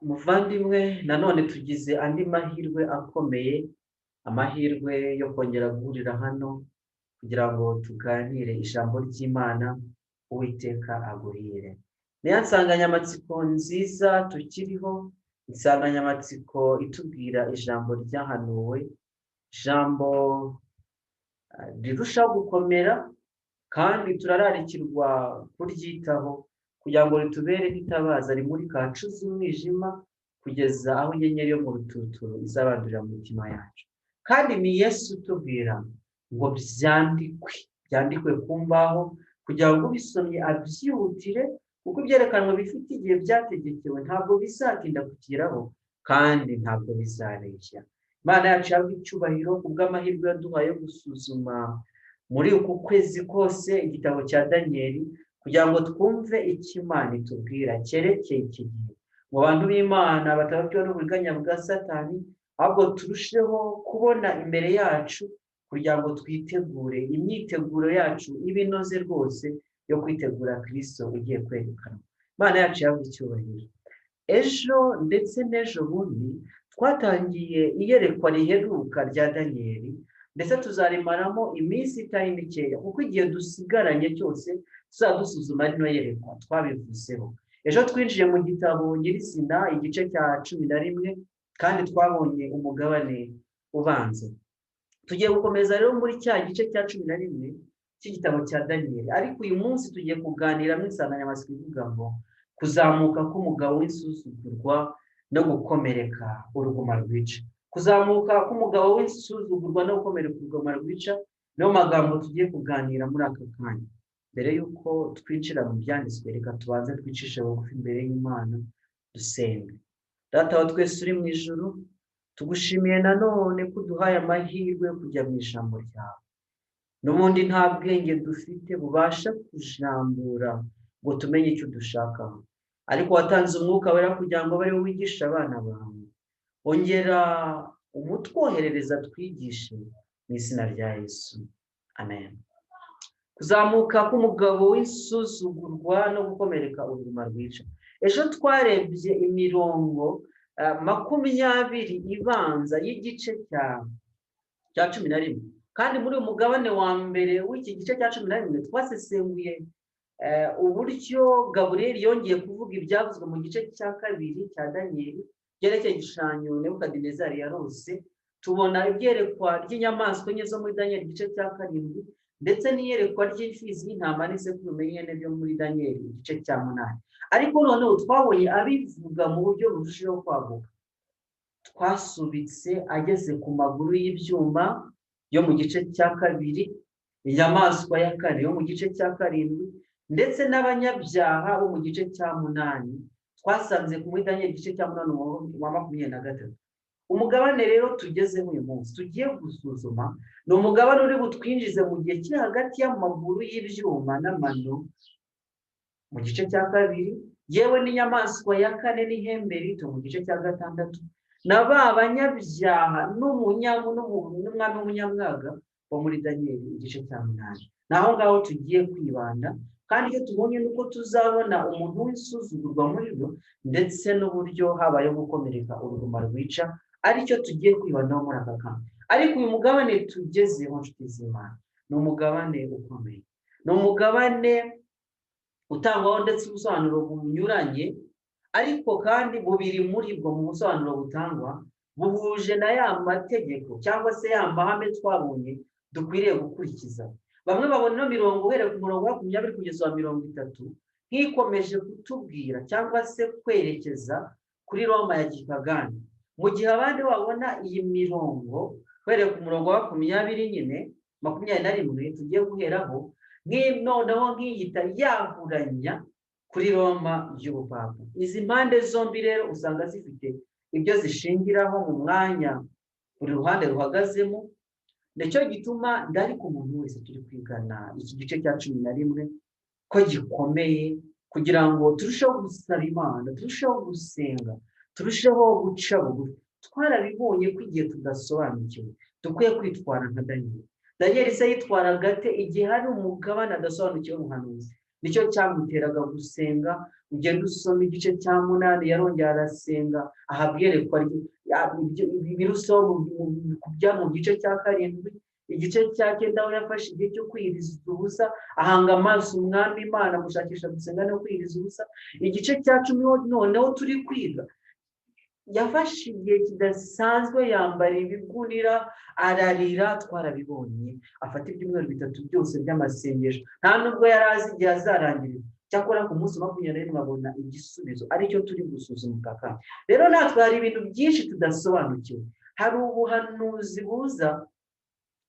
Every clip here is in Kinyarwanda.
Muvandimwe, nanone tugize andi mahirwe akomeye, amahirwe yo kongera guhurira hano kugira ngo tuganire ijambo ry'Imana. Uwiteka aguhire. Niyo nsanganyamatsiko nziza tukiriho, insanganyamatsiko itubwira ijambo ryahanuwe, ijambo rirushaho gukomera, kandi turararikirwa kuryitaho kugira ngo ritubere nk'itabaza rimurika ahacuze umwijima kugeza aho inyenyeri yo mu rututuru izabandurira mu mitima yacu. Kandi ni Yesu utubwira ngo byandikwe, byandikwe ku mbaho kugira ngo ubisomye abyihutire, kuko ibyerekanwa bifite igihe byategekewe, ntabwo bizatinda kugeraho kandi ntabwo bizareshya. Imana yacu ihabwe icyubahiro kubw'amahirwe yaduhaye yo gusuzuma muri uku kwezi kose igitabo cya Daniyeli, kugira ngo twumve icyo Imana itubwira cyerekeye iki gihe, ngo abantu b'Imana batababwiwe n'uburiganya bwa Satani, ahubwo turusheho kubona imbere yacu kugira ngo twitegure, imyiteguro yacu ibe inoze rwose yo kwitegura Kirisito ugiye kwerekanwa. Imana yacu ihabwe icyubahiro. Ejo ndetse n'ejo bundi twatangiye iyerekwa riheruka rya Daniyeli, ndetse tuzarimaramo iminsi itari mikeya, kuko igihe dusigaranye cyose tuzaba dusuzuma rino yerekwa twabivuzeho. Ejo twinjiye mu gitabo nyirizina, igice cya 11, kandi twabonye umugabane ubanza. Tugiye gukomeza rero muri cya gice cya 11 cy'igitabo cya Daniyeli, ariko uyu munsi tugiye kuganiramo insanganyamatsiko ivuga ngo kuzamuka k'umugabo w'insuzugurwa no gukomereka uruguma rwica. Kuzamuka k'umugabo w'insuzugurwa no gukomereka uruguma rwica, niyo magambo tugiye kuganira muri aka kanya. Mbere y'uko twinjira mu byanditswe, reka tubanze twicishe bugufi imbere y'Imana, dusenge. Data wa twese uri mu ijuru, tugushimiye nanone ko uduhaye amahirwe yo kujya mu ijambo ryawe. N'ubundi nta bwenge dufite bubasha kujambura ngo tumenye icyo udushakaho, ariko watanze Umwuka Wera kugira ngo abe ariwe wigisha abana bawe. Ongera umutwoherereza twigishe, mu izina rya Yesu, amen. Kuzamuka k'umugabo w'insuzugurwa no gukomereka uruguma rwica. Ejo twarebye imirongo 20 ibanza y'igice cya 11, kandi muri uyu mugabane wa mbere w'iki gice cya 11 twasesenguye uburyo Gaburiyeli yongeye kuvuga ibyavuzwe mu gice cya kabiri cya Daniyeli byerekeye igishushanyo Nebukadinezari yarose, tubona ibyerekwa ry'inyamaswa enye zo muri Daniyeli igice cya karindwi, ndetse n'iyerekwa ry'imfizi y'intama n'isekurume y'ihene byo muri Daniyeli igice cya munani. Ariko noneho twabonye abivuga mu buryo burushijeho kwaguka. Twasubitse ageze ku maguru y'ibyuma yo mu gice cya kabiri, inyamaswa ya kane yo mu gice cya karindwi, ndetse n'abanyabyaha bo mu gice cya munani. Twasanze muri Daniyeli igice cya munani wa 23. Umugabane rero tugezeho uyu munsi tugiye gusuzuma ni umugabane uri butwinjize mu gihe kiri hagati y'amaguru y'ibyuma n'amano mu gice cya kabiri, yewe n'inyamaswa ya kane n'ihembe rito mu gice cya gatandatu, na ba banyabyaha n'umwami w'umunyamwaga wo muri Daniyeli igice cya munani. Ni aho ngaho tugiye kwibanda, kandi icyo tubonye ni uko tuzabona umuntu w'insuzugurwa muri bo, ndetse n'uburyo habayeho gukomereka uruguma rwica, aricyo tugiye kwibandaho muri aka kanya. Ariko uyu mugabane tugezeho, nshuti z'Imana, ni umugabane ukomeye, ni umugabane utangwaho ndetse ubusobanuro bunyuranye, ariko kandi bubiri muri bwo mu busobanuro butangwa buhuje na ya mategeko cyangwa se ya mahame twabonye dukwiriye gukurikiza. Bamwe babona ino mirongo uhereye ku murongo wa 20 kugeza wa 30 nk'ikomeje kutubwira cyangwa se kwerekeza kuri Roma ya gipagani, mu gihe abandi babona iyi mirongo uhereye ku murongo wa 20 nyine, 21 tugiye guheraho, noneho nk'iyita yahuranya kuri Roma y'ubupapa. Izi mpande zombi rero usanga zifite ibyo zishingiraho mu mwanya buri ruhande ruhagazemo. Nicyo gituma ndarika umuntu wese turi kwigana iki gice cya 11 ko gikomeye, kugira ngo turusheho gusaba Imana, turusheho gusenga, turusheho guca bugufi. Twarabibonye ko igihe tudasobanukiwe dukwiye kwitwara nka Daniyeli. Daniyeli se yitwaraga ate igihe hari umugabane adasobanukiwe w'ubuhanuzi? Nicyo cyamuteraga gusenga. Ugenda usoma igice cya 8, yarongera arasenga, ahabwa iyerekwa biruseho kujya mu gice cya 7. Igice cya 9, aho yafashe igihe cyo kwiriza ubusa, ahanga amaso Umwami Imana, gushakisha gusenga no kwiriza ubusa. Igice cya 10 noneho turi kwiga, yafashe igihe kidasanzwe, yambara ibigunira, ararira, twarabibonye, afata ibyumweru 3 byose by'amasengesho. Nta nubwo yari azi igihe azarangirira. Cyakora ku munsi 21 abona igisubizo, aricyo turi gusuzuma aka kanya. Rero natwe hari ibintu byinshi tudasobanukiwe, hari ubuhanuzi buza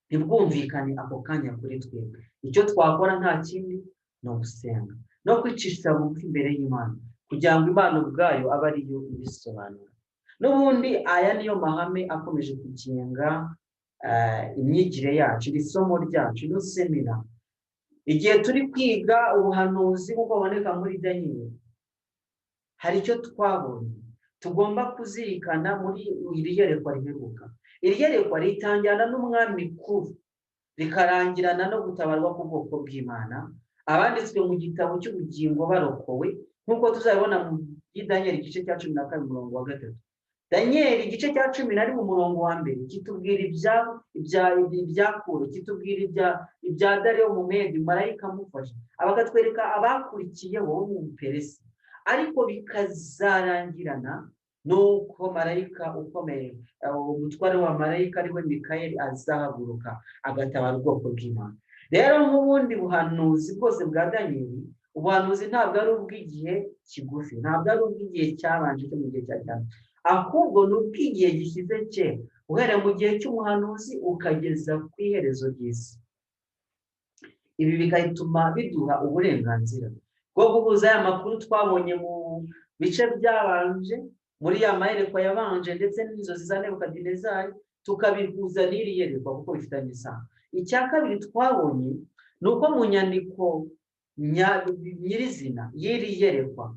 ntibwumvikane ako kanya kuri twebwe. Icyo twakora nta kindi, ni ugusenga no kwicisha bugufi imbere y'Imana, kugira ngo Imana ubwayo abe ariyo ibisobanura. N'ubundi aya niyo mahame akomeje kugenga imyigire yacu, iri somo ryacu, ino semina. Igihe turi kwiga ubuhanuzi nk'uko buboneka muri Daniyeli, hari icyo twabonye tugomba kuzirikana muri iri yerekwa riheruka. Iri yerekwa ritangirana n'umwami Kuro, rikarangirana no gutabarwa k'ubwoko bw'Imana, abanditswe mu gitabo cy'ubugingo barokowe, nk'uko tuzabibona mu Daniyeli igice cya 12 umurongo wa 3. Daniyeli igice cya 11 umurongo wa 1 kitubwira ibya Kuro, kitubwira ibya Dariyo Mumedi, marayika amufasha, bakatwereka abakurikiyeho bo mu Buperesi, ariko bikazarangirana nuko marayika ukomeye, umutware wa marayika ariwe Mikayeli, azahaguruka agatabara ubwoko bw'Imana. Rero nk'ubundi buhanuzi bwose bwa Daniyeli, ubuhanuzi ntabwo ari ubw'igihe kigufi, ntabwo ari ubw'igihe cyabanje cyo mu gihe cya cyane, ahubwo ni ubw'igihe gishyize kera, uhereye mu gihe cy'umuhanuzi ukageza ku iherezo ry'isi. Ibi bigatuma biduha uburenganzira bwo guhuza aya makuru twabonye mu bice byabanje, muri ya mayerekwa yabanje, ndetse n'inzozi za Nebukadinezari, tukabihuza n'iri yerekwa kuko bifitanye isano. Icya kabiri twabonye ni uko mu nyandiko nyirizina y'iri yerekwa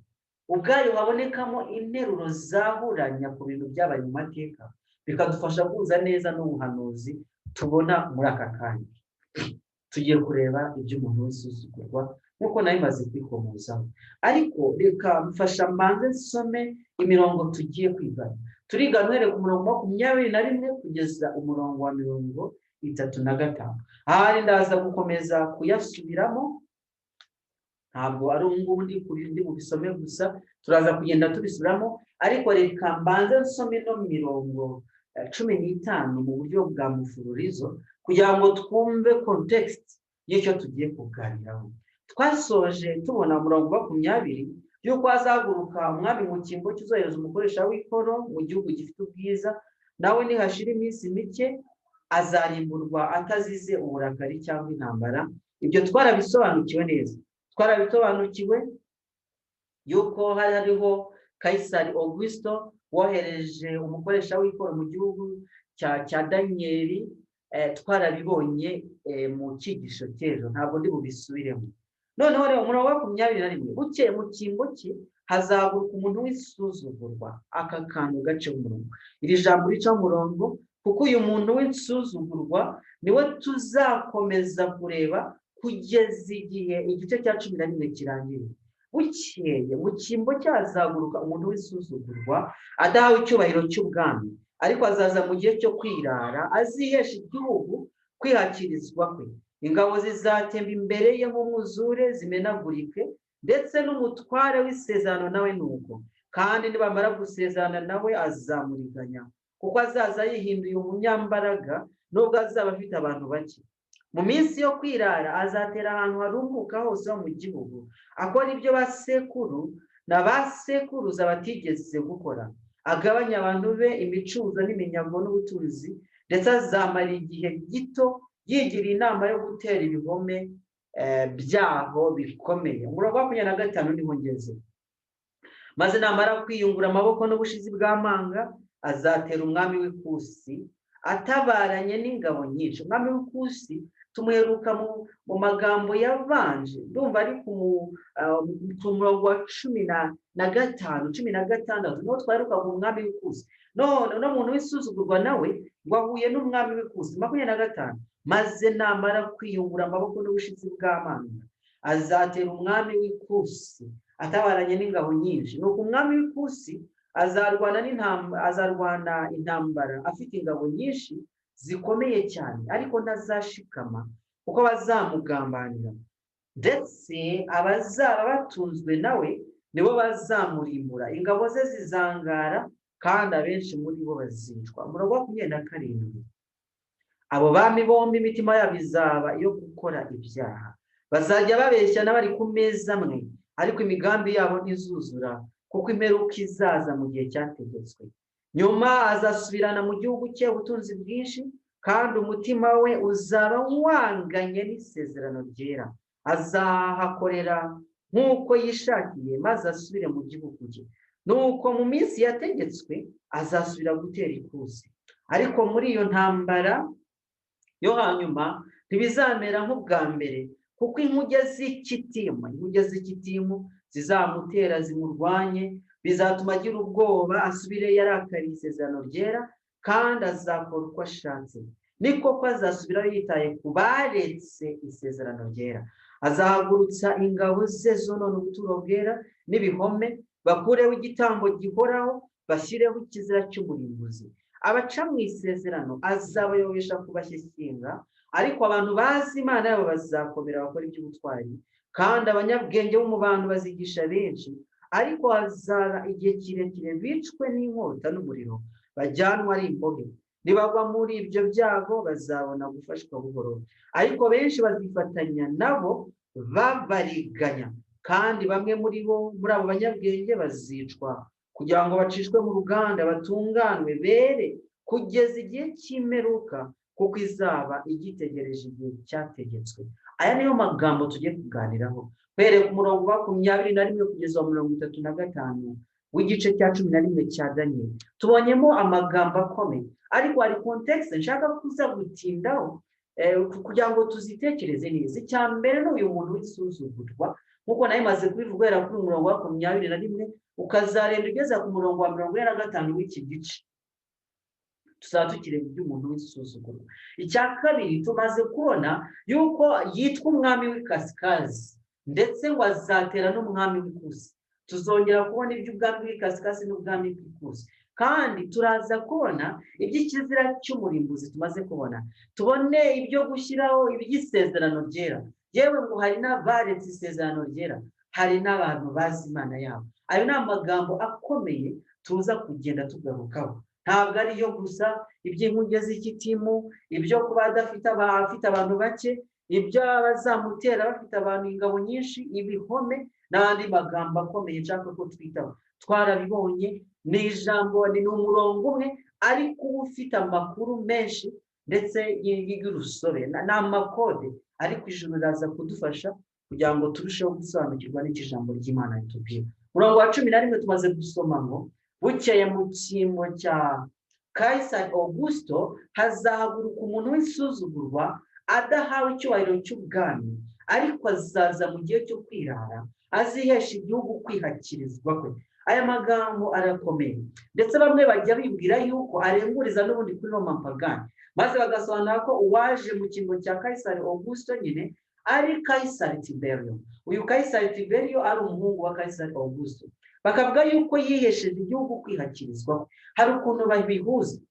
ubwayo habonekamo interuro zahuranya ku bintu byabaye mu mateka, bikadufasha guhuza neza n'ubuhanuzi tubona muri aka kanya. Tugiye kureba iby'umuntu w'isuzugurwa nk'uko nawe imaze kwikomozaho, ariko reka mfasha mbanze nsome imirongo tugiye kwiga. Turiga uhereye ku murongo 21 kugeza umurongo wa 35. Ahari ndaza gukomeza kuyasubiramo, ntabwo ari ubu ngubu ndi bubisome gusa, turaza kugenda tubisubiramo, ariko reka mbanze nsome ino mirongo 15 mu buryo bwa mufururizo, kugira ngo twumve context y'icyo tugiye kuganiraho. Twasoje tubona umurongo 20 y'uko hazahaguruka umwami mu cyimbo cy'uzohereza umukoresha w'ikoro mu gihugu gifite ubwiza, nawe nihashira iminsi mike azarimburwa atazize uburakari cyangwa intambara. Ibyo twarabisobanukiwe neza, twarabisobanukiwe yuko hari hariho Kayisari Augusto wohereje umukoresha w'ikoro mu gihugu cya Daniyeli. Twarabibonye mu cyigisho cy'ejo, ntabwo ndi bubisubiremo. Noneho rero umurongo wa 21: bukeye mu cyimbo cye hazahaguruka umuntu w'isuzugurwa. Aka kantu gace umurongo, iri jambo rica umurongo, kuko uyu muntu w'insuzugurwa niwe tuzakomeza kureba kugeza igihe igice cya 11 kirangiye. Bukeye mu cyimbo cye hazahaguruka umuntu w'isuzugurwa, adahawe icyubahiro cy'ubwami, ariko azaza mu gihe cyo kwirara, azihesha igihugu kwihakirizwa kwe. Ingabo zizatemba imbere ye nk'umwuzure zimenagurike, ndetse n'umutware w'isezerano nawe ni uko. Kandi nibamara gusezerana nawe azamuriganya, kuko azaza yihinduye umunyambaraga, nubwo azaba afite abantu bake. Mu minsi yo kwirara azatera ahantu harumbuka hose ho mu gihugu, akora ibyo ba sekuru na ba sekuruza batigeze gukora, agabanya abantu be imicuzo n'iminyago n'ubutunzi, ndetse azamara igihe gito yigira inama yo gutera ibihome byaho bikomeye. Umurongo wa 25 niho ngeze. Maze namara kwiyungura amaboko n'ubushizi bw'amanga, azatera umwami w'Ikusi atabaranye n'ingabo nyinshi. Umwami w'Ikusi tumuheruka mu magambo yabanje, ndumva ari ku murongo wa 15, 16, niho twaherukaga umwami w'Ikusi. None uno muntu w'isuzugurwa nawe ngo ahuye n'umwami w'Ikusi. 25: maze namara kwiyungura amaboko n'ubushizi bw'amanga, azatera umwami w'Ikusi Atabaranye n'ingabo nyinshi. Nuko umwami w'Ikusi azarwana intambara afite ingabo nyinshi zikomeye cyane, ariko ntazashikama kuko bazamugambanira, ndetse abazaba batunzwe nawe nibo bazamurimbura. Ingabo ze zizangara kandi abenshi muri bo bazicwa. Umurongo wa 27: abo bami bombi imitima yabo izaba iyo gukora ibyaha, bazajya babeshya n'abari ku meza amwe, ariko imigambi yabo ntizuzura, kuko imperuka izaza mu gihe cyategetswe. Nyuma azasubirana mu gihugu cye ubutunzi bwinshi, kandi umutima we uzaba wanganye n'isezerano ryera. Azahakorera nk'uko yishakiye, maze asubire mu gihugu cye. Nuko mu minsi yategetswe azasubira gutera Ikusi, ariko muri iyo ntambara yo hanyuma ntibizamera nk'ubwa mbere, kuko inkuge z'Ikitimu zizamutera zimurwanye. Bizatuma agira ubwoba, asubire yarakariye isezerano ryera, kandi azakora uko ashatse. Ni koko azasubirayo yitaye ku baretse isezerano ryera. Azahagurutsa ingabo ze zonona ubuturo bwera n'ibihome, bakureho igitambo gihoraho, bashyireho ikizira cy'umurimbuzi. Abaca mu isezerano azabayobesha kubashyikinga, ariko abantu bazi Imana yabo bazakomera bakora iby'ubutwari, kandi abanyabwenge bo mu bantu bazigisha benshi. Ariko hazaba igihe kirekire bicwe n'inkota n'umuriro, bajyanwa ari imbohe. Nibagwa muri ibyo byago bazabona gufashwa buhoro, ariko benshi bazifatanya nabo babariganya, kandi bamwe muri bo, muri abo banyabwenge, bazicwa kugira ngo bacishwe mu ruganda, batunganwe bere kugeza igihe cy'imperuka, kuko izaba igitegereje igihe cyategetswe. Aya niyo magambo tugiye kuganiraho uhereye ku murongo wa 21 kugeza wa 35 w'igice cya 11 cya Daniyeli. Tubonyemo amagambo akomeye, ariko hari context nshaka kuza gutindaho kugira ngo tuzitekereze neza. Icya mbere ni uyu muntu w'isuzugurwa, nk'uko nawe maze kubivuga, guhera kuri umurongo wa 21 ukazarenda ugeza ku murongo wa 45 w'iki gice, tuzaba tukireba iby'umuntu w'isuzugurwa. Icya kabiri, tumaze kubona yuko yitwa umwami w'Ikasikazi, ndetse ngo azatera n'umwami w'Ikusi. Tuzongera kubona iby'ubwami bw'Ikasikazi n'ubwami bw'Ikusi, kandi turaza kubona iby'ikizira cy'umurimbuzi tumaze kubona, tubone ibyo gushyiraho iby'isezerano ryera. Yewe, ngo hari n'abaretse isezerano ryera, hari n'abantu bazi Imana yabo. Ayo ni amagambo akomeye tuza kugenda tugarukaho. Ntabwo ariyo gusa: iby'inkuge z'Ikitimu, ibyo kuba adafite afite abantu bake, ibyo abazamutera bafite abantu ingabo nyinshi, ibihome n'andi magambo akomeye nshaka ko twitaho. Twarabibonye, ni ijambo, ni umurongo umwe, ariko uba ufite amakuru menshi ndetse y'urusobe, ni amakode. Ariko ijuru riraza kudufasha kugira ngo turusheho gusobanukirwa n'icyo ijambo ry'Imana ritubwira. Umurongo wa 11 tumaze gusoma ngo: "Bukeye mu cyimbo cya Kayisari Augusto hazahaguruka umuntu w'insuzugurwa adahawe icyubahiro cy'ubwami, ariko azaza mu gihe cyo kwirara, azihesha igihugu kwihakirizwa kwe." Aya magambo arakomeye, ndetse bamwe bajya bibwira yuko arenguriza n'ubundi kuri Roma pagani, maze bagasobanura ko uwaje mu cyimbo cya Kayisari Augusto nyine ari Kayisari Tiberio. Uyu Kayisari Tiberio ari umuhungu wa Kayisari Augusto. Bakavuga yuko yihesheje igihugu kwihakirizwa. Hari ukuntu babihuza.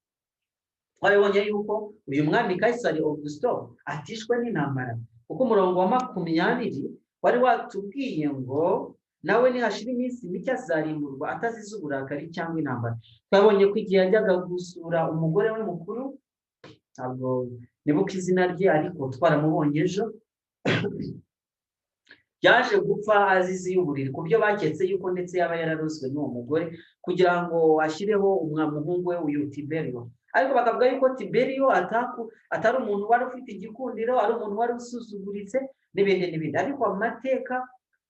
Twabibonye yuko uyu mwami Kayisari Augusto atishwe n'intambara, kuko umurongo wa 20 wari watubwiye ngo nawe nihashira iminsi mike azarimburwa atazize uburakari cyangwa intambara. Twabonye ko igihe yajyaga gusura umugore we mukuru, ntabwo nibuka izina rye, ariko twaramubonye ejo, yaje gupfa azize y'uburiri, ku byo baketse yuko ndetse yaba yararozwe n'uwo mugore kugira ngo ashyireho umuhungu we uyu Tiberio. Ariko bakavuga yuko Tiberio atari umuntu wari ufite igikundiro, ari umuntu wari usuzuguritse n'ibindi n'ibindi. Ariko amateka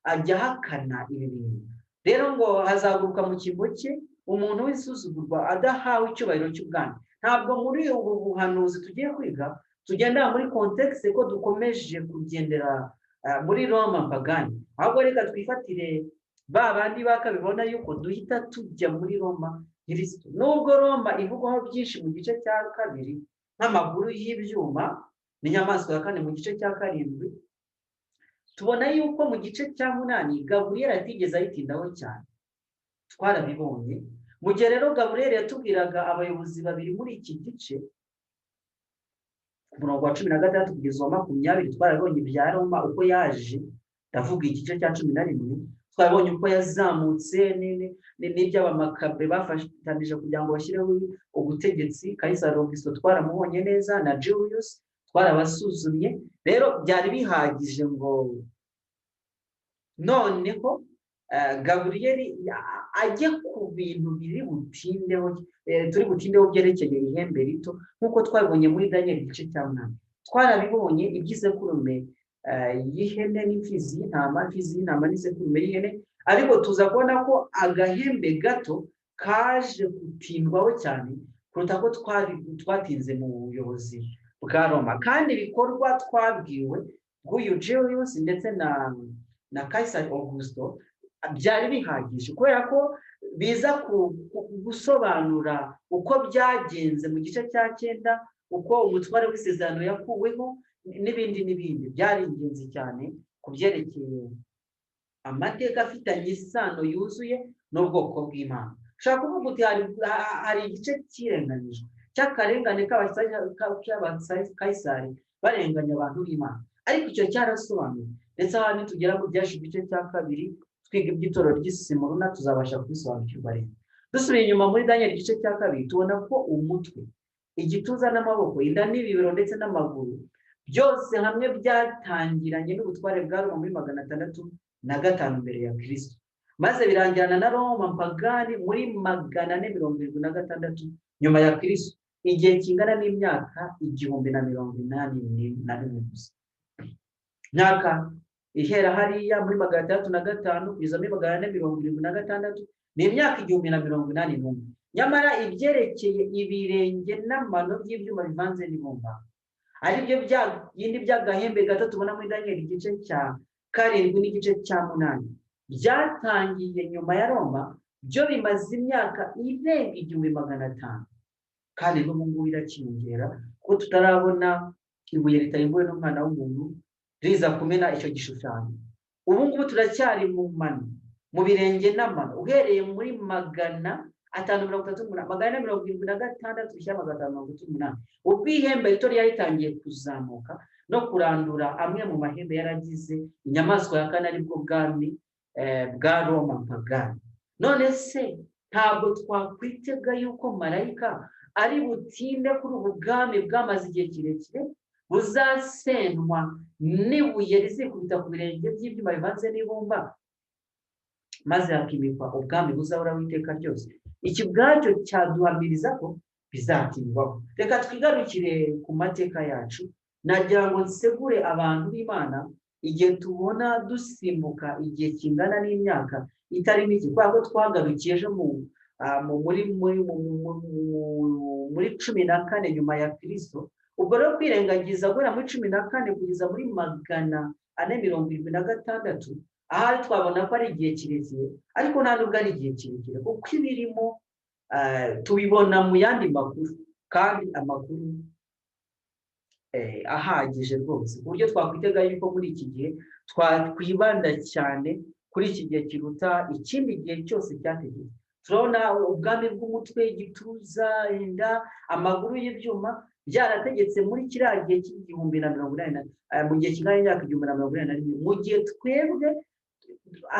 ajya ahakana ibi bintu. Rero ngo hazaguruka mu cyimbo cye umuntu w'isuzugurwa adahawe icyubahiro cy'ubwami. Ntabwo muri ubu buhanuzi tugiye kwiga tugendera muri context ko dukomeje kugendera muri Roma pagani, ahubwo reka twifatire ba bandi bakabibona yuko duhita tujya muri Roma nyirisito, nubwo Roma ivugwaho byinshi mu gice cya kabiri nk'amaguru y'ibyuma n'inyamaswa ya kane mu gice cya karindwi. Tubona yuko mu gice cya 8 Gaburiyeli atigeze ayitindaho cyane, twarabibonye. Mu gihe rero Gaburiyeli yatubwiraga abayobozi babiri muri iki gice, ku murongo wa 16 kugeza uwa 20, twarabibonye ibya Roma uko yaje. Ndavuga igice cya 11, twabonye uko yazamutse n'iby'Abamakabe bafatanije kugira ngo bashyireho ubutegetsi. Kayisari Augusto twaramubonye neza, na Julius twarabasuzumye. Rero byari bihagije ngo noneho Gaburiyeli ajye ku bintu biri butindeho, turi butindeho byerekeye ihembe rito, nk'uko twabibonye muri Daniel igice cya 8. Twarabibonye iby'isekurume y'ihene n'imfizi y'intama, imfizi y'intama n'isekurume y'ihene, ariko tuza kubona ko agahembe gato kaje gutindwaho cyane kuruta ko twatinze mu buyobozi bwa Roma. Kandi ibikorwa twabwiwe bw'uyu Julius ndetse na Kayisari Augusto byari bihagije, kubera ko biza gusobanura uko byagenze mu gice cya 9, uko umutware w'isezerano yakuweho n'ibindi n'ibindi. Byari ingenzi cyane ku byerekeye amateka afitanye isano yuzuye n'ubwoko bw'Imana. Ushobora kuvuga uti hari igice cyirenganyijwe cy'akarengane k'Abakayisari barenganya abantu b'Imana, ariko icyo cyarasobanuye. Ndetse aha nitugera mu byashe igice cya 2, twiga iby'itorero ry'Isimuruna, tuzabasha kubisobanukirwa. Rero dusubiye inyuma muri Daniel igice cya 2, tubona ko umutwe, igituza n'amaboko, inda n'ibibero ndetse n'amaguru, byose hamwe byatangiranye n'ubutware bwa Roma muri 605 mbere ya Kirisito, maze birangirana na Roma mpagani muri 476 nyuma ya Kirisito, igihe kingana n'imyaka 1081 gusa. Myaka ihera hariya muri 605 kugeza muri 476 ni imyaka 1081. Nyamara ibyerekeye ibirenge n'amano by'ibyuma bivanze n'ibumba, aribyo bya bindi by'agahembe gato tubona muri Daniel igice cya 7 n'igice cya 8, byatangiye nyuma ya Roma. Byo bimaze imyaka irenga 1500, kandi n'ubu ngubu irakiyongera, kuko tutarabona ibuye ritarimbuwe n'umwana w'umuntu riza kumena icyo gishushanyo. Ubu ngubu turacyari mu mano, mu birenge n'amano, uhereye muri 538, 476 bishyira 538, ubwo ihembe rito ryari ritangiye kuzamuka no kurandura amwe mu mahembe yaragize inyamaswa ya kane, aribwo bwami bwa Roma mpagani. None se ntabwo twakwitega yuko marayika ari butinde kuri ubu bwami bwamaze igihe kirekire, buzasenwa n'ibuye rizikubita ku birenge by'ibyuma bivanze n'ibumba, maze hakimikwa ubwami buzahoraho iteka ryose? Iki ubwacyo cyaduhamiriza ko bizatindwaho. Reka twigarukire ku mateka yacu. Nagira ngo nsegure abantu b'Imana igihe tubona dusimbuka igihe kingana n'imyaka itari mike, kubera ko twagarukiye ejo muri 14 nyuma ya Kirisito. Ubwo rero kwirengagiza guhera muri 14 kugeza muri 476, ahari twabona ko ari igihe kirekire, ariko nta nubwo ari igihe kirekire, kuko ibirimo tubibona mu yandi makuru, kandi amakuru ahagije rwose, ku buryo twakwitega yuko muri iki gihe twakwibanda cyane kuri iki gihe kiruta ikindi gihe cyose cyategetse. Turabona ubwami bw'umutwe, igituza, inda, amaguru y'ibyuma byarategetse muri kiriya gihe cy'1080, mu gihe kingana n'imyaka 1081, mu gihe twebwe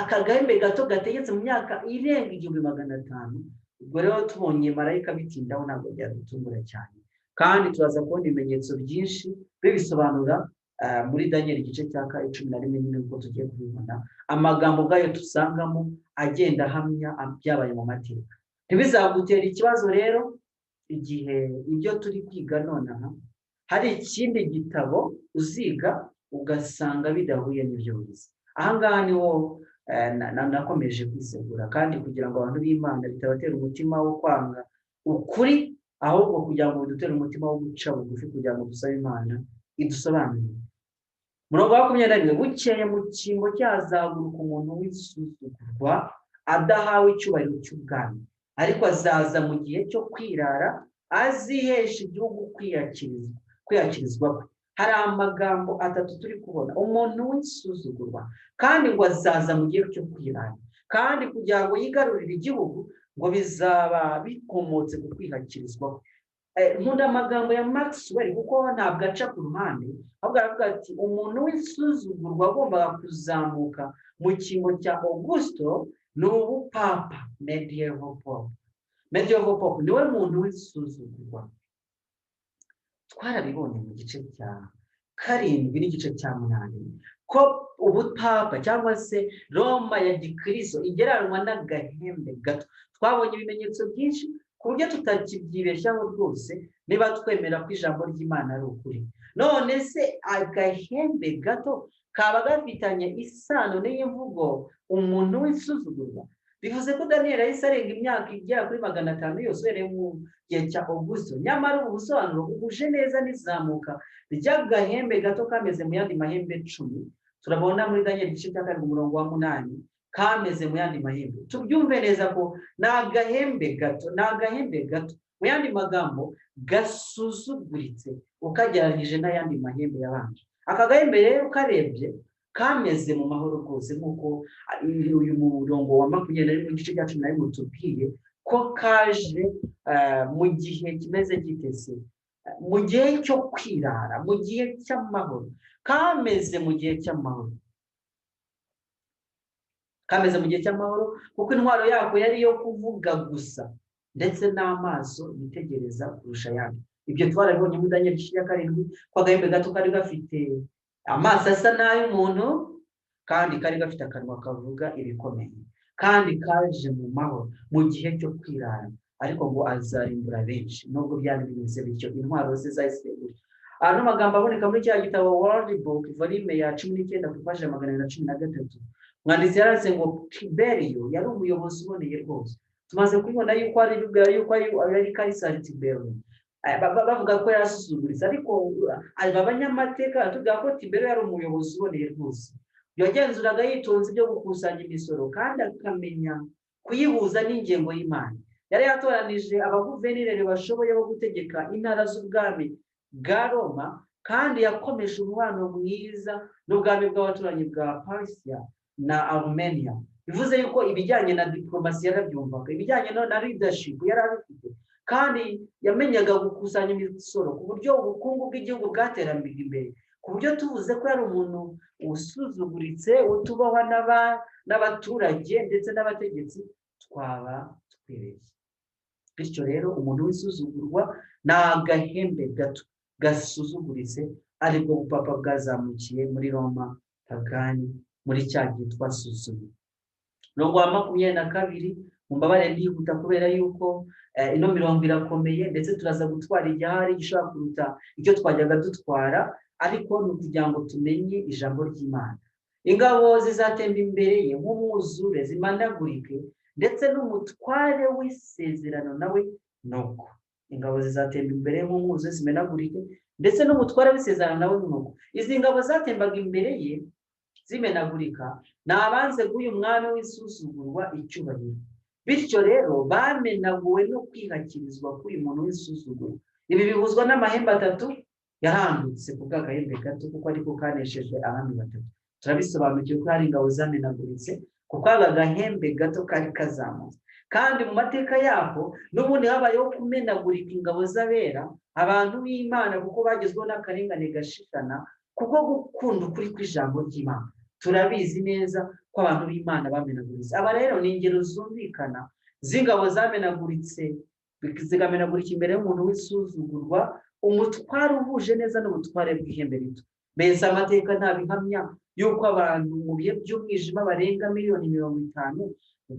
aka gahembe gato gategetse mu myaka irenga 1500. Ubwo rero tubonye marayika bitindaho ntabwo byadutungura cyane, kandi turaza kubona ibimenyetso byinshi bibisobanura muri Daniel igice cya 11 nyine, uko tugiye kubibona, amagambo ubwayo dusangamo agenda ahamya byabaye mu mateka. Ntibizagutera ikibazo rero igihe ibyo turi kwiga nonaha hari ikindi gitabo uziga ugasanga bidahuye n'ibyo wize. Ahangaha niho nakomeje kwisegura, kandi kugira ngo abantu b'Imana bitabatera umutima wo kwanga ukuri, ahubwo kugira ngo bidutere umutima wo guca bugufi, kugira ngo dusabe Imana idusobanurire. Murongo wa 21: bukeye mu cyimbo cyazahaguruka umuntu w'isuzugurwa, adahawe icyubahiro cy'ubwami, ariko azaza mu gihe cyo kwirara, azihesha igihugu kwiyakirizwa kwe. Hari amagambo atatu turi kubona: umuntu w'insuzugurwa, kandi ngo azaza mu gihe cyo kwirara, kandi kugira ngo yigarurire igihugu ngo bizaba bikomotse ku kwihakirizwaho. Nkunda amagambo ya Maxwell kuko ntabwo aca ku ruhande, ahubwo aravuga ati: "Umuntu w'insuzugurwa wagombaga kuzamuka mu cyimbo cya Augusto ni ubupapa, medieval pope." Medieval pope niwe muntu w'insuzugurwa. Twarabibonye mu gice cya 7 n'igice cya 8 ko ubupapa cyangwa se Roma ya gikristo igereranywa n'agahembe gato. Twabonye ibimenyetso byinshi ku buryo tutakibyibeshyaho rwose niba twemera ko ijambo ry'Imana ari ukuri. None se agahembe gato kaba gafitanye isano n'iyi mvugo "umuntu w'insuzugurwa"? Bivuze ko Daniel yahise arenga imyaka igera kuri 500 yose uhereye mu gihe cya Augusto. Nyamara ubu busobanuro buhuje neza n'izamuka ry'agahembe gato kameze mu yandi mahembe 10 turabona muri Daniel igice cya 7 umurongo wa 8. Kameze mu yandi mahembe, tubyumve neza ko ni agahembe gato, ni agahembe gato, mu yandi magambo gasuzuguritse ukagereranyije n'ayandi mahembe yabanje. Aka gahembe rero ukarebye kameze mu mahoro rwose, nk'uko uyu murongo wa 21 igice cya 11 tubwiye ko kaje mu gihe kimeze gitese, mu gihe cyo kwirara, mu gihe cy'amahoro. Kameze mu gihe cy'amahoro, kameze mu gihe cy'amahoro kuko intwaro yako yari iyo kuvuga gusa ndetse n'amaso yitegereza kurusha ayandi. Ibyo twarabibonye muri Daniel igice cya 7 ko agahembe gato kari gafite amaso asa n'ay'umuntu kandi kari gafite akanwa kavuga ibikomeye, kandi kaje mu mahoro, mu gihe cyo kwirara, ariko ngo azarimbura benshi. Nubwo byari bimeze bityo, intwaro ze zahise gutyo. Ano magambo aboneka muri cya gitabo World Book, volume ya 19, ku ipaji ya 213. Umwanditsi yaranditse ngo Tiberiyo yari umuyobozi uboneye rwose. Tumaze kubibona yuko ari yuko ari Kayisari Tiberiyo. Bavuga ko yarasuzuguritse, ariko aba banyamateka baratubwira ko Tiberiyo yari umuyobozi uboneye rwose. Yagenzuraga yitonze ibyo gukusanya imisoro kandi akamenya kuyihuza n'ingengo y'imari. Yari yatoranije abaguverineri bashoboye bo gutegeka intara z'ubwami bwa Roma, kandi yakomeje umubano mwiza n'ubwami bw'abaturanyi bwa Parisiya na Arumeniya. Bivuze yuko ibijyanye na diporomasi yarabyumvaga, ibijyanye na leadership yari abifite, kandi yamenyaga gukusanya imisoro ku buryo ubukungu bw'igihugu bwaterambere imbere, ku buryo tuvuze ko yari umuntu usuzuguritse, utubahwa n'abaturage ndetse n'abategetsi, twaba twibeshye. Bityo rero umuntu w'isuzugurwa ni agahembe gato gasuzuguritse, aribwo bupapa bwazamukiye muri Roma pagani muri cya gihe twasuzumye. Umurongo wa 22, mumbabare ndihuta kubera yuko ino mirongo irakomeye, ndetse turaza gutwara igihari gishobora kuruta icyo twajyaga dutwara, ariko ni ukugira ngo tumenye ijambo ry'Imana. Ingabo zizatemba imbere ye nk'umwuzure zimanagurike, ndetse n'umutware w'isezerano nawe nuko. Ingabo zizatemba imbere ye nk'umwuzure zimenagurike, ndetse n'umutware w'isezerano nawe nuko. Izi ngabo zatembaga imbere ye zimenagurika ni abanze guha umwami w'isuzugurwa icyubahiro. Bityo rero bamenaguwe no kwihakirizwa k'uyu muntu w'isuzugurwa. Ibi bihuzwa n'amahembe atatu yarandutse ku bw'agahembe gato, kuko ariko kanesheje abami batatu. Turabisobanukiwe ko hari ingabo zamenaguritse kuko aka gahembe gato kari kazamutse. Kandi mu mateka yaho n'ubundi habayeho kumenagurika ingabo z'abera, abantu b'Imana, kuko bagezweho n'akarengane gashikana kuko gukunda ukuri kw'ijambo ry'Imana. Turabizi neza ko abantu b'Imana bamenaguritse. Aba rero ni ingero zumvikana z'ingabo zamenaguritse, zikamenagurika imbere y'umuntu w'isuzugurwa, umutware uhuje neza n'ubutware bw'ihembe rito. Mbese amateka ntabihamya yuko abantu mu bihe by'umwijima barenga miliyoni 50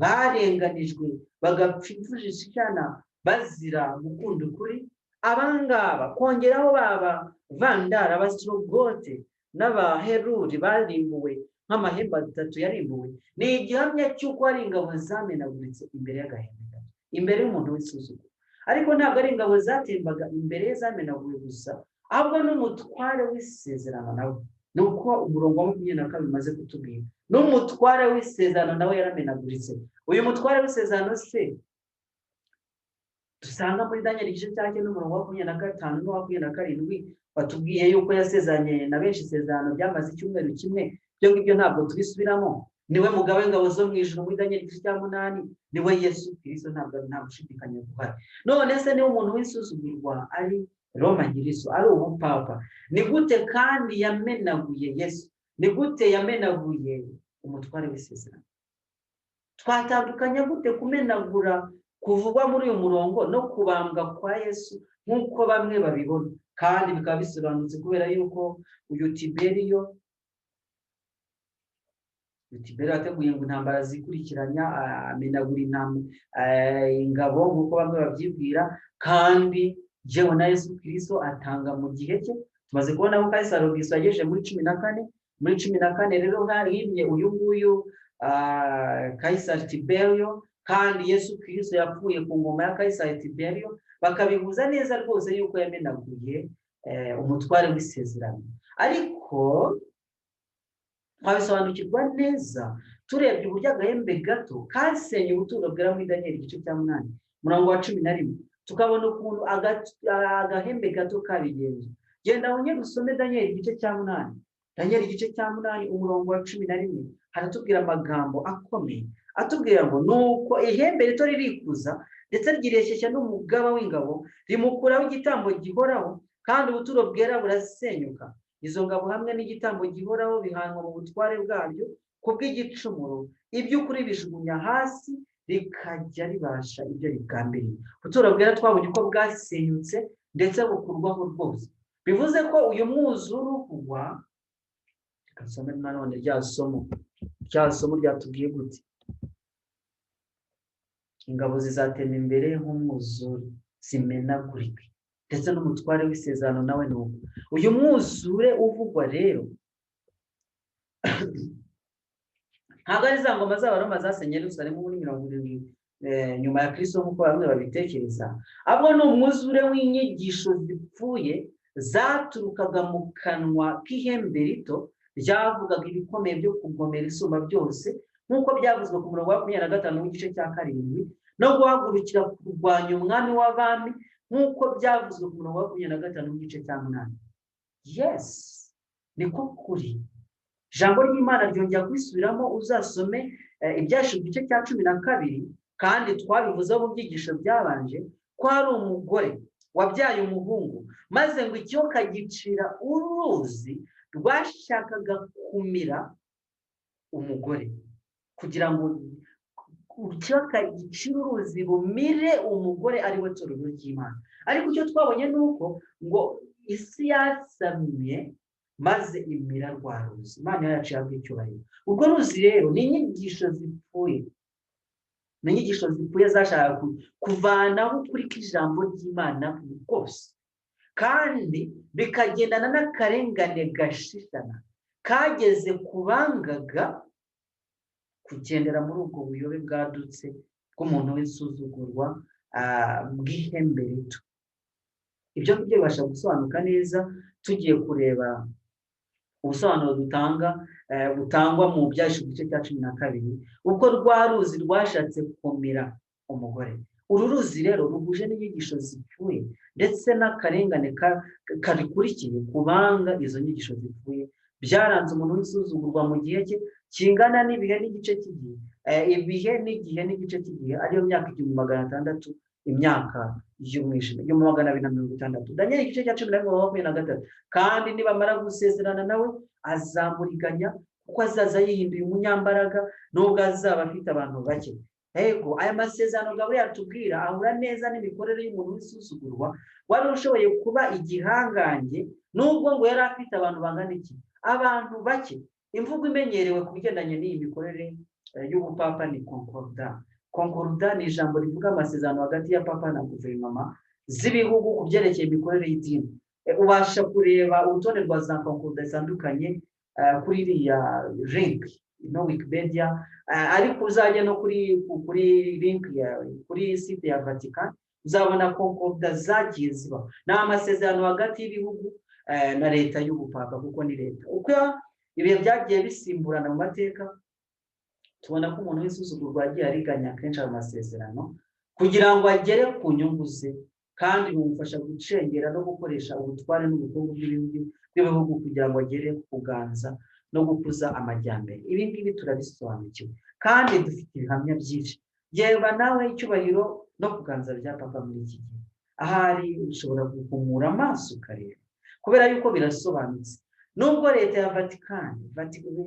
barenganijwe, bagapfa impfu zishikana bazira gukunda ukuri? Abangaba kongeraho baba Vandara, Abastrogote n'Abaheruri barimbuwe nk'amahembe atatu yarimbuwe, ni igihamya cy'uko hari ingabo zamenaguritse imbere y'agahembe gato, imbere y'umuntu w'isuzuguro. Ariko ntabwo ari ingabo zatembaga imbere ye zamenaguwe gusa, ahubwo n'umutware w'isezerano nawe ni uko. Umurongo wa 22 umaze kutubwira n'umutware w'isezerano nawe yaramenaguritse. Uyu mutware w'isezerano se Dusanga muri Daniel igice cya 9 n'umurongo wa 25 n'uwa 27, batubwiye yuko yasezeranye na benshi isezerano ryamaze icyumweru kimwe. Ibyo ngibyo ntabwo tubisubiramo. Niwe mugaba w'ingabo zo mu ijuru muri Daniel igice cya 8, niwe Yesu Kristo, ntabwo nta gushidikanya guhari. None se niba umuntu w'insuzugurwa ari Roma nyiriso, ari ubupapa, ni gute kandi yamenaguye Yesu? Ni gute yamenaguye umutware w'isezerano? Twatandukanya gute kumenagura kuvugwa muri uyu murongo no kubambwa kwa Yesu nk'uko bamwe babibona? Kandi bikaba bisobanutse kubera yuko uyu Tiberiyo yateguye ngo intambara zikurikiranya, amenagura ingabo nk'uko bamwe babyibwira, kandi yewe na Yesu Kristo atanga mu gihe cye. Tumaze kubona ko Kayisari Augusto yagejeje muri 14. Muri 14 rero himye uyu nguyu Kayisari Tiberiyo, kandi Yesu Kristo yapfuye ku ngoma ya Kayisari Tiberiyo, bakabihuza neza rwose yuko yamenaguye umutware w'isezerano. Ariko twabisobanukirwa neza turebye uburyo agahembe gato kasenye ubuturo bwera muri Daniel igice cya 8 umurongo wa 11, tukabona ukuntu agahembe gato kabigenje. Genda wongere usome Daniel igice cya 8, Daniel igice cya 8 umurongo wa 11, haratubwira amagambo akomeye atubwira ngo: nuko ihembe rito ririkuza ndetse ryireshyeshya n'umugaba w'ingabo, rimukuraho igitambo gihoraho, kandi ubuturo bwera burasenyuka. Izo ngabo hamwe n'igitambo gihoraho bihanwa mu butware bwabyo kubw'igicumuro, iby'ukuri bijugunya hasi, rikajya ribasha ibyo rigambiriye. Ubuturo bwera twabonye ko bwasenyutse ndetse bukurwaho rwose. Bivuze ko uyu mwuzure uvugwa, reka nsome nanone rya somo ryatubwiye gute: ingabo zizatema imbere nk'umwuzure zimenagurike, ndetse n'umutware w'isezerano nawe ni uko. Uyu mwuzure uvugwa rero ntabwo ari za ngoma z'Abaroma zasenye Yerusalemu muri 70 nyuma ya Kristo nk'uko bamwe babitekereza, ahubwo ni umwuzure w'inyigisho zipfuye zaturukaga mu kanwa k'ihembe rito ryavugaga ibikomeye byo kugomera Isumba byose, nk'uko byavuzwe ku murongo wa 25 w'igice cya 7, no guhagurukira kurwanya Umwami w'abami, nk'uko byavuzwe ku murongo wa 25 w'igice cya 8. Yes, niko kuri. Ijambo ry'Imana ryongera kubisubiramo. Uzasome Ibyahishuwe igice cya 12, kandi twabivuzeho mu byigisho byabanje ko hari umugore wabyaye umuhungu, maze ngo ikiyoka gicira uruzi rwashakaga kumira umugore, kugira ngo ikiyoka gicire uruzi bumire umugore, ari we torero ry'Imana. Ariko icyo twabonye ni uko ngo isi yasamye maze imira rwa ruzi. Imana yacu yabwiye icyubahiro. Urwo ruzi rero ni inyigisho zipfuye, ni inyigisho zipfuye zashakaga kuvanaho ukuri kw'ijambo ry'Imana rwose, kandi bikagendana n'akarengane gashishana kageze ku bangaga kugendera muri ubwo buyobe bwadutse bw'umuntu w'insuzugurwa, bw'ihembe rito. Ibyo ngibyo bibasha gusobanuka neza tugiye kureba ubusobanuro dutanga, butangwa mu Byahishuwe igice cya 12, uko rwa ruzi rwashatse kumira umugore. Uru ruzi rero ruhuje n'inyigisho zipfuye ndetse n'akarengane karikurikiye kubanga izo nyigisho zipfuye, byaranze umuntu w'insuzugurwa mu gihe cye kingana n'ibihe n'igice cy'igihe, ibihe n'igihe n'igice cy'igihe, ariyo myaka 1600, imyaka y'umwijima 1260. Daniel igice cya 11, 23: kandi nibamara gusezerana nawe azamuriganya, kuko azaza yihinduye umunyambaraga, nubwo azaba afite abantu bake. Ego, aya masezerano Gaburiyeli atubwira ahura neza n'imikorere y'umuntu w'insuzugurwa wari ushoboye kuba igihangange, nubwo ngo yari afite abantu bangana iki? Abantu bake. Imvugo imenyerewe ku bigendanye n'iyi mikorere y'ubupapa ni concordat. Concordat ni ijambo rivuga amasezerano hagati ya papa na guverinoma z'ibihugu ku byerekeye imikorere y'idini. Ubasha kureba urutonde rwa za concordat zitandukanye kuri iriya link no Wikipedia, ariko uzajya no kuri link ya kuri site ya Vatican, uzabona concordat zagiye ziba. Ni amasezerano hagati y'ibihugu na leta y'ubupapa, kuko ni leta. Uko ibihe byagiye bisimburana mu mateka, tubona ko umuntu w'insuzugurwa yagiye ariganya kenshi ayo masezerano. Kugira ngo agere ku nyungu ze, kandi bimufasha gucengera no gukoresha ubutware n'ubukungu bw'ibihugu kugira ngo agere ku kuganza no gukuza amajyambere. Ibi ngibi turabisobanukiwe kandi dufite ibihamya byinshi. Reba nawe icyubahiro no kuganza bya Papa muri iki gihe. Ahari ushobora guhumura amaso ukareba, kubera yuko birasobanutse. Nubwo leta ya Vatikani,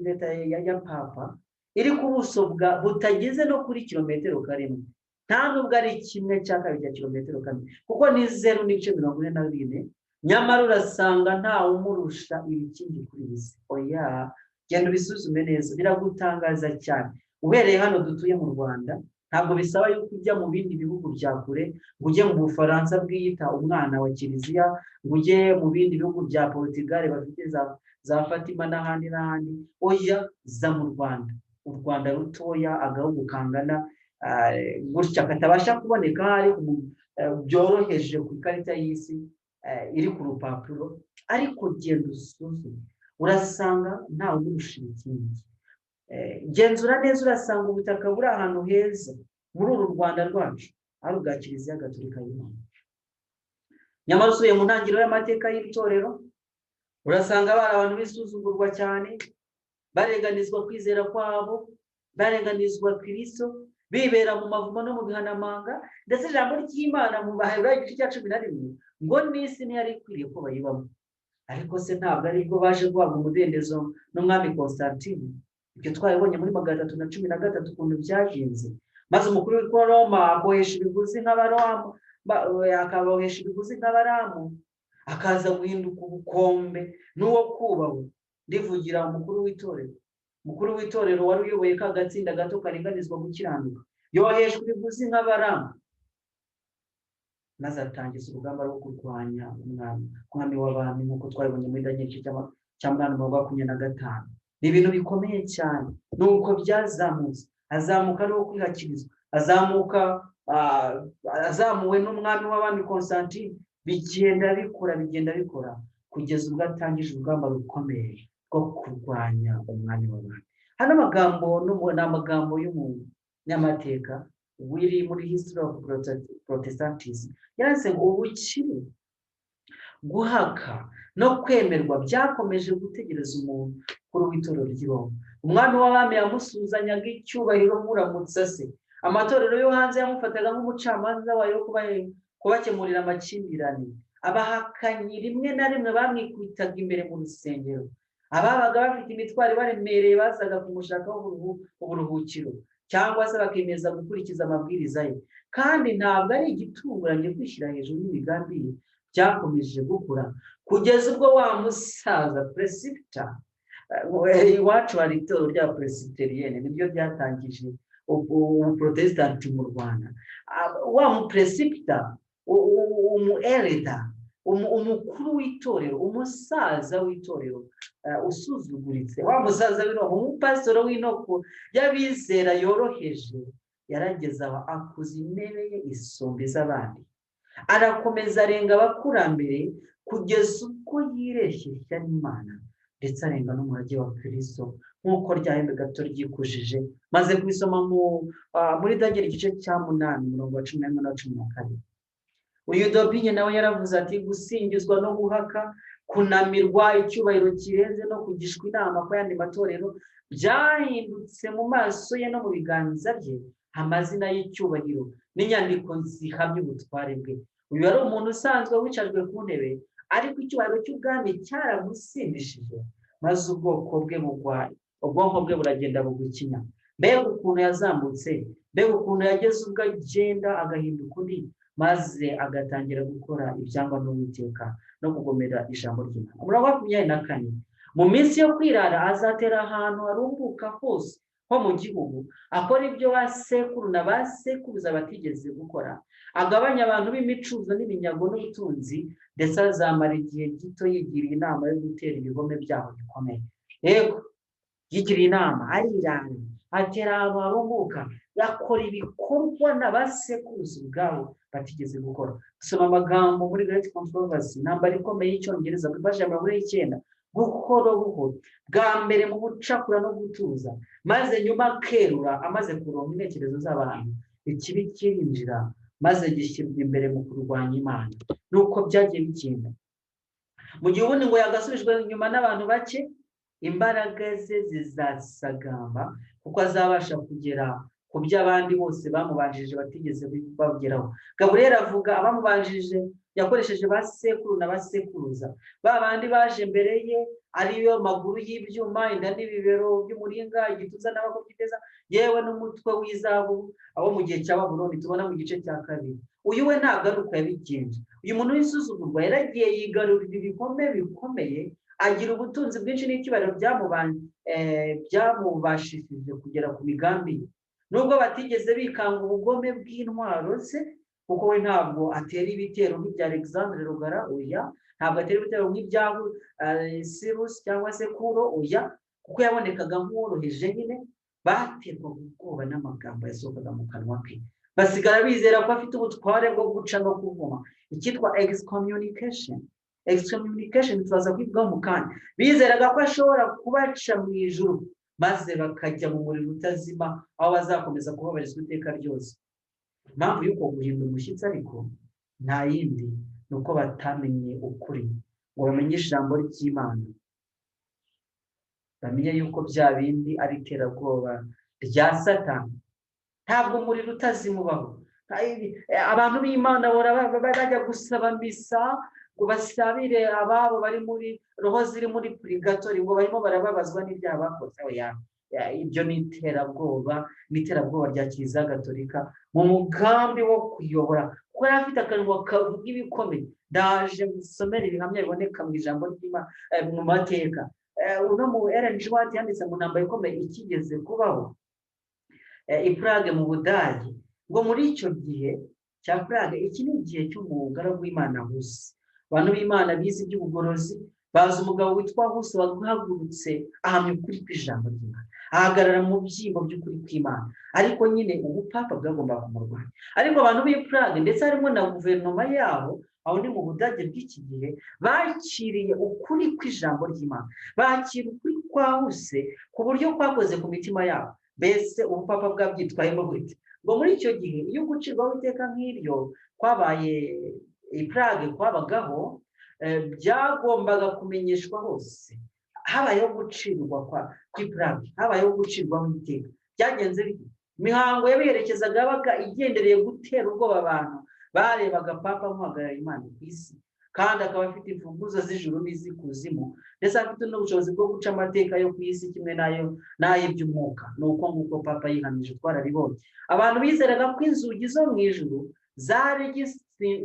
leta ya Papa, iri ku buso butageze no kuri kilometero karindwi, nta nubwo ari 1/2 cya kilometero kamwe, kuko ni 0.44, nyamara urasanga ntawe umurusha ibikingi kuri iyi si. Oya, genda ubisuzume neza, biragutangaza cyane. Uhereye hano dutuye mu Rwanda, ntabwo bisaba yuko ujya mu bindi bihugu bya kure, ngo ujye mu Bufaransa bwiyita umwana wa Kiliziya, ngo ujye mu bindi bihugu bya Portugal bafite za Fatima n'ahandi n'ahandi. Oya, za mu Rwanda, u Rwanda rutoya, agahugu kangana gutya, katabasha kuboneka ahari byoroheje ku ikarita y'isi iri ku rupapuro, ariko genda usuzume, urasanga ntawe umurusha ibikingi. Genzura neza, urasanga ubutaka buri ahantu heza muri uru Rwanda rwacu ari ubwa Kiliziya Gatolika y'Imana. Nyamara usuye mu ntangiriro y'amateka y'itorero, urasanga bari abantu bisuzugurwa cyane, barenganizwa kwizera kwabo, barenganizwa Kirisito, bibera mu mavumo no mu bihanamanga. Ndetse ijambo ry'Imana mu Baheburayo igice cya 11 ngo n'isi ntiyari ikwiriye ko bayibamo. Ariko se ntabwo aribwo baje guhabwa umudendezo n'umwami Constantine? Ibyo twabibonye muri 313 ukuntu byagenze, maze umukuru w'i Roma akohesha ibiguzi nk'Abaroma, akabohesha ibiguzi nk'Abaramu, akaza guhinduka ubukombe n'uwo kubahwa. Ndivugira umukuru w'itorero, umukuru w'itorero wari uyoboye ka gatsinda gato karinganizwa gukiranuka, yoheshwa ibiguzi nk'Abaramu, maze atangiza urugamba rwo kurwanya umwami w'abami, nk'uko twabibonye muri Daniel igice cya 8, umurongo wa 25. Ni ibintu bikomeye cyane. Ni uko byazamutse, azamuka ari uwo kwihakirizwa, azamuka azamuwe n'umwami w'abami Constantine. Bigenda bikora, bigenda bikora, kugeza ubwo atangije urugamba rukomeye rwo kurwanya umwami w'abami. Hano amagambo ni amagambo y'umunyamateka wiri muri History of Protestantism. Yanditse ngo ubukire, guhaka no kwemerwa byakomeje gutegereza umuntu kuri w'itorero ry'i Roma. Umwami w'abami yamusuhuzanyaga icyubahiro muramutsa se. Amatorero yo hanze yamufataga nk'umucamanza wayo wo kubakemurira amakimbirane. Abahakanyi rimwe na rimwe bamwikubitaga imbere mu rusengero. Ababaga bafite imitwaro ibaremereye bazaga kumushakaho uburuhukiro, cyangwa se bakemeza gukurikiza amabwiriza ye. Kandi ntabwo ari igitunguranye kwishyira hejuru n'imigambi ye byakomeje gukura, kugeza ubwo wa musaza presbyter. Iwacu hari itorero rya Presbyterienne, niryo ryatangije ubuprotesitanti mu Rwanda. Wa mupresbyter, umu elder, umukuru w'itorero, umusaza w'itorero usuzuguritse, wa musaza w'inoko, umupasitoro w'inoko y'abizera yoroheje, yarageze aho akuza intebe ye isumba iz'abandi, arakomeza arenga abakurambere, kugeza ubwo yireshyeshya n'Imana, ndetse arenga n'umurage wa Kirisito, nk'uko ryahembe gato ryikujije. Maze kubisoma muri Daniel igice cya 8, umurongo wa 11 na 12. Uyu D'Aubigné nawe yaravuze ati: "Gusingizwa no guhaka, kunamirwa, icyubahiro kirenze no kugishwa inama kw'ayandi matorero byahindutse mu maso ye no mu biganza bye amazina y'icyubahiro n'inyandiko zihamya ubutware bwe." Uyu yari umuntu usanzwe wicajwe ku ntebe, ariko icyubahiro cy'ubwami cyaramusindishije, maze ubwoko bwe bugwa, ubwonko bwe buragenda bugukinya. Mbega ukuntu yazamutse! Mbega ukuntu yageze ubwo agenda agahinduka undi, maze agatangira gukora ibyangwa n'Uwiteka no kugomera ijambo ry'Imana. Umurongo wa 24: mu minsi yo kwirara azatera ahantu harumbuka hose ho mu gihugu, akora ibyo ba sekuru na ba sekuruza batigeze gukora, agabanya abantu b'imicuzo n'iminyago n'ubutunzi, ndetse azamara igihe gito yigiriye inama yo gutera ibihome byaho bikomeye. Yego, yigiriye inama, arirara, atera ahantu harumbuka, yakora ibikorwa na ba sekuruza ubwabo batigeze gukora. Dusoma amagambo muri Great Controversy, intambara ikomeye y'Icyongereza, ku ipaji ya 49: buhoro buhoro, bwa mbere mu bucakura no gutuza, maze nyuma akerura, amaze kuronka intekerezo z'abantu, ikibi kirinjira. Maze gishyirwa imbere mu kurwanya Imana. Nuko byagiye bigenda. Mu gihe ubundi ngo yagasubijwe inyuma n'abantu bake, imbaraga ze zizasagamba, kuko azabasha kugera ku byo abandi bose bamubanjirije batigeze bageraho. Gaburiyeli avuga abamubanjirije yakoresheje ba sekuru na ba sekuruza, ba bandi baje mbere ye, ariyo maguru y'ibyuma, inda n'ibibero by'umuringa, igituza n'amaboko by'ifeza, yewe n'umutwe w'izahabu, abo mu gihe cya Babuloni tubona mu gice cya kabiri. Uyu we ntabwo ari uko yabigenje. Uyu muntu w'isuzugurwa yaragiye yigarurira ibihome bikomeye, agira ubutunzi bwinshi n'icyubahiro byamubashishije kugera ku migambi ye. Nubwo batigeze bikanga ubugome bw'intwaro ze, kuko we ntabwo atera ibitero nk'ibya Alexandre Rugara, oya, ntabwo atera ibitero nk'ibya Sirusi cyangwa se Kuro, oya, kuko yabonekaga nk'uworoheje nyine. Baterwaga ubwoba n'amagambo yasohokaga mu kanwa ke, basigara bizera ko afite ubutware bwo guca no kuvuma, icyitwa excommunication. Excommunication turaza kwivugaho mu kanya. Bizeraga ko ashobora kubaca mu ijuru, maze bakajya mu muriro utazima, aho bazakomeza kubabarizwa iteka ryose. Impamvu y'uko guhinda umushyitsi ariko nta yindi, ni uko batamenye ukuri ngo bamenye ijambo ry'Imana, bamenye yuko bya bindi ari iterabwoba rya Satani. Ntabwo umuriro utazima ubaho. Abantu b'Imana bajya gusaba misa ngo basabire ababo bari muri roho ziri muri purigatori, ngo barimo barababazwa n'ibyaha bakoze. Oya, ibyo ni iterabwoba, ni iterabwoba rya Kiliziya Gatolika mu mugambi wo kuyobora, kuko yari afite akanwa kavuga ibikomeye. Ndaje musomere ibihamya biboneka mu ijambo ry'Imana, mu mateka. Uno mu Ellen G. White yanditse mu ntambara ikomeye ikigeze kubaho i Prague mu Budage, ngo muri icyo gihe cya Prague, iki ni igihe cy'umugaragu w'Imana Husi. Abantu b'Imana bize iby'ubugorozi bazi umugabo witwa Husi wahagurutse ahamya ukuri kw'ijambo ry'Imana, ahagarara mu byimbo by'ukuri kw'Imana. Ariko nyine ubupapa bwagombaga kumurwanya. Ariko abantu b'i Prague, ndetse harimo na guverinoma yabo, aho ni mu Budage bw'iki gihe, bakiriye ukuri kw'ijambo ry'Imana, bakira ukuri kwa Huse ku buryo kwakoze ku mitima yabo. Mbese ubupapa bwabyitwayemo gute? Ngo muri icyo gihe, iyo gucirwaho iteka nk'iryo kwabaye i Prague kwabagaho, byagombaga kumenyeshwa hose. Habayeho gucirwa kw'i Prague, habayeho gucirwaho iteka. Byagenze bite? Imihango yabiherekezaga yabaga igendereye gutera ubwoba abantu barebaga papa nk'uhagarariye Imana ku isi, kandi akaba afite imfunguzo z'ijuru n'iz'ikuzimu, ndetse afite n'ubushobozi bwo guca amateka yo ku isi kimwe n'ayo n'ay'iby'umwuka. Ni uko nguko papa yihamije, twarabibonye. Abantu bizeraga ko inzugi zo mu ijuru zari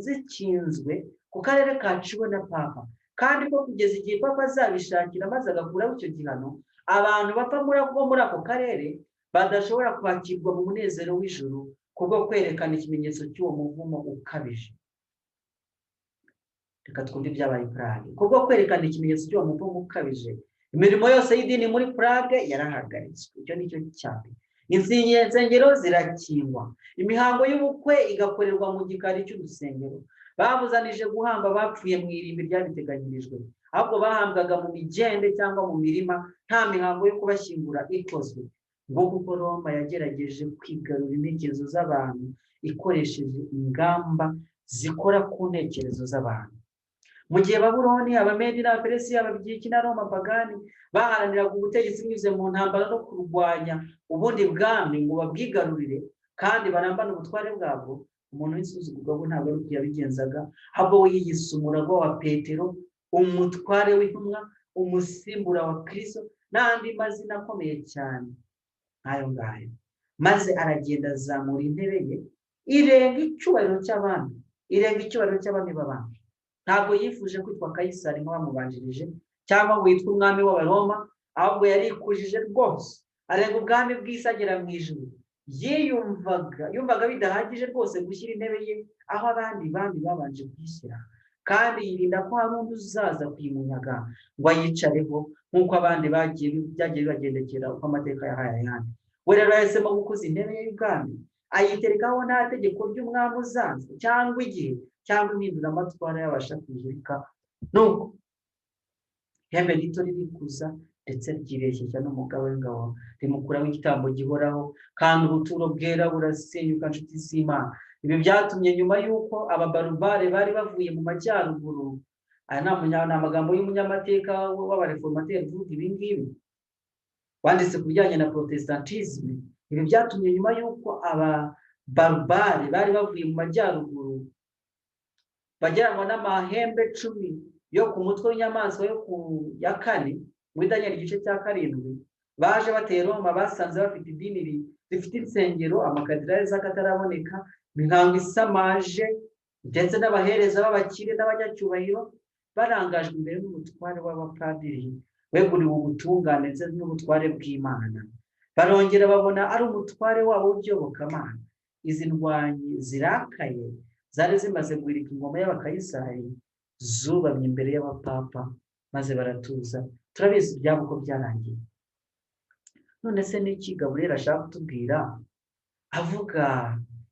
zikinzwe ku karere kaciwe na papa, kandi ko kugeza igihe papa azabishakira maze agakuraho icyo gihano, abantu bapfa muri ako karere badashobora kwakirwa mu munezero w'ijuru kubwo kwerekana ikimenyetso cy'uwo muvumo ukabije. Reka twumve ibyabaye i Prague. Kubwo kwerekana ikimenyetso cy'uwo muvumo ukabije, imirimo yose y'idini muri Prague yarahagaritswe. Icyo ni cyo cya mbere. Insengero zirakingwa, imihango y'ubukwe igakorerwa mu gikari cy'urusengero. Babuzanije guhamba abapfuye mu irimbi ryabiteganyirijwe, ahubwo bahambwaga mu migende cyangwa mu mirima, nta mihango yo kubashyingura ikozwe. Ngo kuko Roma yagerageje kwigarura intekerezo z'abantu ikoresheje ingamba zikora ku ntekerezo z'abantu. Mu gihe Babuloni, Abamedi n'Abaperesi, Abagiriki na Roma pagani baharaniraga ubutegetsi binyuze mu ntambara no kurwanya ubundi bwami ngo babwigarurire kandi barambane ubutware bwabwo, umuntu w'insuzugurwa we ntabwo ari uko yabigenzaga. Ahubwo we yiyise umuragwa wa Petero, umutware w'intumwa, umusimbura wa Kristo n'andi mazina akomeye cyane nk'ayo ngayo, maze aragenda azamura intebe ye irenga icyubahiro cy'abami, irenga icyubahiro cy'abami b'abami. Ntabwo yifuje kwitwa Kayisari nk'abamubanjirije, cyangwa ngo yitwe umwami w'Abaroma, ahubwo yarikujije rwose arenga ubwami bw'isi agera mu ijuru. Yiyumvaga, yumvaga bidahagije rwose gushyira intebe ye aho abandi bami babanje kuyishyira, kandi yirinda ko hari undi uzaza kuyimunyaga ngo ayicareho, nk'uko abandi bagiye byagiye bibagendekera uko amateka yahaye ayandi. We rero yahisemo gukuza intebe ye y'ubwami, ayiterekaho nta tegeko ry'umwami uzaza cyangwa igihe cyangwa impinduramatwara yabasha kuyihirika. Nuko ihembe rito ririkuza, ndetse ryireshyeshya n'umugaba w'ingabo, rimukuraho igitambo gihoraho, kandi ubuturo bwera burasenyuka. Nshuti z'Imana. Ibi byatumye nyuma y'uko ababarubare bari bavuye mu majyaruguru, aya ni amagambo y'umunyamateka w'abareformateri uvuga ibi ngibi, wanditse ku bijyanye na protestantisme. Ibi byatumye nyuma y'uko ababarubare bari bavuye mu majyaruguru bageranwa n'amahembe 10 yo ku mutwe w'inyamaswa yo ku ya kane muri Daniel igice cya 7, baje bateye Roma, basanze bafite idini rifite insengero, amakatedrali z'akataraboneka, imihango isamaje, ndetse n'abahereza b'abakire n'abanyacyubahiro, barangajwe imbere n'umutware w'abapadiri weguriwe ubutungane ndetse n'ubutware bw'Imana. Barongera babona ari umutware wabo w'ibyobokamana. Izi ndwanyi zirakaye zari zimaze guhirika ingoma y'abakayisari, zubamye imbere y'abapapa maze baratuza. Turabizi ibyabo uko byarangiye. None se n'iki Gaburiyeli ashaka kutubwira avuga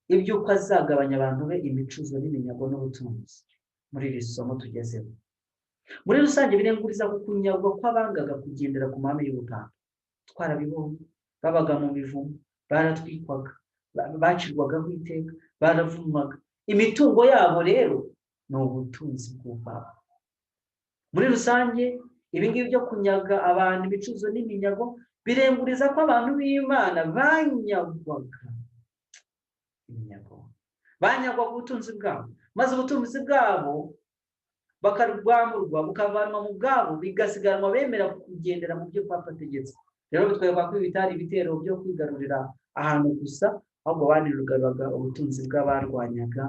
iby'uko azagabanya abantu be imicuzo n'iminyago n'ubutunzi muri iri somo tugezeho? Muri rusange birenguriza ku kunyagwa kw'abangaga kugendera ku mahame y'ubupapa. Twarabibonye, babaga mu mivumo, baratwikwaga, bacirwagaho iteka, baravumwaga. Imitungo yabo rero ni ubutunzi bw'ubupapa. Muri rusange ibi ngibi byo kunyaga abantu imicuzo n'iminyago birenguriza ko abantu b'Imana banyagwaga iminyago, banyagwaga ubutunzi bwabo, maze ubutunzi bwabo bakarwamurwa, bukavanwa mu bwabo, bigasigaranwa bemera kugendera mu byo papa ategetse. Rero bitwereka ko ibi bitari ibitero byo kwigarurira ahantu gusa, ahubwo banigaruraga ubutunzi bw'abarwanyaga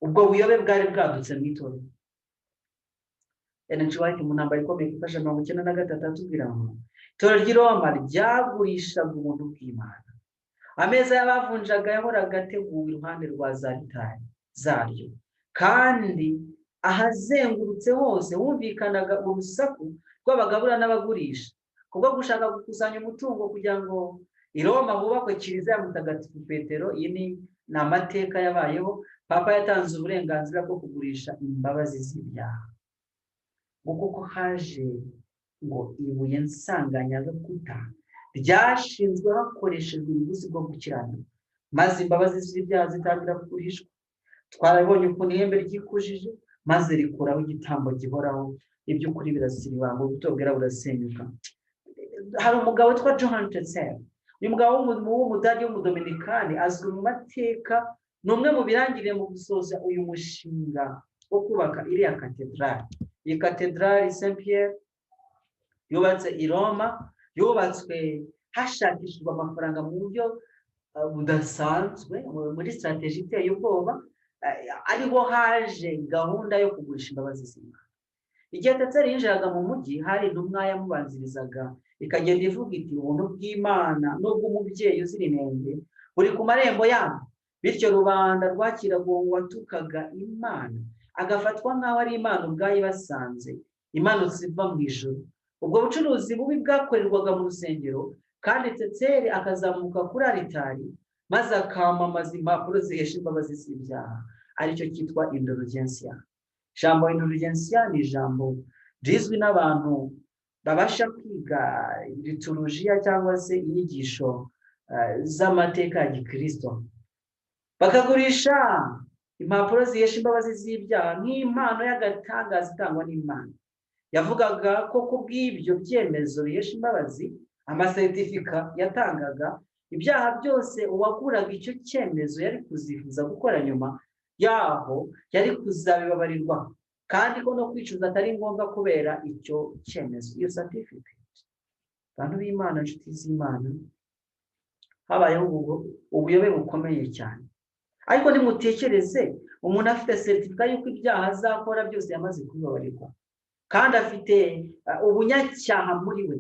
ubwo buyobe bwari bwadutse mu itorero. Ellen G. White mu ntambara ikomeye ifasha 93 atubwira ngo itorero ry'i Roma ryagurishaga ubuntu bw'Imana. Ameza y'abavunjaga yahoraga ateguwe iruhande rwa za alitari zaryo, kandi ahazengurutse hose humvikanaga urusaku rw'abagabura n'abagurisha, kubwo gushaka gukusanya umutungo kugira ngo i Roma hubakwe kiliziya ya Mutagatifu Petero. Iyi ni amateka yabayeho. Papa yatanze uburenganzira bwo kugurisha imbabazi z'ibyaha. Ngo kuko haje ngo ibuye nsanganyarukuta ryashinzwe hakoreshejwe ubuguzi bwo gukiranirwa, maze imbabazi z'ibyaha zitangira kugurishwa. Twarabonye ukuntu ihembe ryikujije maze rikuraho igitambo gihoraho. Iby'ukuri birasiribanga, ubuto bwera burasenyuka. Hari umugabo witwa Johann Tetzel. Uyu mugabo w'umudage w'umudominikani azwi mu mateka, ni umwe mu birangiriye mu gusoza uyu mushinga wo kubaka iriya katedrali. Iyi katedrali Saint Pierre yubatse i Roma, yubatswe hashakishijwe amafaranga mu buryo budasanzwe, muri strategy iteye ubwoba, ariho haje gahunda yo kugurisha imbabazi z'Imana. Igihe Tetzel yinjiraga mu mujyi, hari intumwa yamubanzirizaga ikagenda ivuga iti: "Ubuntu bw'Imana n'ubw'umubyeyi uzira inenge buri ku marembo yabo." Bityo rubanda rwakiraga uwo watukaga Imana, agafatwa nk'aho ari Imana ubwayo ibasanze, imanutse iva mu ijuru. Ubwo bucuruzi bubi bwakorerwaga mu rusengero, kandi Tetzel akazamuka kuri alitari maze akamamaza impapuro zihesha imbabazi z'ibyaha, aricyo cyitwa indulgensia. Ijambo indulgensia ni ijambo rizwi n'abantu babasha kwiga liturujiya cyangwa se inyigisho z'amateka ya gikirisito. Bakagurisha impapuro zihesha imbabazi z'ibyaha nk'impano y'agatangaza itangwa n'Imana. Yavugaga ko ku bw'ibyo byemezo bihesha imbabazi, amasertifika yatangaga, ibyaha byose uwaguraga icyo cyemezo yari kuzifuza gukora nyuma yaho yari kuzabibabarirwa, kandi ko no kwicuza atari ngombwa kubera icyo cyemezo, iyo certificate. Abantu b'Imana, inshuti z'Imana, habayeho ubuyobe bukomeye cyane. Ariko nimutekereze umuntu afite seritifika y'uko ibyaha azakora byose yamaze kubibabarirwa, kandi afite ubunyacyaha muri we,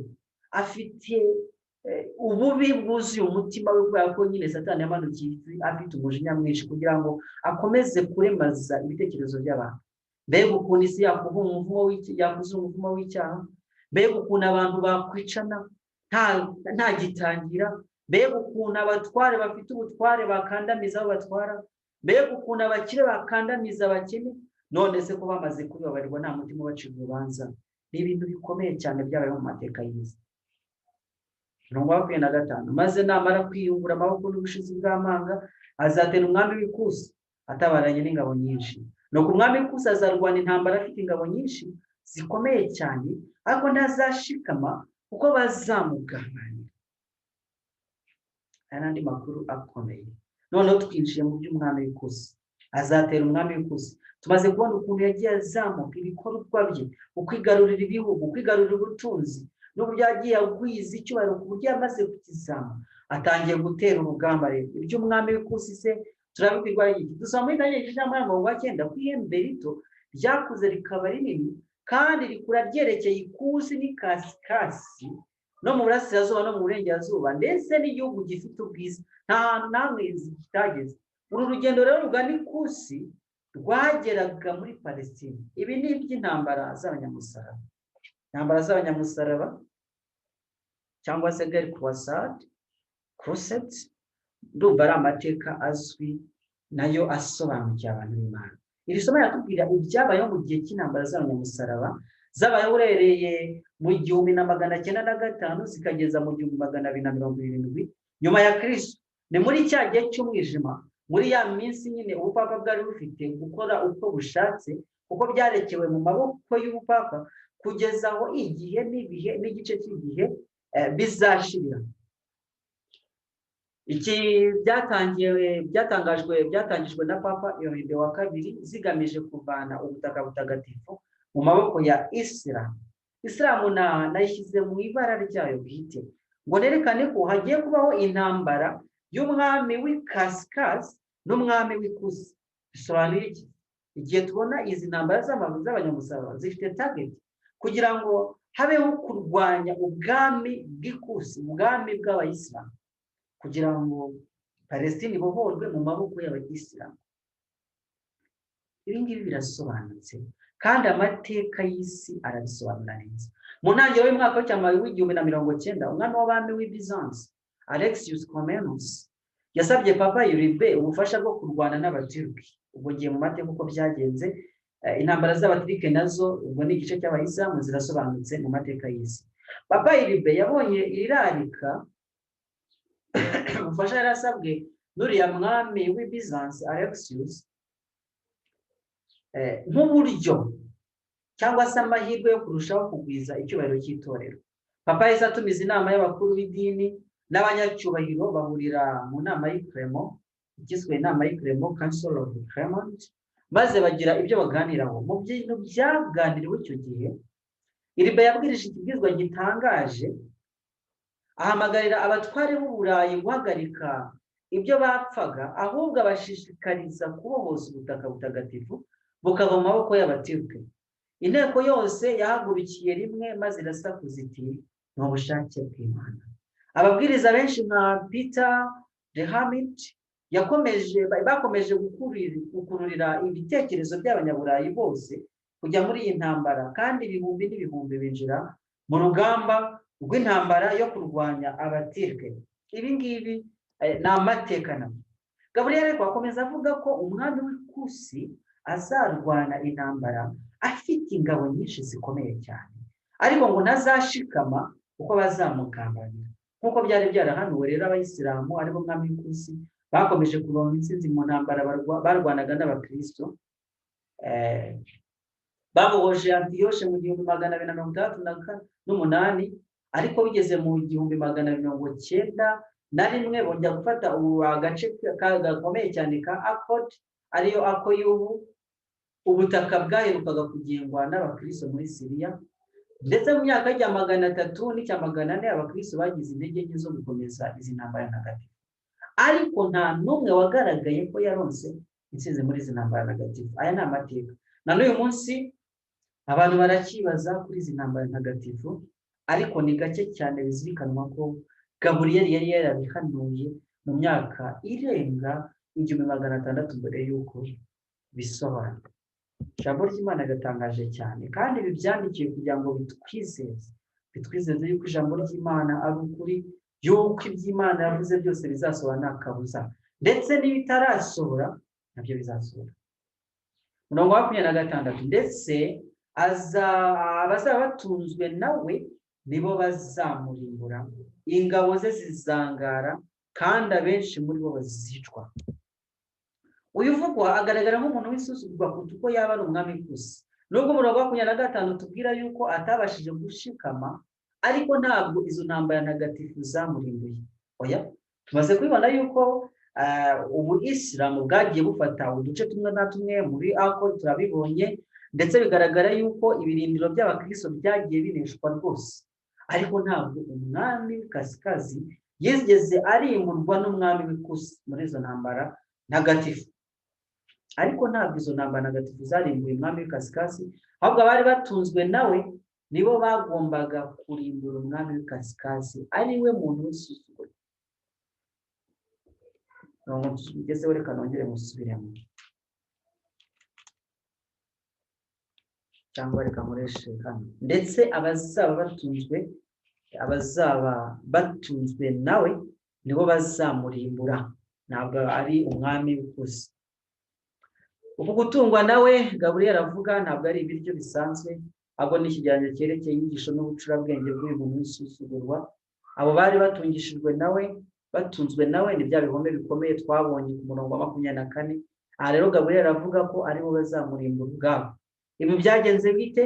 afite ububi bwuzuye umutima we, kubera ko nyine Satani yamanukiye afite umujinya mwinshi kugira ngo akomeze kuremaza ibitekerezo by'abantu. Mbega ukuntu isi yakuza umuvumo w'icyaha! Mbega ukuntu abantu bakwicana nta gitangira! Mbega ukuntu abatware bafite ubutware bakandamiza abo batwara! Mbega ukuntu abakire bakandamiza abakene! None se ko bamaze kubibabarirwa, nta mutima ubacira urubanza? Ni ibintu bikomeye cyane byabayeho mu mateka y'isi. 25: maze namara kwiyungura amaboko n'ubushizi bw'amanga, Azatera umwami w'Ikusi atabaranye n'ingabo nyinshi. Nuko umwami w'Ikusi azarwana intambara afite ingabo nyinshi zikomeye cyane, ariko ntazashikama kuko bazamugambanira. Aya n'andi makuru akomeye. Noneho twinjiye mu by'umwami w'Ikusi. Azatera umwami w'Ikusi. Tumaze kubona ukuntu yagiye azamuka, ibikorwa bye, ukwigarurira ibihugu, ukwigarurira ubutunzi, n'uburyo yagiye agwiza icyubahiro ku buryo yamaze kukizamura. Atangiye gutera urugamba rero. Iby'umwami w'Ikusi se turabibwirwa iki? Dusoma muri Daniel igice cya 9 ko ihembe rito ryakuze rikaba rinini kandi rikura ryerekeye ikusi n'ikasikasi no mu burasirazuba no mu burengerazuba, ndetse n'igihugu gifite ubwiza, nta hantu namwe kitageze. Uru rugendo rero rugana ikusi rwageraga muri Palestine. Ibi ni iby'intambara z'abanyamusaraba, intambara z'abanyamusaraba cyangwa se guerre croisade, crusade. Ndumva ari amateka azwi nayo asobanukiye abantu b'Imana. Iri somo riratubwira ibyabayeho mu gihe cy'intambara z'abanyamusaraba, zabayeho uhereye mu 1905 zikageza mu 1270 nyuma ya Kristo. Ni muri cya gihe cy'umwijima, muri ya minsi nyine ubupapa bwari bufite gukora uko bushatse, kuko byarekewe mu maboko y'ubupapa kugeza aho igihe n'ibihe n'igice cy'igihe bizashirira. Iki byatangiwe, byatangajwe, byatangijwe na Papa Yohide wa kabiri, zigamije kuvana ubutaka butagatifu mu maboko ya Isilamu. Isilamu nayishyize mu ibara ryayo bwite ngo nerekane ko hagiye kubaho intambara y'umwami w'ikasikasi n'umwami w'ikusi. Bisobanuye iki? Igihe tubona izi ntambara z'abanyamusaraba zifite target kugira ngo habeho kurwanya ubwami bw'ikusi, ubwami bw'abayisilamu, kugira ngo Palestine ibohorwe mu maboko y'abayisilamu. Ibi ngibi birasobanutse kandi amateka y'isi arabisobanura neza. Mu ntangiriro y'umwaka w'1090, umwami w'abami w'i Byzance, Alexius Comnenus, yasabye Papa Uribe ubufasha bwo kurwana n'Abaturuki. Ubwo ngiye mu mateka uko byagenze. Intambara z'Abaturike nazo ubwo ni igice cy'abayisilamu, zirasobanutse mu mateka y'isi. Papa Uribe yabonye irarika ubufasha yari asabwe n'uriya mwami w'i Byzance Alexius nk'uburyo cyangwa se amahirwe yo kurushaho kugwiza icyubahiro cy'itorero. Papa yahise atumiza inama y'abakuru b'idini n'abanyacyubahiro, bahurira mu nama y'i Clermont, igizwe inama y'i Clermont, Council of Clermont, maze bagira ibyo baganiraho. Mu bintu byaganiriwe icyo gihe, Iribe yabwirije ikibwizwa gitangaje, ahamagarira abatware b'Uburayi guhagarika ibyo bapfaga, ahubwo abashishikariza kubohoza ubutaka butagatifu bukava mu maboko y'Abaturuke. Inteko yose yahagurukiye rimwe maze irasakuza iti: "Ni ubushake bw'Imana." Ababwiriza benshi nka Peter the Hermit yakomeje, bakomeje gukururira ibitekerezo by'Abanyaburayi bose kujya muri iyi ntambara, kandi ibihumbi n'ibihumbi binjira mu rugamba rw'intambara yo kurwanya Abatirike. Ibi ngibi ni amateka nabyo. Gaburiyeli ariko akomeza avuga ko umwami w'Ikusi azarwana intambara afite ingabo nyinshi zikomeye cyane, ariko ngo ntazashikama kuko bazamugambanira. Nk'uko byari byarahanuwe rero, Abayisilamu, aribo mwami w'Ikusi, bakomeje kuronka intsinzi mu ntambara barwanaga n'Abakristo. Babohoje Antiyoshe mu 1268, ariko bigeze mu 1291 bongera gufata ubu agace gakomeye cyane ka Akod, ariyo Ako y'ubu, ubutaka bwaherukaga kugengwa n'Abakristo muri Siriya. Ndetse mu myaka y'icya 300 n'icya 400, Abakristo bagize intege nke zo gukomeza izi ntambara ntagatifu, ariko nta n'umwe wagaragaye ko yaronse intsinzi muri izi ntambara ntagatifu. Aya ni amateka. Na n'uyu munsi abantu baracyibaza kuri izi ntambara ntagatifu, ariko ni gake cyane bizirikanwa ko Gaburiyeli yari yarabihanuye mu myaka irenga 1600 mbere y'uko bisohora. Ijambo ry'Imana riratangaje cyane, kandi ibi byandikiwe kugira ngo bitwizeze, bitwizeze yuko ijambo ry'Imana ari ukuri, yuko iby'Imana yavuze byose bizasohora nta kabuza, ndetse n'ibitarasohora nabyo bizasohora. Umurongo wa 26: ndetse abazaba batunzwe nawe nibo bazamurimbura, ingabo ze zizangara, kandi abenshi muri bo bazicwa. Uyu uvugwa agaragara nk'umuntu w'isuzugurwa kuruta uko yaba ari umwami gusa. Nubwo umurongo wa 25 tubwira yuko atabashije gushikama, ariko ntabwo izo ntambara ntagatifu zamurimbuye. Oya, tumaze kubibona yuko ubu Isilamu bwagiye bufata uduce tumwe na tumwe muri ako turabibonye, ndetse bigaragara yuko ibirindiro by'abakristo byagiye bineshwa rwose, ariko ntabwo umwami w'ikasikazi yigeze arimburwa n'umwami w'ikusi muri izo ntambara ntagatifu. Ariko ntabwo izo ntambara ntagatifu zarimbuye umwami w'ikasikazi, ahubwo abari batunzwe nawe nibo bagombaga kurimbura umwami w'ikasikazi, ari we muntu w'isuzuguro. Ngezeho, reka nongere musubiremo, cyangwa reka nkoreshe hano. Ndetse abazaba batunzwe nawe nibo bazamurimbura, ntabwo ari umwami w'ikusi. Uku gutungwa nawe Gaburiyeli avuga ntabwo ari ibiryo bisanzwe, ahubwo ni ikigereranyo cyerekeye inyigisho n'ubucurabwenge bw'uyu muntu w'isuzugurwa. Abo bari batungishijwe nawe, batunzwe nawe, ni bya bihome bikomeye twabonye ku murongo wa 24. Aha rero Gaburiyeli avuga ko aribo bazamurimbura ubwabo. Ibi byagenze bite?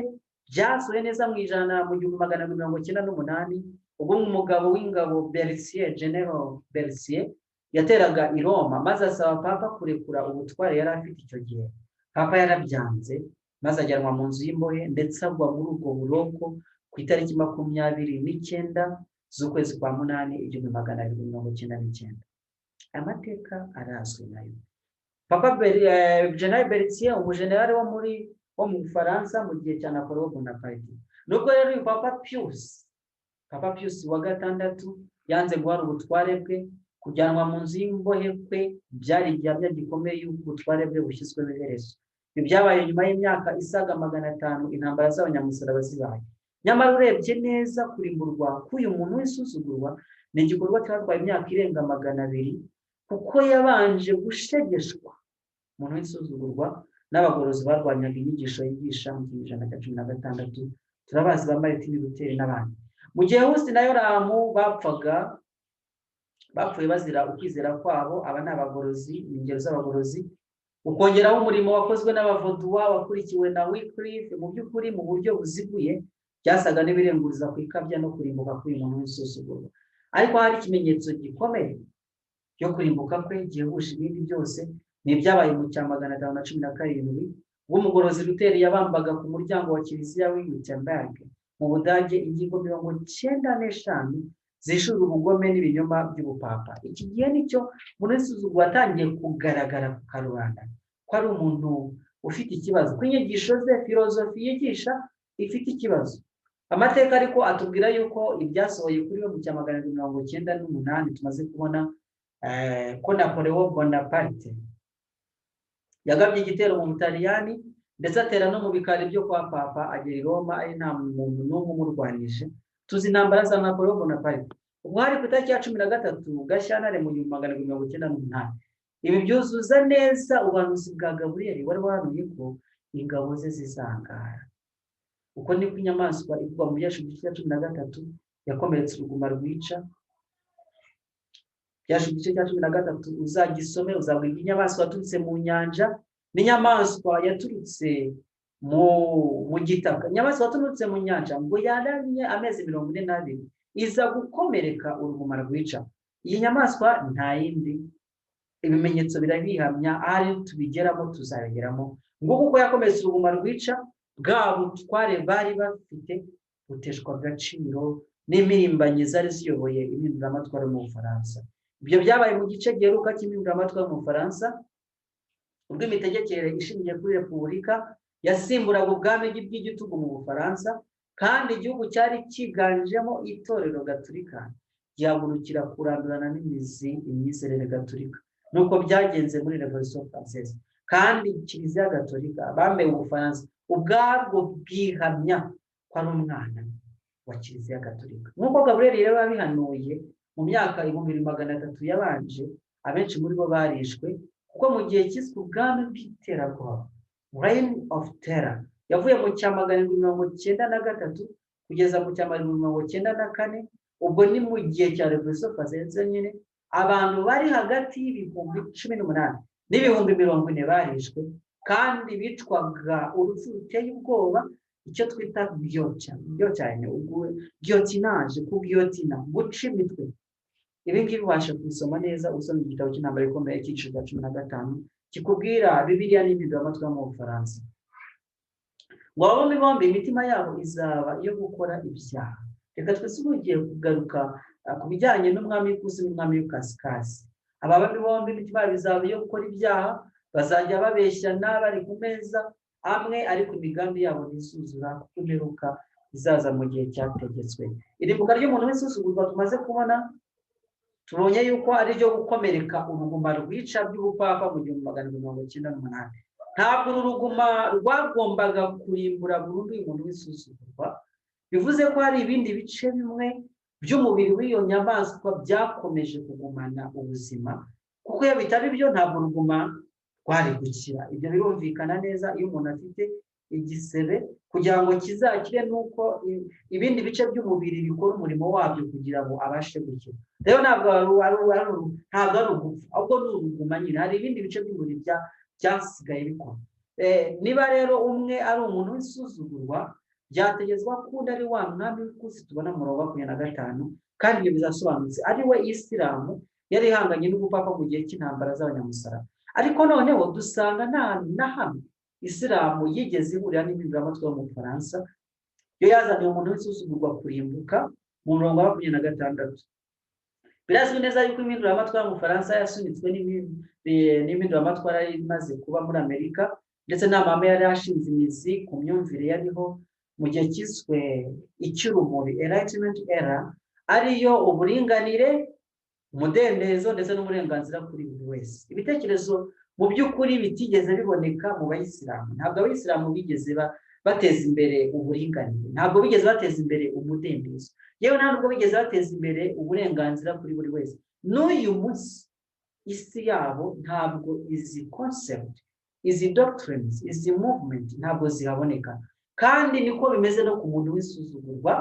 Byasohoye neza mu ijana mu 1798, ubwo umugabo w'ingabo Berthier, General Berthier, yateraga i Roma, maze asaba Papa kurekura ubutware yari afite icyo gihe. Papa yarabyanze, maze ajyanwa mu nzu y'imbohe, ndetse agwa muri ubwo buroko ku itariki 29 z'ukwezi kwa munani 1799. Amateka arazwi nayo. Papa General Berthier, umujenerali wo mu Bufaransa mu gihe cya Napoleon Bonaparte. Nubwo rero uyu Papa Pius wa gatandatu yanze guhara ubutware bwe, kujyanwa mu nzu y'imbohe kwe byari igihamya gikomeye y'uko ubutware bwe bushyizweho iherezo. Ibi byabaye nyuma y'imyaka isaga 500 intambara z'abanyamusaraba zibaye. Nyamara urebye neza, kurimburwa k'uyu muntu w'isuzugurwa ni igikorwa cyatwaye imyaka irenga 200, kuko yabanje gushegeshwa, umuntu w'isuzugurwa, n'abagorozi barwanyaga inyigisho yigisha mu kinyejana cya 16. Turabazi ba Martin Luther n'abandi. Mu gihe Husi na Yoramu bapfaga, bapfuye bazira ukwizera kwabo. Aba ni abagorozi, ni ingero z'abagorozi. Ukongeraho umurimo wakozwe n'Abavaduwa wakurikiwe na Wycliffe, mu by'ukuri mu buryo buziguye byasaga n'ibirenguriza ku ikabya no kurimbuka k'uyu muntu w'isuzugurwa. Ariko hari ikimenyetso gikomeye cyo kurimbuka kwe gihebuje ibindi byose, ni ibyabaye mu cya 517, ubwo umugorozi Luther yabambaga ku muryango wa kiliziya w'i Wittenberg mu Budage ingingo 95 zishura ubugome n'ibinyoma by'ubupapa. Iki gihe nicyo umuntu w'isuzugurwa watangiye kugaragara ku karubanda ko ari umuntu ufite ikibazo, ko inyigisho ze, filozofi yigisha, ifite ikibazo. Amateka ariko atubwira yuko ibyasohoye kuri we mu cya 798, tumaze kubona ko Napoleon Bonaparte yagabye igitero mu Butaliyani, ndetse atera no mu bikari byo kwa Papa, agera i Roma ari nta muntu n'umwe umurwanije. Tuzi intambara za Napoleon Bonaparte. Ubwo hari ku itariki ya 13 Gashyantare mu 1798. Ibi byuzuza neza ubuhanuzi bwa Gaburiyeli wari wahanuye ko ingabo ze zizangara. Uko niko inyamaswa ivugwa mu Byashu igice cya 13 yakomeretse uruguma rwica. Byashu igice cya 13 uzagisome, uzabwirwa inyamaswa yaturutse mu nyanja n'inyamaswa yaturutse mu gitaka. Inyamaswa yaturutse mu nyanja ngo yaramye amezi 42, iza gukomereka uruguma rwica. Iyi nyamaswa nta yindi, ibimenyetso birabihamya, ahari tubigeramo tuzabigeramo. Nguko uko yakomeretse uruguma rwica, bwa butware bari bafite buteshwa agaciro n'impirimbanyi zari ziyoboye impinduramatwara mu Bufaransa. Ibyo byabaye mu gice giheruka cy'impinduramatwara mu Bufaransa, ubwo imitegekere ishingiye kuri repubulika yasimburaga ubwami bw'igitugu mu Bufaransa, kandi igihugu cyari cyiganjemo itorero gatulika gihagurukira kurandurana n'imizi imyizerere gatulika. Nuko byagenze muri Révolution française. Kandi Kiliziya Gatolika bambaye Ubufaransa ubwabwo bwihamya ko ari umwana wa Kiliziya Gatolika, nk'uko Gaburiyeli rero yabihanuye mu myaka 2300 yabanje. Abenshi muri bo barishwe, kuko mu gihe cyiswe ubwami bw'iterabwoba, Reign of Terror, yavuye mu cya 793 kugeza mu cya 794, ubwo ni mu gihe cya Révolution française nyine, abantu bari hagati y'ibihumbi 18. N'ibihumbi 40 barishwe, kandi bicwaga urupfu ruteye ubwoba, icyo twita guillotine, guillotinage, kugiyotina, guca imitwe. Ibi ngibi ubasha kubisoma neza usoma igitabo cy'Intambara Ikomeye, icyiciro cya 15, kikubwira Bibiliya n'impinduramatwi mu Bufaransa. Ngo aba bombi bombi imitima yabo izaba iyo gukora ibyaha. Reka twese ugiye kugaruka ku bijyanye n'umwami w'ikusi n'umwami w'ikasikazi. Aba bami bombi imitima yabo izaba iyo gukora ibyaha, bazajya babeshyana bari ku meza amwe, ariko imigambi yabo ntizuzura, kuko imperuka izaza mu gihe cyategetswe. Irimbuka ry'umuntu w'insuzugurwa tumaze kubona, tubonye yuko ari ryo gukomereka uruguma rwica by'ubupapa mu 1798. Ntabwo uru ruguma rwagombaga kurimbura burundu uyu muntu w'isuzugurwa. Bivuze ko hari ibindi bice bimwe by'umubiri w'iyo nyamaswa byakomeje kugumana ubuzima, kuko iyo bitaba ibyo ntabwo uruguma rwari gukira. Ibyo birumvikana neza. Iyo umuntu afite igisebe, kugira ngo kizakire nuko ibindi bice by'umubiri bikora umurimo wabyo kugira ngo abashe gukira. Rero ntabwo ari ugupfa, ahubwo ni uruguma nyine. Hari ibindi bice by'umubiri byasigaye bikora. Niba rero umwe ari umuntu w'isuzugurwa, byategetswa ko undi ari wa mwami w'ikusi tubona mu murongo wa 25, kandi ibyo bizasobanutse, ari we Isilamu yari ihanganye n'ubupapa mu gihe cy'intambara z'abanyamusaraba. Ariko noneho dusanga nta na hamwe Isilamu yigeze ihurira n'impinduramatwi yo mu Bufaransa, yo yazaniye umuntu w'isuzugurwa kurimbuka mu murongo wa 26. Birazwi neza yuko impinduramatwara mu Bufaransa yasunitswe n'impinduramatwara yari imaze kuba muri Amerika, ndetse n'amahame yari ashinze imizi ku myumvire yariho mu gihe cyiswe icy'urumuri, Enlightenment era, ariyo uburinganire, umudendezo ndetse n'uburenganzira kuri buri wese. Ibitekerezo mu by'ukuri bitigeze biboneka mu bayisilamu. Ntabwo abayisilamu bigeze bateza imbere uburinganire, ntabwo bigeze bateza imbere umudendezo, yewe nta nubwo bigeze bateza imbere uburenganzira kuri buri wese. N'uyu munsi isi yabo ntabwo izi concept, izi doctrines, izi movement ntabwo zihaboneka. Kandi niko bimeze no ku muntu w'isuzugurwa.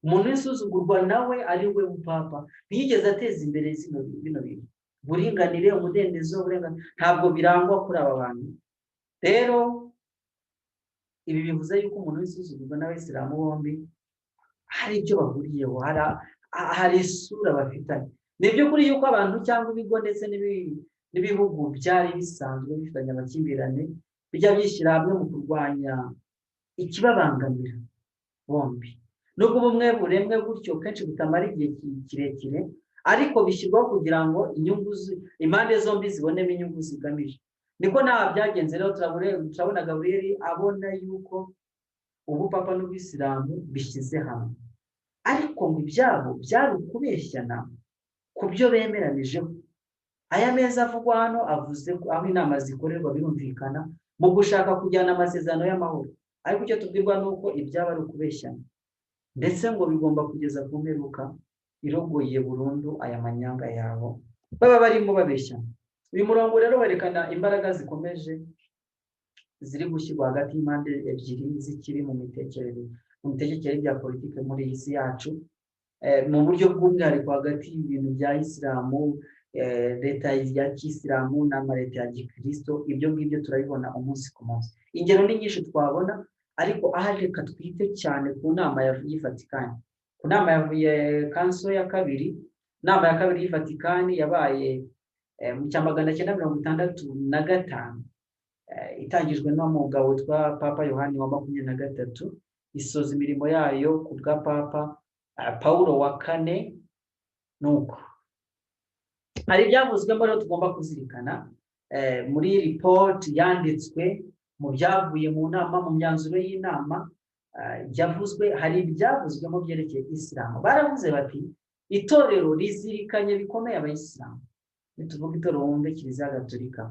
Umuntu w'isuzugurwa nawe, ari we mupapa, ntiyigeze ateza imbere bino bintu: uburinganire, umudendezo, uburenganzira. Ntabwo birangwa kuri aba bantu. Rero ibi bivuze yuko umuntu w'isuzugurwa n'abayisilamu bombi hari ibyo bahuriyeho, hari isura bafitanye. Ni iby'ukuri yuko abantu cyangwa ibigo ndetse n'ibihugu byari bisanzwe bifitanye amakimbirane bijya bishyira hamwe mu kurwanya ikibabangamira bombi. Nubwo ubumwe buremwe gutyo kenshi butamara igihe kirekire, ariko bishyirwaho kugira ngo inyungu impande zombi zibonemo inyungu zigamije. Niko nta byagenze. Rero turabona Gaburiyeli abona yuko ubupapa n'ubuyisilamu bishyize hamwe, ariko ngo ibyabo byari ukubeshyana ku byo bemeranijeho. Aya meza avugwa hano avuze ko aho inama zikorerwa, birumvikana, mu gushaka kujyana amasezerano y'amahoro. Ariko icyo tubwirwa ni uko ibyaba ari ukubeshyana, ndetse ngo bigomba kugeza ku mperuka irogoye burundu aya manyanga yabo baba barimo babeshyana. Uyu murongo rero werekana imbaraga zikomeje ziri gushyirwa hagati y'impande ebyiri zikiri mu mitekerereze, mu mitegekere bya politiki muri iyi si yacu, mu buryo bw'umwihariko hagati y'ibintu bya Isilamu, leta ya kisilamu n'amaleta ya gikirisito. Ibyo ngibyo turabibona umunsi ku munsi. Ingero ni nyinshi twabona, ariko aha reka twite cyane ku nama y'i Vatikani, ku nama ya council ya kabiri. Inama ya kabiri y'i Vatikani yabaye mu cya 965, itangijwe n'umugabo witwa Papa Yohani wa 23, isoza imirimo yayo ku bwa Papa Paul wa kane. Nuko hari ibyavuzwemo rero tugomba kuzirikana muri ripoti yanditswe mu byavuye mu nama, mu myanzuro y'inama yavuzwe. Hari ibyavuzwemo byerekeye Isilamu. Baravuze bati: "Itorero rizirikanye bikomeye abayisilamu." Nituvuga itorero wumve Kiliziya Gatolika.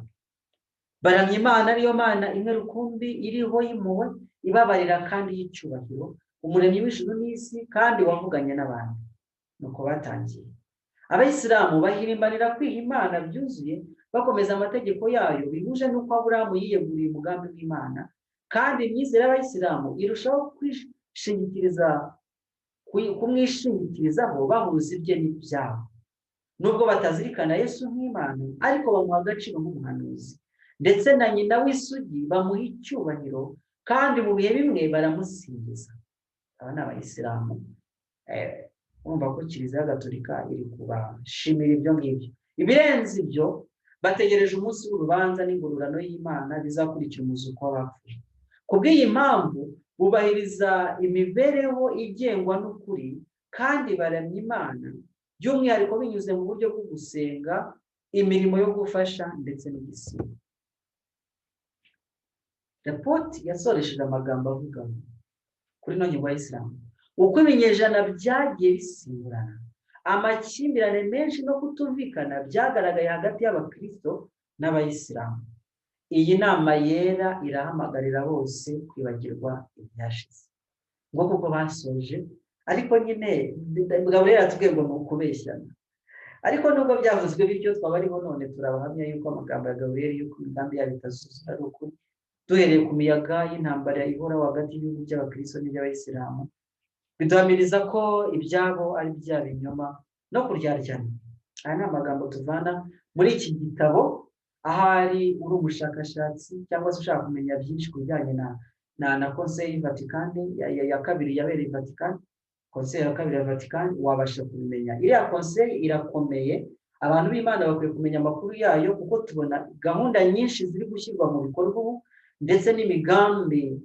"Baramya Imana, ariyo Mana imwe rukumbi iriho, y'impuhwe, ibabarira kandi y'icyubahiro, umuremyi w'ijuru n'isi kandi wavuganye n'abantu." Nuko batangiye. "Abayisilamu bahirimbanira kwiha Imana byuzuye, bakomeza amategeko yayo, bihuje n'uko Aburahamu yiyeguriye umugambi w'Imana. Kandi imyizerere y'abayisilamu irushaho kwishingikiriza kumwishingikirizaho, bahuza ibye n'ibyabo." Nubwo batazirikana Yesu nk'Imana, ariko bamuha agaciro nk'umuhanuzi, ndetse na nyina w'isugi bamuha icyubahiro, kandi mu bihe bimwe baramusingiza. Aba ni Abayisilamu. Urumva ko Kiliziya Gatolika iri kubashimira ibyo ngibyo. Ibirenze ibyo, bategereje umunsi w'urubanza n'ingororano y'Imana bizakurikira umuzuko w'abapfuye. Ku bw'iyi mpamvu bubahiriza imibereho igengwa n'ukuri kandi baramya Imana, by'umwihariko binyuze mu buryo bwo gusenga, imirimo yo gufasha ndetse n'igisibo. Rapoti yasoresheje amagambo avuga ngo kuri ino ngingo ya Isilamu: uko ibinyejana byagiye bisimburana, amakimbirane menshi no kutumvikana byagaragaye hagati y'Abakirisito n'Abayisilamu. Iyi nama yera irahamagarira bose kwibagirwa ibyashize. Ngo kuko basoje, ariko nyine Gaburiyeli atubwiye ngo ni ukubeshyana. Ariko nubwo byavuzwe bityo, twaba ariho none turabahamya yuko amagambo ya Gaburiyeli yuko imigambi yabo itazuzura ari ukuri, duhereye ku miyaga y'intambara ihoraho hagati y'ibihugu by'Abakristo n'iby'Abayisilamu, biduhamiriza ko ibyabo ari bya binyoma no kuryaryana. Aya ni amagambo tuvana muri iki gitabo. Ahari uri umushakashatsi cyangwa se ushaka kumenya byinshi ku bijyanye na Conseil Vatikani ya kabiri yabereye Vatikani, Conseil ya kabiri ya Vatikani, wabasha kubimenya. Iriya Conseil irakomeye, abantu b'Imana bakwiye kumenya amakuru yayo, kuko tubona gahunda nyinshi ziri gushyirwa mu bikorwa ubu, ndetse n'imigambi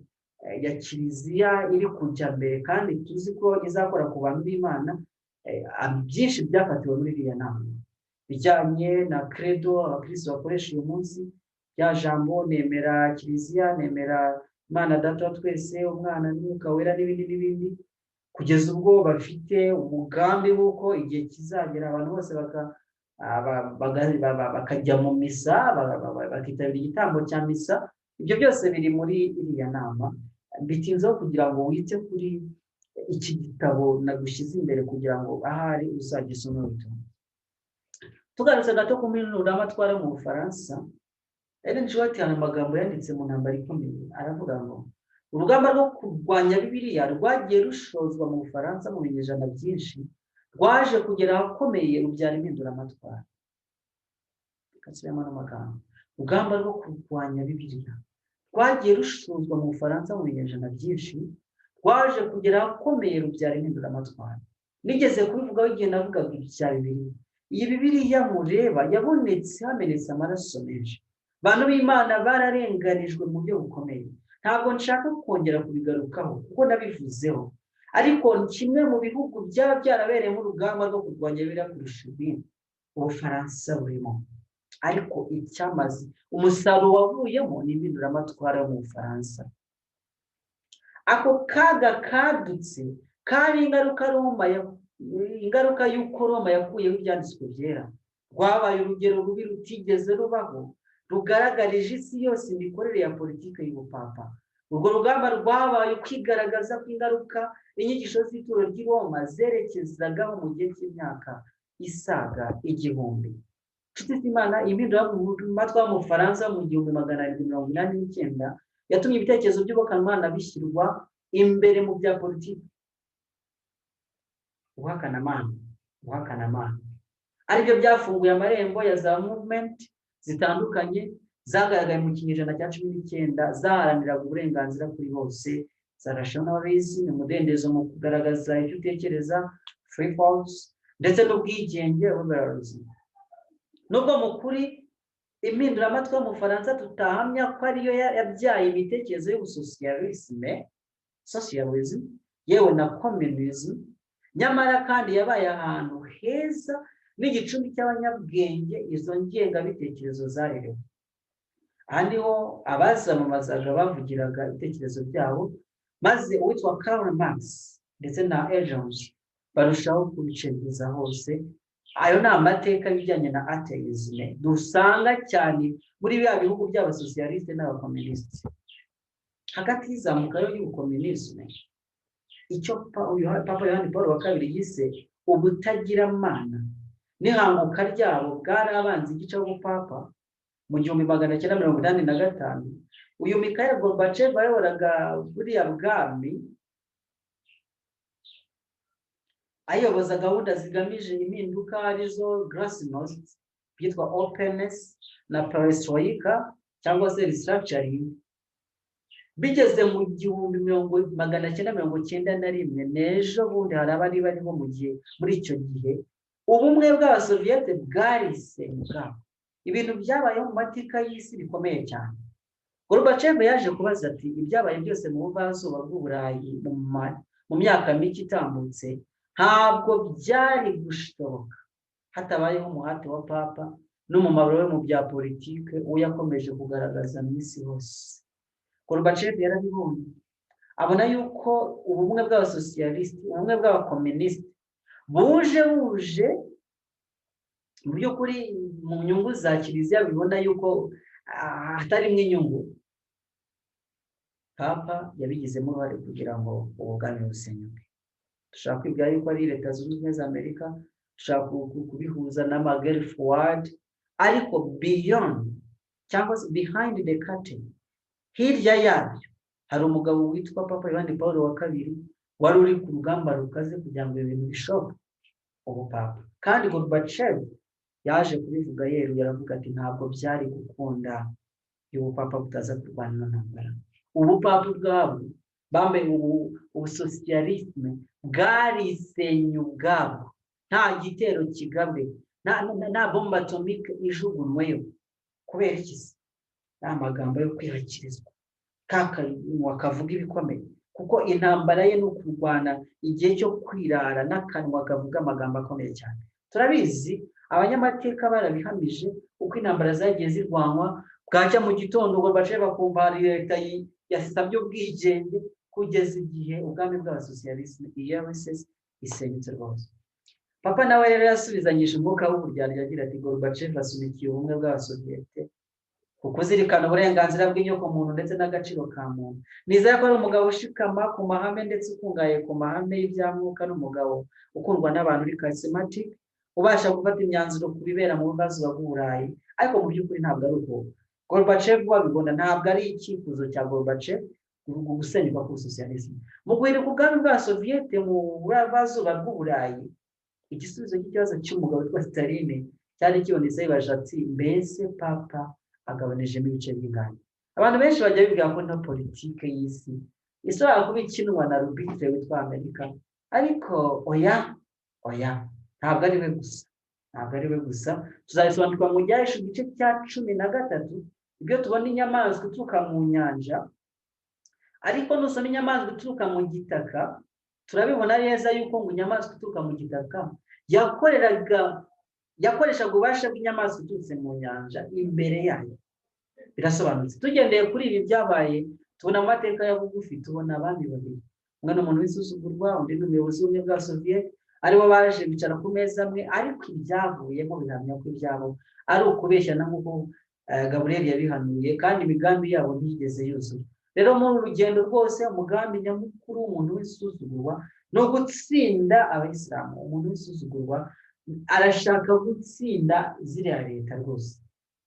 ya Kiliziya iri kujya mbere, kandi tuzi ko izakora ku bantu b'Imana. Byinshi byafatiwe muri iriya nama bijyanye na credo abakirisitu bakoresha uyu munsi, rya jambo "Nemera Kiliziya, nemera Imana Data wa twese, Umwana n'Umwuka Wera", n'ibindi n'ibindi, kugeza ubwo bafite umugambi w'uko igihe kizagera abantu bose bakajya mu misa, bakitabira igitambo cya misa. Ibyo byose biri muri iriya nama. Bitinzeho kugira ngo wite kuri iki gitabo nagushyize imbere, kugira ngo ahari uzagisome witonze. Tugarutse gato ku mpinduramatwara mu Bufaransa, Ellen G. White hari amagambo yanditse mu ntambara ikomeye. Aravuga ngo urugamba rwo kurwanya Bibiliya rwagiye rushozwa mu Bufaransa mu binyejana byinshi, rwaje kugera ahakomeye rubyara impinduramatwara. Reka nsubiremo ano magambo: urugamba rwo kurwanya Bibiliya rwagiye rushozwa mu Bufaransa mu binyejana byinshi, rwaje kugera ahakomeye rubyara impinduramatwara. Nigeze kubivugaho igihe navugaga ibya Bibiliya. Iyi Bibiliya mureba yabonetse hamenetse amaraso menshi. Abantu b'Imana bararenganijwe mu buryo bukomeye. Ntabwo nshaka kongera kubigarukaho kuko nabivuzeho, ariko kimwe mu bihugu byaba byarabereyemo urugamba rwo kurwanya Bibiliya kurusha ibindi, Ubufaransa burimo. Ariko icyamaze umusaruro wavuyemo ni impinduramatwara yo mu Bufaransa. Ako kaga kadutse kari ingaruka y'uko Roma yakuyeho Ibyanditswe Byera. Rwabaye urugero rubi rutigeze rubaho rugaragarije isi yose imikorere ya politiki y'ubupapa. Urwo rugamba rwabaye ukwigaragaza kw'ingaruka inyigisho z'ituro ry'i Roma zerekezagaho mu gihe cy'imyaka isaga 1000. Inshuti z'Imana, impinduramatwara mu Bufaransa mu 1789 yatumye ibitekerezo by'iyobokamana bishyirwa imbere mu bya politiki. Ubuhakanamana aribyo byafunguye amarembo ya za movement zitandukanye zagaragaye mu kinyejana cya 19, zaharaniraga uburenganzira kuri bose, za rationalism, umudendezo mu kugaragaza icyo utekereza, free thoughts, ndetse n'ubwigenge, liberalism. Nubwo mu kuri impinduramatwara mu Bufaransa tutahamya ko ariyo yabyaye imitekerereze y'ubusosiyalisme, socialism, yewe na communism, nyamara kandi yabaye ahantu heza n'igicumbi cy'abanyabwenge izo ngengabitekerezo zarerewe. Aha niho abazamamazaga bavugiraga ibitekerezo byabo, maze uwitwa Karl Marx ndetse na Engels barushaho kubicengeza hose. Ayo ni amateka y'ibijyanye na atheism dusanga cyane muri biriya bihugu by'abasosiyalisite n'abakomunisite. Hagati y'izamuka y'ubukomunisme, icyo Papa Yohani Paul wa kabiri yise ubutagiramana n'ihanguka ryabo bwari abanzi igice w'ubupapa mu 1985, uyu Mikhail Gorbachev wayoboraga buriya bwami. Ayoboza gahunda zigamije impinduka, arizo glasnost, byitwa openness, na perestroika cyangwa se restructuring. Bigeze mu 1991, n'ejo bundi hari abari bariho mu gihe, muri icyo gihe ubumwe bw'Abasoviyete bwarisenye ubwabo. Ibintu byabayeho mu mateka y'isi bikomeye cyane. Gorbachev yaje kubaza ati: "Ibyabaye byose mu Burasirazuba bw'Uburayi mu myaka mike itambutse ntabwo byari gushoboka hatabayeho umuhate wa Papa n'umumaro we mu bya politike, uwo yakomeje kugaragaza mu isi hose." Gorbachev yarabibonye, abona yuko ubumwe bw'abasosiyalisiti, ubumwe bw'abakominisiti buje mu by'ukuri mu nyungu za Kiliziya, bibona yuko hatarimo inyungu. Papa yabigizemo uruhare kugira ngo ubu bwami busenyuke. Dushobora kwibwira yuko ari Leta Zunze Ubumwe za Amerika, dushobora kubihuza n'ama Gulf War, ariko beyond cyangwa se behind the curtain, hirya yabyo, hari umugabo witwa Papa Yohani Paul wa Kabiri wari uri ku rugamba rukaze kugira ngo ibintu bishoboke, ubu papa. Kandi Gorbachev yaje kubivuga yeruye, aravuga ati: "Ntabwo byari gukunda iyo ubupapa butaza kurwana ino ntambara." Ubupapa ubwabo bambaye ubusosiyalisme bwarisenye ubwabwo, nta gitero kigabwe, nta bombe atomique ijugunyweyo. Kubera iki se? Ni amagambo yo kwihakirizwa, kakanwa kavuga ibikomeye, kuko intambara ye ni ukurwana igihe cyo kwirara n'akanwa kavuga amagambo akomeye cyane. Turabizi, abanyamateka barabihamije uko intambara zagiye zirwanwa. Bwacya mu gitondo ngo bace bakumva hari leta yasabye ubwigenge, kugeza igihe ubwami bw'abasosiyalisme, URSS, isenyutse rwose. Papa nawe rero yasubizanyije umwuka w'uburyarya agira ati: "Gorbachev asunikiye ubumwe bw'Abasoviyete ku kuzirikana uburenganzira bw'inyokomuntu ndetse n'agaciro ka muntu. Nizera ko ari umugabo ushikama ku mahame ndetse ukungahaye ku mahame y'ibyamwuka, n'umugabo ukundwa n'abantu, uri charismatic, ubasha gufata imyanzuro ku bibera mu Burasirazuba bw'Uburayi." Ariko mu by'ukuri ntabwo ari uko Gorbachev wabibona, ntabwo ari icyifuzo cya Gorbachev gusenyuka k'ubusosiyalisme mu guhirika ubwami bwa Soviyete mu Burasirazuba bw'Uburayi. Igisubizo cy'ikibazo cy'umugabo witwa Staline cyari kibonetse. Yibaje ati: "Mbese Papa agabanijemo ibice by'ingano?" Abantu benshi bajya bibwira ko ino politike y'isi ishobora kuba ikinwa na arbitre witwa Amerika, ariko oya, oya, ntabwo ari we gusa, ntabwo ari we gusa. Tuzabisobanukirwa mu Byahishuwe igice cya 13, ibyo tubona inyamaswa ituruka mu nyanja. Ariko nusoma inyamaswa ituruka mu gitaka, turabibona neza yuko ngo inyamaswa ituruka mu gitaka yakoreraga, yakoreshaga ububasha bw'inyamaswa iturutse mu nyanja imbere yayo. Birasobanutse. Tugendeye kuri ibi byabaye, tubona amateka ya bugufi, tubona abami babiri: umwe ni umuntu w'isuzugurwa, undi ni umuyobozi w'ubumwe bwa Soviyete, aribo baje bicara ku meza amwe, ariko ibyavuyemo bihamya ko ibyabo ari ukubeshyana nk'uko Gaburiyeli yabihanuye, kandi imigambi yabo ntiyigeze yuzura. Rero muri uru rugendo rwose, umugambi nyamukuru w'umuntu w'isuzugurwa ni ugutsinda Abayisilamu. Umuntu w'isuzugurwa arashaka gutsinda ziriya leta rwose.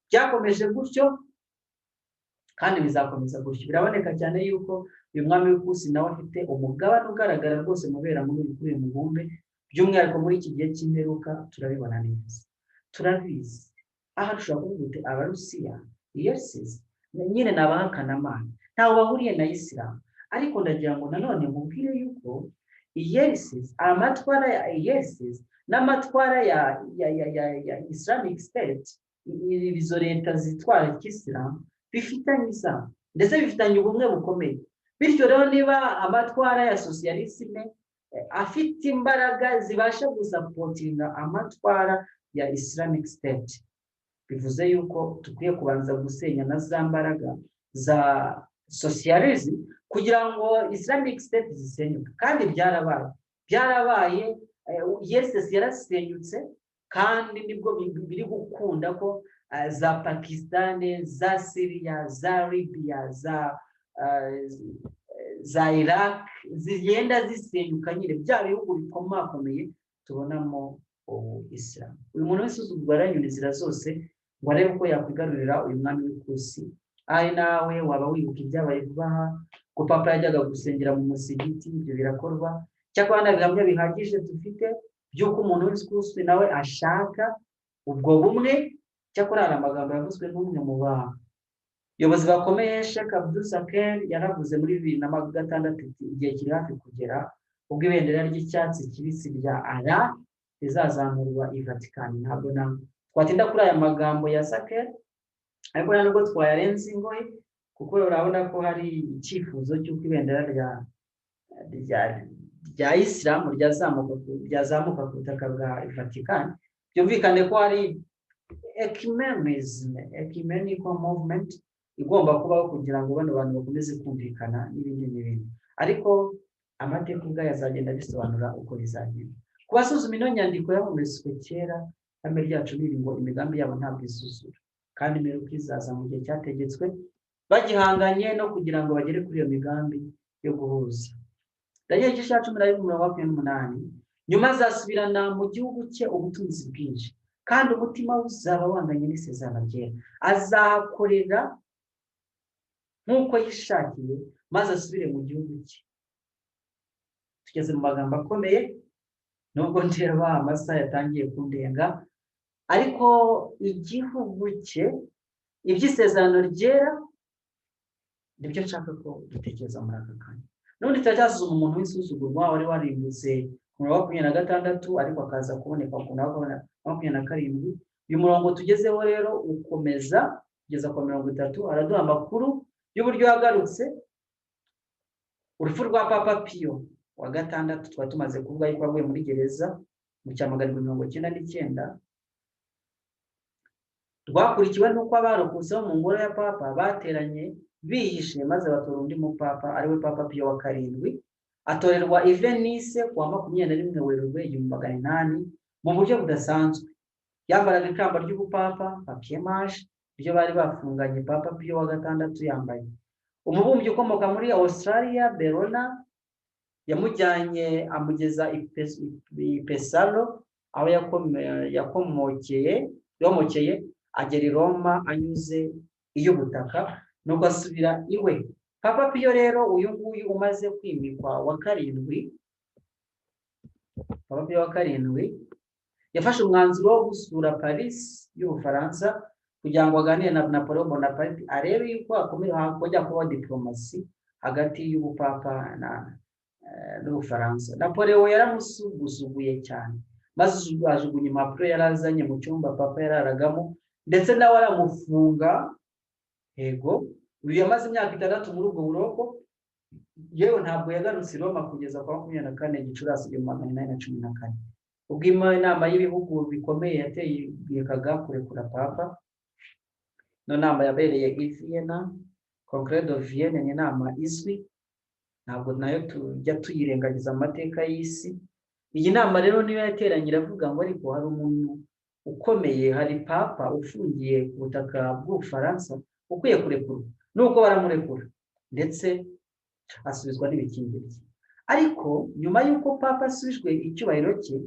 Byakomeje gutyo kandi bizakomeza gutyo. Biraboneka cyane yuko uyu mwami w'Ikusi nawe afite umugabane ugaragara rwose mubera muri uyu mubumbe, by'umwihariko muri iki gihe cy'imperuka. Turabibona neza, turabizi. Aha dushobora kuvuga uti: "Abarusiya, URSS nyine ni abahakanamana, ntawe bahuriye na Isilamu." Ariko ndagira ngo nanone mubwire yuko URSS, amatwara ya URSS n'amatwara ya Islamic State, izo leta zitwara kisilamu, bifitanye isano ndetse bifitanye ubumwe bukomeye. Bityo rero, niba amatwara ya socialisme afite imbaraga zibasha gusupportinga amatwara ya Islamic State, bivuze yuko dukwiye kubanza gusenya na za mbaraga za socialism kugira ngo Islamic State zisenyuke. Kandi byarabaye, byarabaye. URSS yarasenyutse, kandi nibwo biri gukunda ko za Pakisitani, za Siriya, za Libiya, za Iraq zigenda zisenyuka nyine, bya bihugu bikomakomeye tubonamo ubu Isilamu. Uyu muntu wese usuzugurwa aranyura inzira zose ngo arebe uko yakwigarurira uyu mwami w'Ikusi. Ari nawe waba wibuka ibyabaye vuba aha, ko Papa yajyaga gusengera mu musigiti. Ibyo birakorwa cyane cyane mu gihe cy'intambara. Cyakora nta bihamya bihagije dufite by'uko umuntu w'insukuswi nawe ashaka ubwo bumwe. Cyakora hari amagambo yavuzwe n'umwe mu bayobozi bakomeye, Sheikh Abdul Saker, yaravuze muri 2006 ati: "Igihe kiri hafi kugera ubwo ibendera ry'icyatsi kibisi rya Allah rizazamurwa i Vatikani." Ntabwo na twatinda kuri aya magambo ya Saker, ariko nta nubwo twayarenze ingohe, kuko urabona ko hari icyifuzo cy'uko ibendera rya Isilamu ryazamuka ku butaka bwa Vatikani. Byumvikane ko hari ecumenism, ecumenical movement igomba kubaho kugira ngo bano bantu bakomeze kumvikana n'ibindi n'ibindi. Ariko amateka ubwayo azagenda abisobanura uko bizagenda. Ku basuzuma ino nyandiko yahumetswe kera, ihame ryacu ni ngo imigambi yabo ntabwo izuzura, kandi imperuka izaza mu gihe cyategetswe, bagihanganye no kugira ngo bagere kuri iyo migambi yo guhuza. Daniel igice cya 11, umurongo wa 28: "Nyuma azasubirana mu gihugu cye ubutunzi bwinshi, kandi umutima we uzaba wanganye n'isezerano ryera. Azahakorera nk'uko yishakiye, maze asubire mu gihugu cye." Tugeze mu magambo akomeye, nubwo ndeba amasaha yatangiye kundenga. Ariko igihugu cye, iby'isezerano ryera, nibyo nshaka ko dutekereza muri aka kanya. N'ubundi turacyasuzuma umuntu w'insuzugurwa wari warimbutse ku murongo wa 26, ariko akaza kuboneka ku murongo wa 27. Uyu murongo tugezeho rero ukomeza kugeza ku 30, araduha amakuru y'uburyo yagarutse. Urupfu rwa Papa Piyo wa gatandatu, twari tumaze kuvuga yuko aguye muri gereza mu cya 799, rwakurikiwe n'uko abarokotse bo mu ngoro ya Papa bateranye bihishe, maze batora undi mupapa, ariwe Papa Piyo wa karindwi. Atorerwa i Venise ku wa 21 Werurwe 1800 mu buryo budasanzwe. Yambaraga ikamba ry'ubupapa, papier-mâché, iryo bari bafunganye Papa Piyo wa gatandatu yambaye. Umubumbyi ukomoka muri Australia, Berona, yamujyanye amugeza i Pesaro, aho yakomokeye, yomokeye, agera i Roma anyuze iy'ubutaka, nuko asubira iwe. Papa Piyo rero uyu nguyu umaze kwimikwa wa karindwi, Papa Piyo wa karindwi yafashe umwanzuro wo gusura Paris y'Ubufaransa kugira ngo aganire na Napoleon Bonaparte, arebe yuko hakongera kubaho diplomasi hagati y'ubupapa n'Ubufaransa. Napoleon yaramusugusuguye cyane, maze ajugunya impapuro yari azanye mu cyumba Papa yararagamo, ndetse nawe aramufunga. Yego, uyu yamaze imyaka 6 muri ubwo buroko. Yewe, ntabwo yagarutse i Roma kugeza kwa 24 Gicurasi 1814, ubwo inama y'ibihugu bikomeye yategekaga kurekura Papa. Ino nama yabereye i Vienna, Congrès de Vienne, ni inama izwi, ntabwo nayo tujya tuyirengagiza mu mateka y'isi. Iyi nama rero niyo yateranye, iravuga ngo: "Ariko hari umuntu ukomeye, hari Papa ufungiye ku butaka bw'Ubufaransa ukwiye kurekurwa." Nuko baramurekura, ndetse asubizwa n'ibikingi bye. Ariko nyuma y'uko Papa asubijwe icyubahiro cye,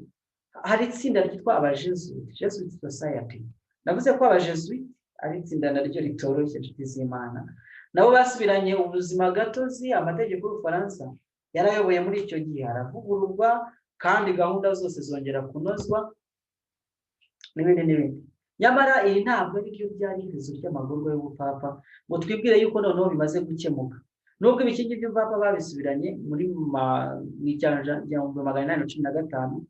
hari itsinda ryitwa Abajesuit, Jesuit Society. Navuze ko Abajesuit ari itsinda naryo ritoroshye, inshuti z'Imana. Nabo basubiranye ubuzima gatozi. Amategeko y'Ubufaransa yarayoboye muri icyo gihe aravugururwa, kandi gahunda zose zongera kunozwa, n'ibindi n'ibindi. Nyamara iri ntabwo ari ryo ryari iherezo ry'amagorwa y'ubupapa, ngo twibwire yuko noneho bimaze gukemuka. Nubwo ibikingi by'ubupapa babisubiranye muri mu 1815,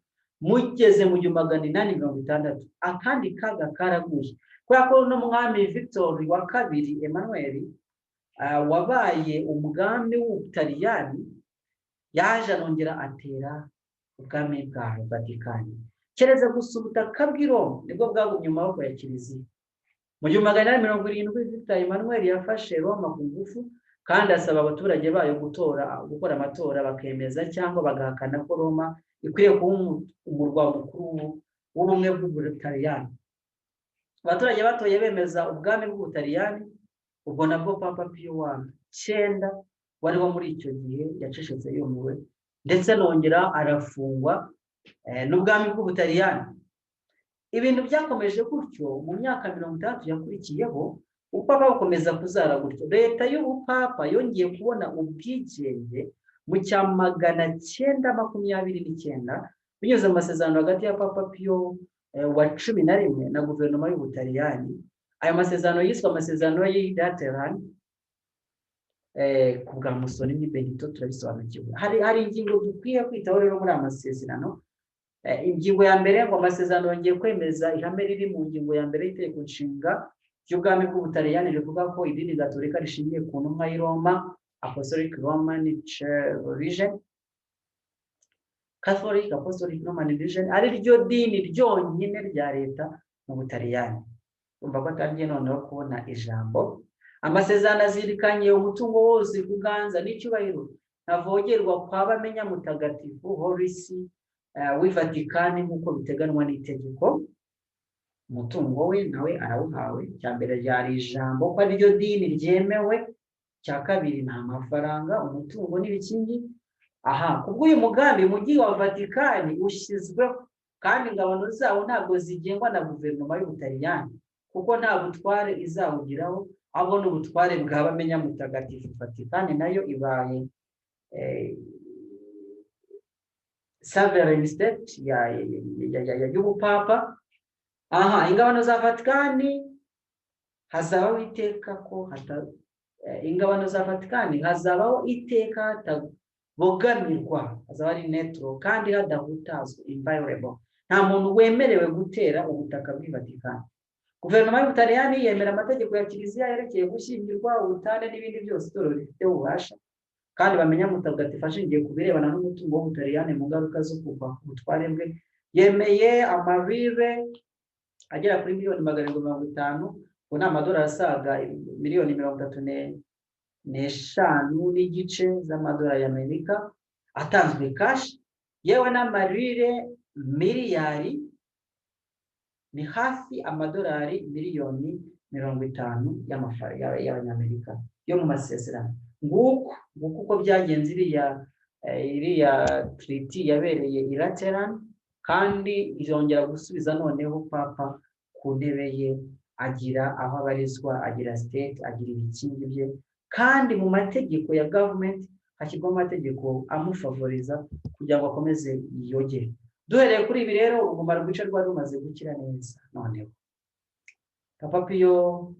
mugeze mu 1860 akandi kaga karaguye, kubera ko n'umwami Victor wa kabiri Emmanuel, wabaye umwami w'Ubutaliyani, yaje arongera atera ubwami bwa Vatikani. Keretse gusa ubutaka bw'i Roma nibwo bwagumye mu maboko ya Kiliziya. Mu 1870 Victor Emmanuel yafashe Roma ku ngufu, kandi asaba abaturage bayo gutora, gukora amatora, bakemeza cyangwa bagahakana ko Roma ikwiye kuba umurwa mukuru w'ubumwe bw'Ubutaliyani. Abaturage batoye bemeza ubwami bw'Ubutaliyani. Ubwo nabwo Papa Piyo wa cyenda wariho muri icyo gihe yacecetse yumiwe, ndetse nongera arafungwa n'ubwami bw'Ubutaliyani. Ibintu byakomeje gutyo mu myaka 60 yakurikiyeho, ubupapa bukomeza kuzara gutyo. Leta y'ubupapa yongeye kubona ubwigenge. Mu cya 929, binyuze mu masezerano hagati ya Papa Piyo wa XI na guverinoma y'Ubutaliyani. Ayo masezerano yiswe amasezerano y'i Lateran ku bwa Mussolini Benito. Turabisobanukiwe. Hari ingingo dukwiye kwitaho rero muri aya masezerano. Ingingo ya mbere ngo amasezerano yongeye kwemeza ihame riri mu ngingo ya mbere y'itegeko nshinga ry'ubwami bw'Ubutaliyani, rivuga ko idini gatolika rishingiye ku ntumwa y'i Roma, Apostolic Roman Religion, Catholic Apostolic Roman Religion, ari ryo dini ryonyine rya leta mu Butaliyani. Urumva ko atangiye noneho kubona ijambo. Amasezerano azirikanye umutungo wose, kuganza n'icyubahiro ntavogerwa kwa bamenya mutagatifu, Holy See w'i Vatikani, nk'uko biteganywa n'itegeko. Umutungo we nawe arawuhawe. Icya mbere ryari ijambo ko ariryo dini ryemewe, icya kabiri ni amafaranga, umutungo n'ibikingi. Aha kubw'uyu mugambi, umujyi wa Vatikani ushyizweho, kandi ingabano zawo ntabwo zigengwa na guverinoma y'Ubutaliyani, kuko nta butware izawugiraho, ahubwo ni ubutware bwa bamenya mutagatifu. Vatikani nayo ibaye sovereign state y'ubupapa. Aha ingabano za Vatikani hazabaho iteka ko ingabano za Vatikani hazabaho iteka hatabogamirwa, hazaba ari neutral kandi hadahutazwa, inviolable. Nta muntu wemerewe gutera ubutaka bw'i Vatikani. Guverinoma y'Ubutaliyani yemera amategeko ya kiliziya yerekeye gushyingirwa, ubutane n'ibindi byose itorero rifite ububasha. Kandi bamenya mutagatifu ashingiye ku birebana n'umutungo w'Ubutaliyani mu ngaruka zo kuva ku butware bwe, yemeye amarire agera kuri miliyoni 750, ngo ni amadolari asaga miliyoni 35.5 z'amadolari y'Amerika atanzwe cash, yewe n'amarire miliyari, ni hafi amadolari miliyoni 50 y'abanyamerika yo mu masezerano. Nguko nguko uko byagenze. Iriya treaty yabereye i Lateran, kandi izongera gusubiza noneho papa ku ntebe ye, agira aho abarizwa, agira state, agira ibikingi bye, kandi mu mategeko ya government hashyirwaho amategeko amufavoriza kugira ngo akomeze yiyogere. Duhereye kuri ibi rero, uruguma rwica rwari rumaze gukira neza. Noneho Papa Piyo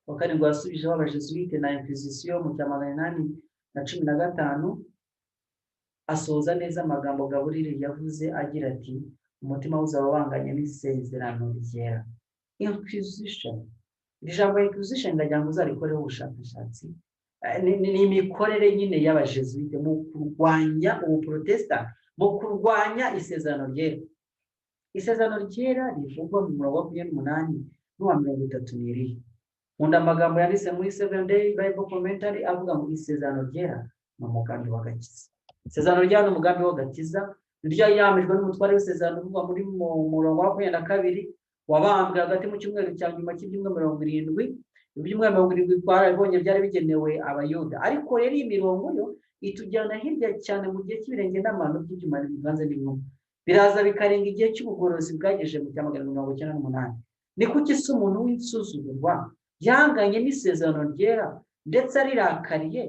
wa VII yasubijeho abajesuite na inquisition mu cya 815, asohoza neza amagambo Gaburiyeli yavuze agira ati: "Umutima we uzaba wanganye n'isezerano ryera." Inquisition, iri jambo inquisition ndagira ngo uzarikoreho ubushakashatsi. Ni imikorere nyine y'abajesuite mu kurwanya ubuprotestant, mu kurwanya isezerano ryera. Isezerano ryera rivugwa mu murongo wa 28 n'uwa 30 ni irihe? Nkunda amagambo yanditse muri Seven Day Bible Commentary avuga ngo isezerano ryera ni umugambi w'agakiza. Isezerano ryera ni umugambi w'agakiza, niryo yamijwe n'umutware w'isezerano uvugwa muri mu murongo wa 22, wabambwe hagati mu cyumweru cya nyuma cy'ibyumweru 70. Ibyumweru 70 twarabibonye byari bigenewe Abayuda, ariko rero iyi mirongo yo itujyana hirya cyane mu gihe cy'ibirenge n'amano by'ibyuma bivanze n'ibumba, biraza bikarenga igihe cy'ubugorozi bwagejeje mu cya 998. Ni kuki se umuntu w'insuzugurwa yanganye n'isezerano ryera, ndetse arirakariye,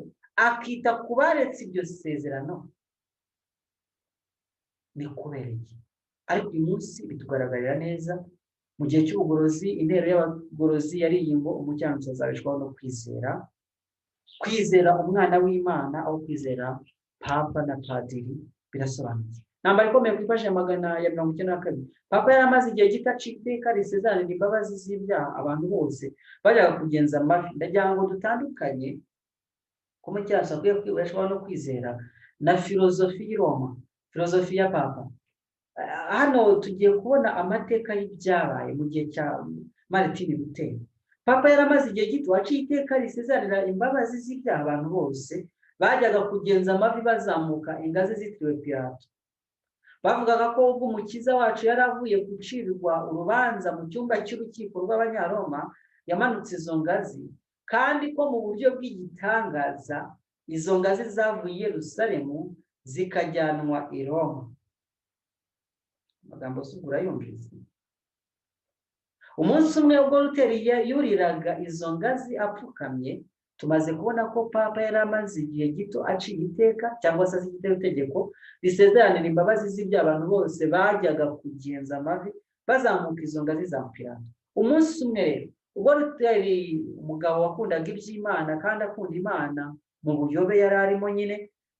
akita ku baretse iryo sezerano? Ni kubera iki? Ariko uyu munsi bitugaragarira neza. Mu gihe cy'ubugorozi, intero y'abagorozi yari iyi ngo umukiranutsi azabeshwaho no kwizera, kwizera umwana w'Imana aho kwizera papa na padiri. Birasobanutse. Intambara ikomeye ku ipaji ya 192. Papa yari amaze igihe gito aca iteka risezeranira imbabazi z'ibyaha abantu bose bajyaga kugenza amavi. Ndagira ngo dutandukanye ko umukiranutsi akwiye kwibeshwaho no kwizera na filozofi y'i Roma, filozofi ya papa. Hano tugiye kubona amateka y'ibyabaye mu gihe cya Martin Luther. Papa yari amaze igihe gito aciye iteka risezeranira imbabazi z'ibyaha abantu bose bajyaga kugenza amavi bazamuka ingazi zitiriwe Pilato. Bavugaga ko ubwo Umukiza wacu yari avuye gucirwa urubanza mu cyumba cy'urukiko rw'Abanyaroma, yamanutse izo ngazi, kandi ko mu buryo bw'igitangaza izo ngazi zavuye i Yerusalemu zikajyanwa i Roma. Amagambo asugura yumvise. Umunsi umwe ubwo Luteri yuriraga izo ngazi apfukamye, Tumaze kubona ko Papa yari amaze igihe gito aciye iteka, cyangwa se azi itegeko risezeranira imbabazi z'ibyo abantu bose bajyaga kugenza amavi bazamuka izo ngazi za Pilato. Umunsi umwe rero, ubwo Luteri, umugabo wakundaga iby'Imana kandi akunda Imana, mu buyobe yari arimo nyine,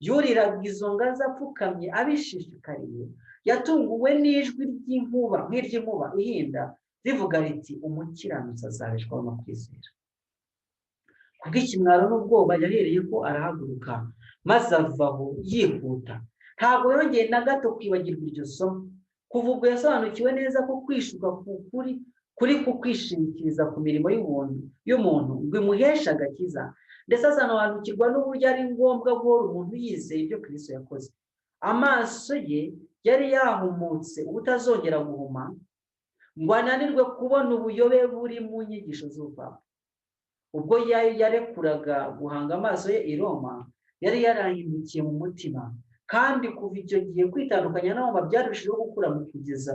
yuriraga izo ngazi apfukamye abishishikariye, yatunguwe n'ijwi ry'inkuba, nk'iry'inkuba ihinda, rivuga riti: "Umukiranutsi azabeshwaho no kwizera." Kubw'ikimwaro n'ubwoba, yahereye ko arahaguruka maze avaho yihuta. Ntabwo yongeye na gato kwibagirwa iryo somo. Kuva ubwo yasobanukiwe neza ko kwishuka ku kuri kuri kukwishingikiriza ku mirimo y'ubuntu y'umuntu ngo imuheshe agakiza, ndetse asobanukirwa n'uburyo ari ngombwa guhora umuntu yizeye ibyo Kirisito yakoze. Amaso ye yari yahumutse ubutazongera guhuma ngo ananirwe kubona ubuyobe buri mu nyigisho z'ubupapa. Ubwo yarekuraga guhanga amaso ye i Roma, yari yarahindukiye mu mutima, kandi kuva icyo gihe kwitandukanya na Roma byarushijeho gukura mu kugeza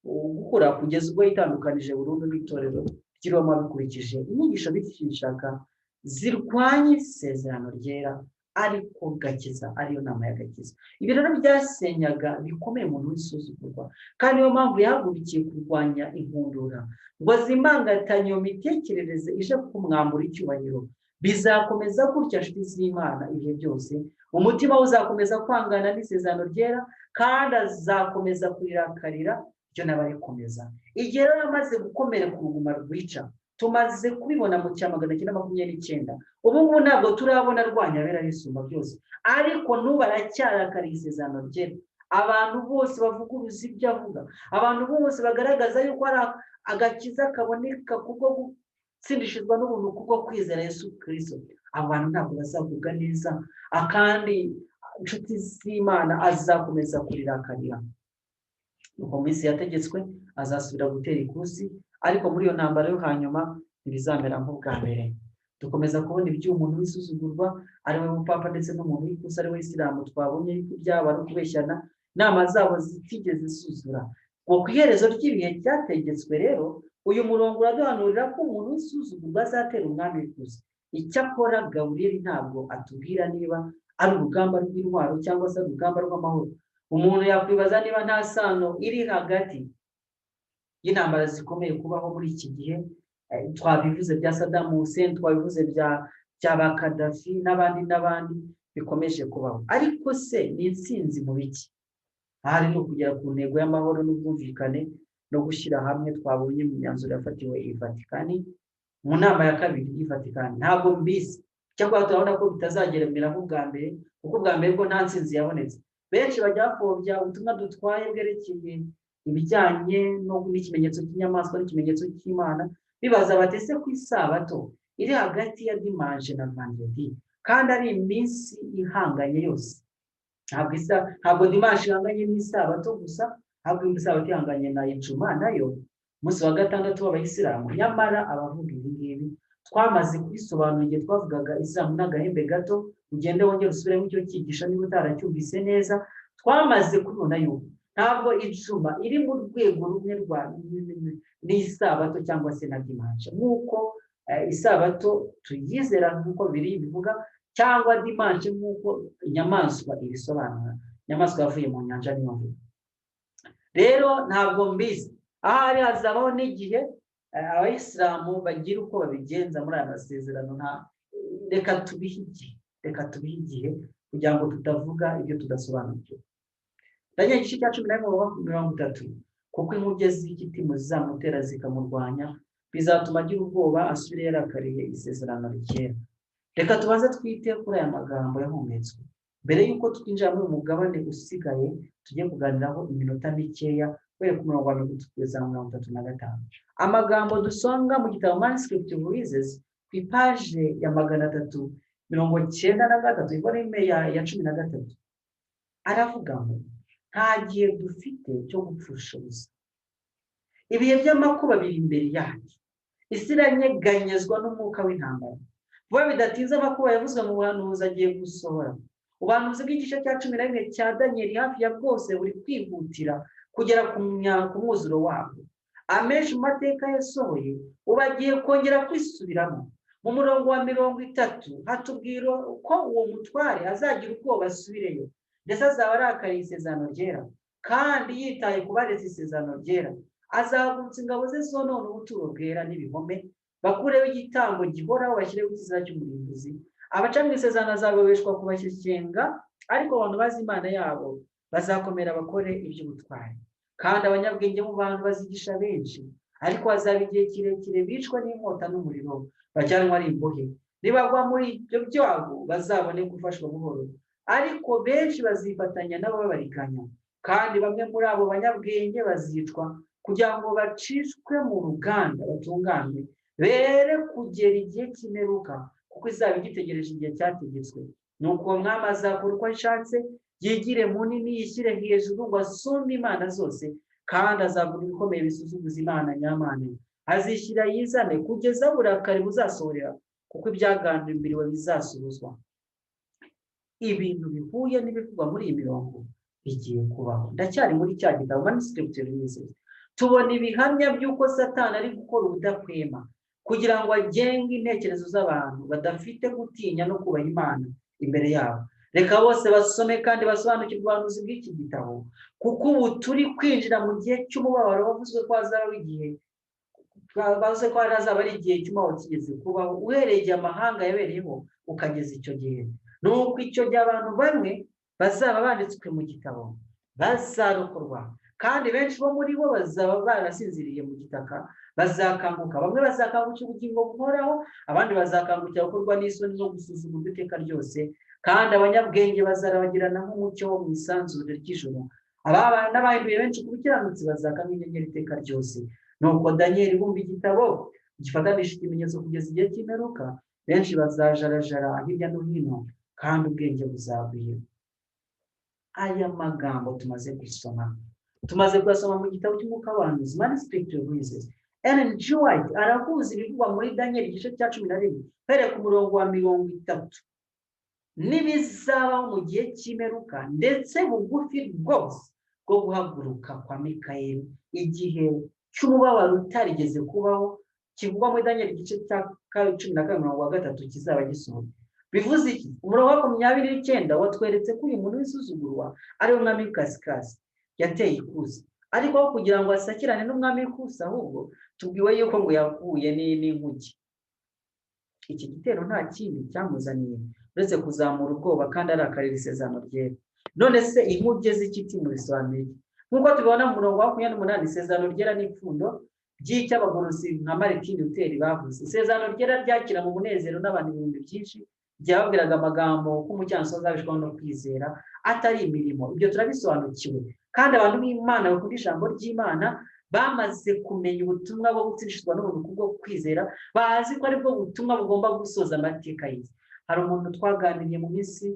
gukura kugeza ubwo yitandukanije burundu n'itorero ry'i Roma, bikurikije inyigisho bicishaga zirwanya isezerano ryera, ariko gakiza, ariyo nama y'agakiza. Ibi rero byasenyaga bikomeye umuntu w'isuzugurwa, kandi niyo mpamvu yahagurukiye kurwanya inkundura ngo azimangatanye iyo mitekerereze ije kumwambura icyubahiro. Bizakomeza gutya, nshuti z'Imana, ibihe byose. Umutima we uzakomeza kwangana n'isezerano ryera, kandi azakomeza kurirakarira ryo n'abarikomeza. Igihe rero amaze gukomereka uruguma rwica, tumaze kubibona mu cya 929, ubu ngubu ntabwo turabona rwanyabera risumba byose, ariko n'ubu aracyarakariye isezerano ryera. Abantu bose bavuguruza ibyo avuga, abantu bose bagaragaza yuko ari agakiza kaboneka kubwo gutsindishizwa n'ubuntu kubwo kwizera Yesu Kirisito, abo bantu ntabwo bazagubwa neza. Akandi, inshuti z'Imana, azakomeza kurirakarira. Nuko mu minsi yategetswe azasubira gutera ikusi, ariko muri iyo ntambara yo hanyuma ntibizamera nk'ubwa mbere. Dukomeza kubona iby'umuntu w'isuzugurwa, ari we mupapa, ndetse n'umuntu w'ikusi, ari we Isilamu. Twabonye yuko ibyabo ari ukubeshyana, inama zabo zitigeze zuzura. Ngo ku iherezo ry'ibihe cyategetswe rero, uyu murongo uraduhanurira ko umuntu w'isuzugurwa azatera umwami w'ikusi. Icyakora Gaburiyeli ntabwo atubwira niba ari urugamba rw'intwaro cyangwa se urugamba rw'amahoro. Umuntu yakwibaza niba nta sano iri hagati y'intambara zikomeye kubaho muri iki gihe. Twabivuze bya Saddam Hussein, twabivuze bya ba Kadafi n'abandi n'abandi bikomeje kubaho. Ariko se ni intsinzi mu biki? Ahari ni ukugera ku ntego y'amahoro n'ubwumvikane no gushyira hamwe twabonye mu myanzuro yafatiwe i Vatikani, mu nama ya kabiri y'i Vatikani. Ntabwo mbizi, cyangwa turabona ko bitazageremera nk'ubwa mbere, kuko ubwa mbere bwo nta ntsinzi yabonetse. Benshi bajya bapfobya ubutumwa dutwaye bwerekeye ibijyanye n'ikimenyetso cy'inyamaswa n'ikimenyetso cy'Imana, bibaza bati: "Ese ku isabato iri hagati ya dimanche na vendredi, kandi ari iminsi ihanganye yose?" Ntabwo isa, ntabwo dimanche ihanganye n'isabato gusa, ahubwo isabato ihanganye na ijuma, nayo umunsi wa gatandatu w'abayisilamu. Nyamara abavuga ibi ngibi twamaze kubisobanura igihe twavugaga Isilamu n'agahembe gato. Ugende wongere usubiremo icyo cyigisho niba utaracyumvise neza. Twamaze kubibona yuko ntabwo ijuma iri mu rwego rumwe rwa n'isabato cyangwa se na dimanche, nk'uko isabato tuyizera nk'uko biri bivuga, cyangwa dimanche nk'uko inyamaswa ibisobanura. Inyamaswa yavuye mu nyanja niyo mvuga. Rero ntabwo mbizi, ahari hazabaho n'igihe abayisilamu bagira uko babigenza muri aya masezerano. Nta, reka tubihe igihe, reka tubihe igihe kugira ngo tutavuga ibyo tudasobanukiwe. Daniel igice cya 11:30: "Kuko inkuge z'igitimu zizamutera zikamurwanya, bizatuma agira ubwoba, asubire yarakariye isezerano ryera." Reka tubanze twite kuri aya magambo yahumetswe mbere y'uko twinjira muri uyu mugabane usigaye tugiye kuganiraho iminota mikeya, guhera ku murongo wa 30 kugeza 35. Amagambo dusanga mu gitabo Manuscript Releases ku ipaje ya 393, ivolume ya 13, aravuga ngo: "Nta gihe dufite cyo gupfusha ubusa. Ibihe by'amakuba biri imbere yacu. Isi iranyeganyezwa n'umwuka w'intambara. Vuba bidatinze amakuba yavuzwe mu buhanuzi agiye gusohora. Ubuhanuzi bw'igice cya 11 cya Daniyeli hafi ya bwose buri kwihutira kugera ku mwuzuro wabwo. Amenshi mu mateka yasohoye ubu agiye kongera kwisubiramo." Mu murongo wa 30 hatubwira ko uwo mutware azagira ubwoba asubireyo, ndetse azaba arakariye isezerano ryera kandi yitaye ku baretse isezerano ryera. Azahagurutsa ingabo ze zonona ubuturo bwera n'ibihome, bakureho igitambo gihoraho, bashyireho ikizira cy'umurimbuzi. Abaca mu isezerano azabobeshwa kubashyikenga, ariko abantu bazi Imana yabo bazakomera bakore iby'ubutwari. Kandi abanyabwenge mu bantu bazigisha benshi, ariko hazaba igihe kirekire bicwa n'inkota n'umuriro, bajyanwa ari imbohe. Nibagwa muri ibyo byago bazabone gufashwa buhoro, ariko benshi bazifatanya n'ababariganya. Kandi bamwe muri abo banyabwenge bazicwa kugira ngo bacishwe mu ruganda batunganwe, bere kugera igihe cy'imperuka, kuko izaba igitegereje igihe cyategetswe. Nuko uwo mwami azakora uko ashatse, yigire munini, yishyire hejuru ngo asumbe imana zose, kandi azavuga ibikomeye bisuzuguza Imana nyamana. Azishyira yizane kugeza uburakari buzasohorera, kuko ibyagambiriwe bizasohozwa. Ibintu bihuye n'ibivugwa muri iyi mirongo bigiye kubaho. Ndacyari muri cya gitabo Manuscript Releases. Tubona ibihamya by'uko Satani ari gukora ubudahwema kugira ngo agenge intekerezo z'abantu badafite gutinya no kubaha Imana imbere yabo. Reka bose basome kandi basobanukirwe ubuhanuzi bw'iki gitabo, kuko ubu turi kwinjira mu gihe cy'umubabaro wavuzwe ko hazabaho igihe, bavuze ko hazaba ari igihe cy'umubabaro kigeze kubaho uhereye igihe amahanga yabereyeho ukageza icyo gihe. Nuko icyo gihe abantu bamwe bazaba banditswe mu gitabo bazarokorwa, kandi benshi bo muri bo bazaba barasinziriye mu gitaka bazakanguka. Bamwe bazakangukira ubugingo buhoraho, abandi bazakangukira gukorwa n'isoni no gusuzugurwa iteka ryose. Kandi abanyabwenge bazarabagirana nk'umucyo wo mu isanzure ry'ijoro, n'abahinduye benshi ku bukiranutsi bazaka nk'inyenyeri iteka ryose. Nuko Daniyeli bumva igitabo gifatanishije ikimenyetso kugeza igihe cy'imperuka, benshi bazajarajara hirya no hino, kandi ubwenge buzagwira. Aya magambo tumaze gusoma, tumaze kuyasoma mu gitabo cy'umwuka w'abahanuzi, Manuscript Releases. Ellen G. White arahuza ibivugwa muri Daniel igice cya 11 uhereye ku murongo wa 30 n'ibizabaho mu gihe cy'imperuka, ndetse bugufi rwose bwo guhaguruka kwa Mikayeli, igihe cy'umubabaro utarigeze kubaho kivugwa muri Daniel igice cya 12 umurongo wa 3 kizaba gisohoye. Bivuze iki? Umurongo wa 29 watweretse ko uyu muntu w'isuzugurwa ari we mwami w'ikasikasi yateye ikusi, ariko aho kugira ngo asakirane n'umwami w'ikusi, ahubwo tubwiwe yuko ngo yahuye n'inkuge. Iki gitero nta kindi cyamuzaniye uretse kuzamura ubwoba kandi arakarira isezerano ryera. None se inkuge z'ikitimu bisobanuye iki? Nk'uko tubibona mu murongo wa 28, isezerano ryera n'ipfundo ry'icy'abagorozi nka Martin Luther bavuze. Isezerano ryera ryakira mu munezero n'abantu ibihumbi byinshi, byababwiraga amagambo ko umukiranutsi azabeshwaho no kwizera atari imirimo. Ibyo turabisobanukiwe, kandi abantu b'Imana bakunda ijambo ry'Imana bamaze kumenya ubutumwa bwo gutsindishwa n'ubuntu kubwo kwizera, bazi ko aribwo butumwa bugomba gusoza amateka y'isi. Hari umuntu twaganiriye mu minsi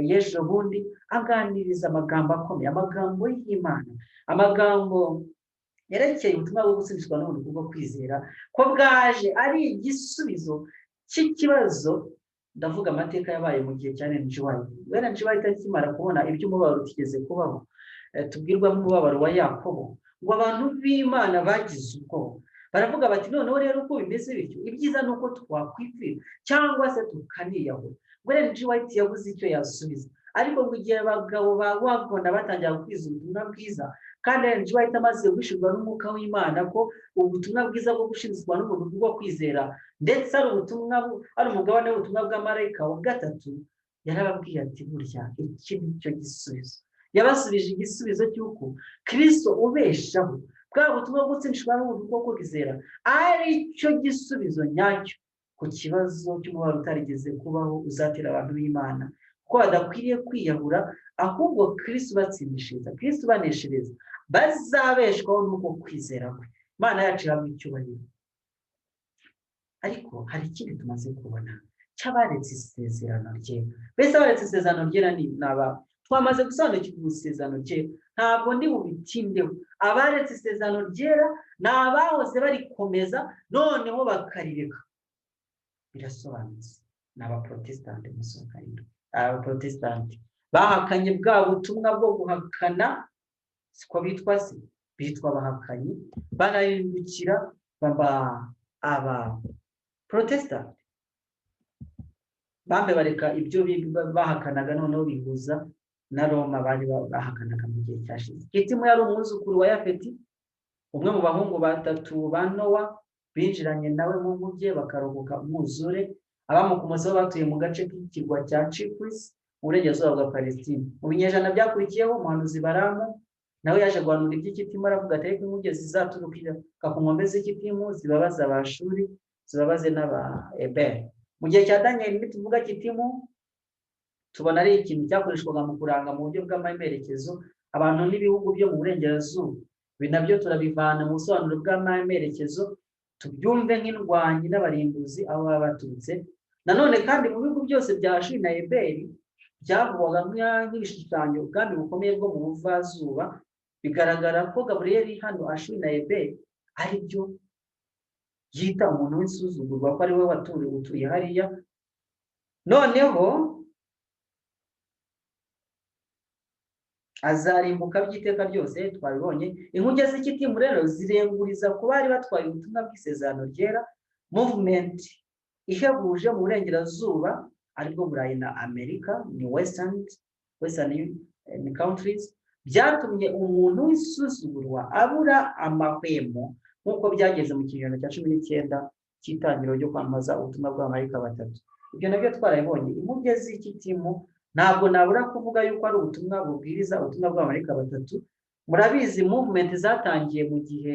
y'ejo bundi, aganiriza amagambo akomeye, amagambo y'Imana, amagambo yerekeye ubutumwa bwo gutsindishwa n'ubuntu kubwo kwizera, ko bwaje ari igisubizo cy'ikibazo. Ndavuga amateka yabaye mu gihe cya Ellen G. White. Ellen G. White akimara kubona iby'umubabaro utigeze kubaho, tubwirwa nk'umubabaro wa Yakobo, ngo abantu b'Imana bagize ubwoba, baravuga bati: "Noneho rero uko bimeze bityo, ibyiza ni uko twakwipfira cyangwa se tukaniyahura." Ngo Ellen G. White yabuze icyo yasubiza, ariko ngo igihe abagabo ba Waggoner batangira gukwiza ubutumwa bwiza, kandi Ellen G. White amaze guhishurwa n'umwuka w'Imana ko ubutumwa bwiza bwo gushinzwa n'ubuntu bwo kwizera ndetse ari ubutumwa, ari umugabane w'ubutumwa bwa marayika wa gatatu, yarababwiye ati: "Burya iki ni cyo gisubizo." Yabasubije igisubizo cy'uko Kirisito ubeshaho, bwa butumwa bwo gutsindishwa n'ubuntu bwo kwizera, ari cyo gisubizo nyacyo ku kibazo cy'umubabaro utarigeze kubaho uzatera abantu b'Imana, ko badakwiriye kwiyahura, ahubwo Kirisito ubatsindishiriza, Kirisito ubaneshereza, bazabeshwaho n'uko kwizera kwe. Imana yacu ihabwa icyubahiro. Ariko hari ikindi tumaze kubona cy'abaretse isezerano ryera. Mbese abaretse isezerano ryera ni aba? Twamaze gusobanukirwa isezerano ryera, ntabwo ndi bubitindeho. Abaretse isezerano ryera ni abahoze barikomeza noneho bakarireka. Birasobanutse, ni abaporotesitanti. Umunsi wa karindwi, abaporotesitanti bahakanye bwa butumwa bwo guhakana, siko bitwa se? Bitwa abahakanyi, barahindukira baba abaporotesitanti. Bambe bareka ibyo bahakanaga, noneho bihuza na Roma bari bahakanaga mu gihe cyashize. Kitimu yari umwuzukuru wa Yafeti, umwe mu bahungu batatu ba Nowa binjiranye nawe mu nkuge bakarokoka umwuzure. Abamukomotseho batuye mu gace k'ikirwa cya Cyprus mu burengerazuba bwa Palestine. Mu binyejana byakurikiyeho, umuhanuzi Baramu nawe yaje guhanura iby'Ikitimu, aravuga ati: "Ariko inkuge zizaturuka ku nkombe z'Ikitimu zibabaza Abashuri, zibabaze n'aba Eberi." Mu gihe cya Daniyeli, nituvuga Kitimu tubona ari ikintu cyakoreshwaga mu kuranga mu buryo bw'amerekezo abantu n'ibihugu byo mu burengerazuba. Ibi nabyo turabivana mu busobanuro bw'amerekezo, tubyumve nk'indwanyi n'abarimbuzi aho baba baturutse. Nanone kandi mu bihugu byose bya Ashuri na Eberi byavugwaga nk'ibishushanyo ubwami bukomeye bwo mu buvazuba. Bigaragara ko Gaburiyeli hano Ashuri na Eberi ari byo yita umuntu w'insuzugurwa, ko ari we waturiye, utuye hariya. Noneho azarimbuka by'iteka ryose, twabibonye. Inkuge z'Ikitimu rero zirenguriza ku bari batwaye ubutumwa bw'isezerano ryera, movement ihebuje mu burengerazuba, aribwo Burayi na Amerika, ni western countries. Byatumye umuntu w'isuzugurwa abura amahwemo, nk'uko byageze mu kinyejana cya 19 cy'itangiriro ryo kwamamaza ubutumwa bw'abamarayika batatu. Ibyo nabyo twarabibonye. Inkuge z'Ikitimu, ntabwo nabura kuvuga yuko ari ubutumwa bubwiriza ubutumwa bw'abamarayika batatu. Murabizi, movement zatangiye mu gihe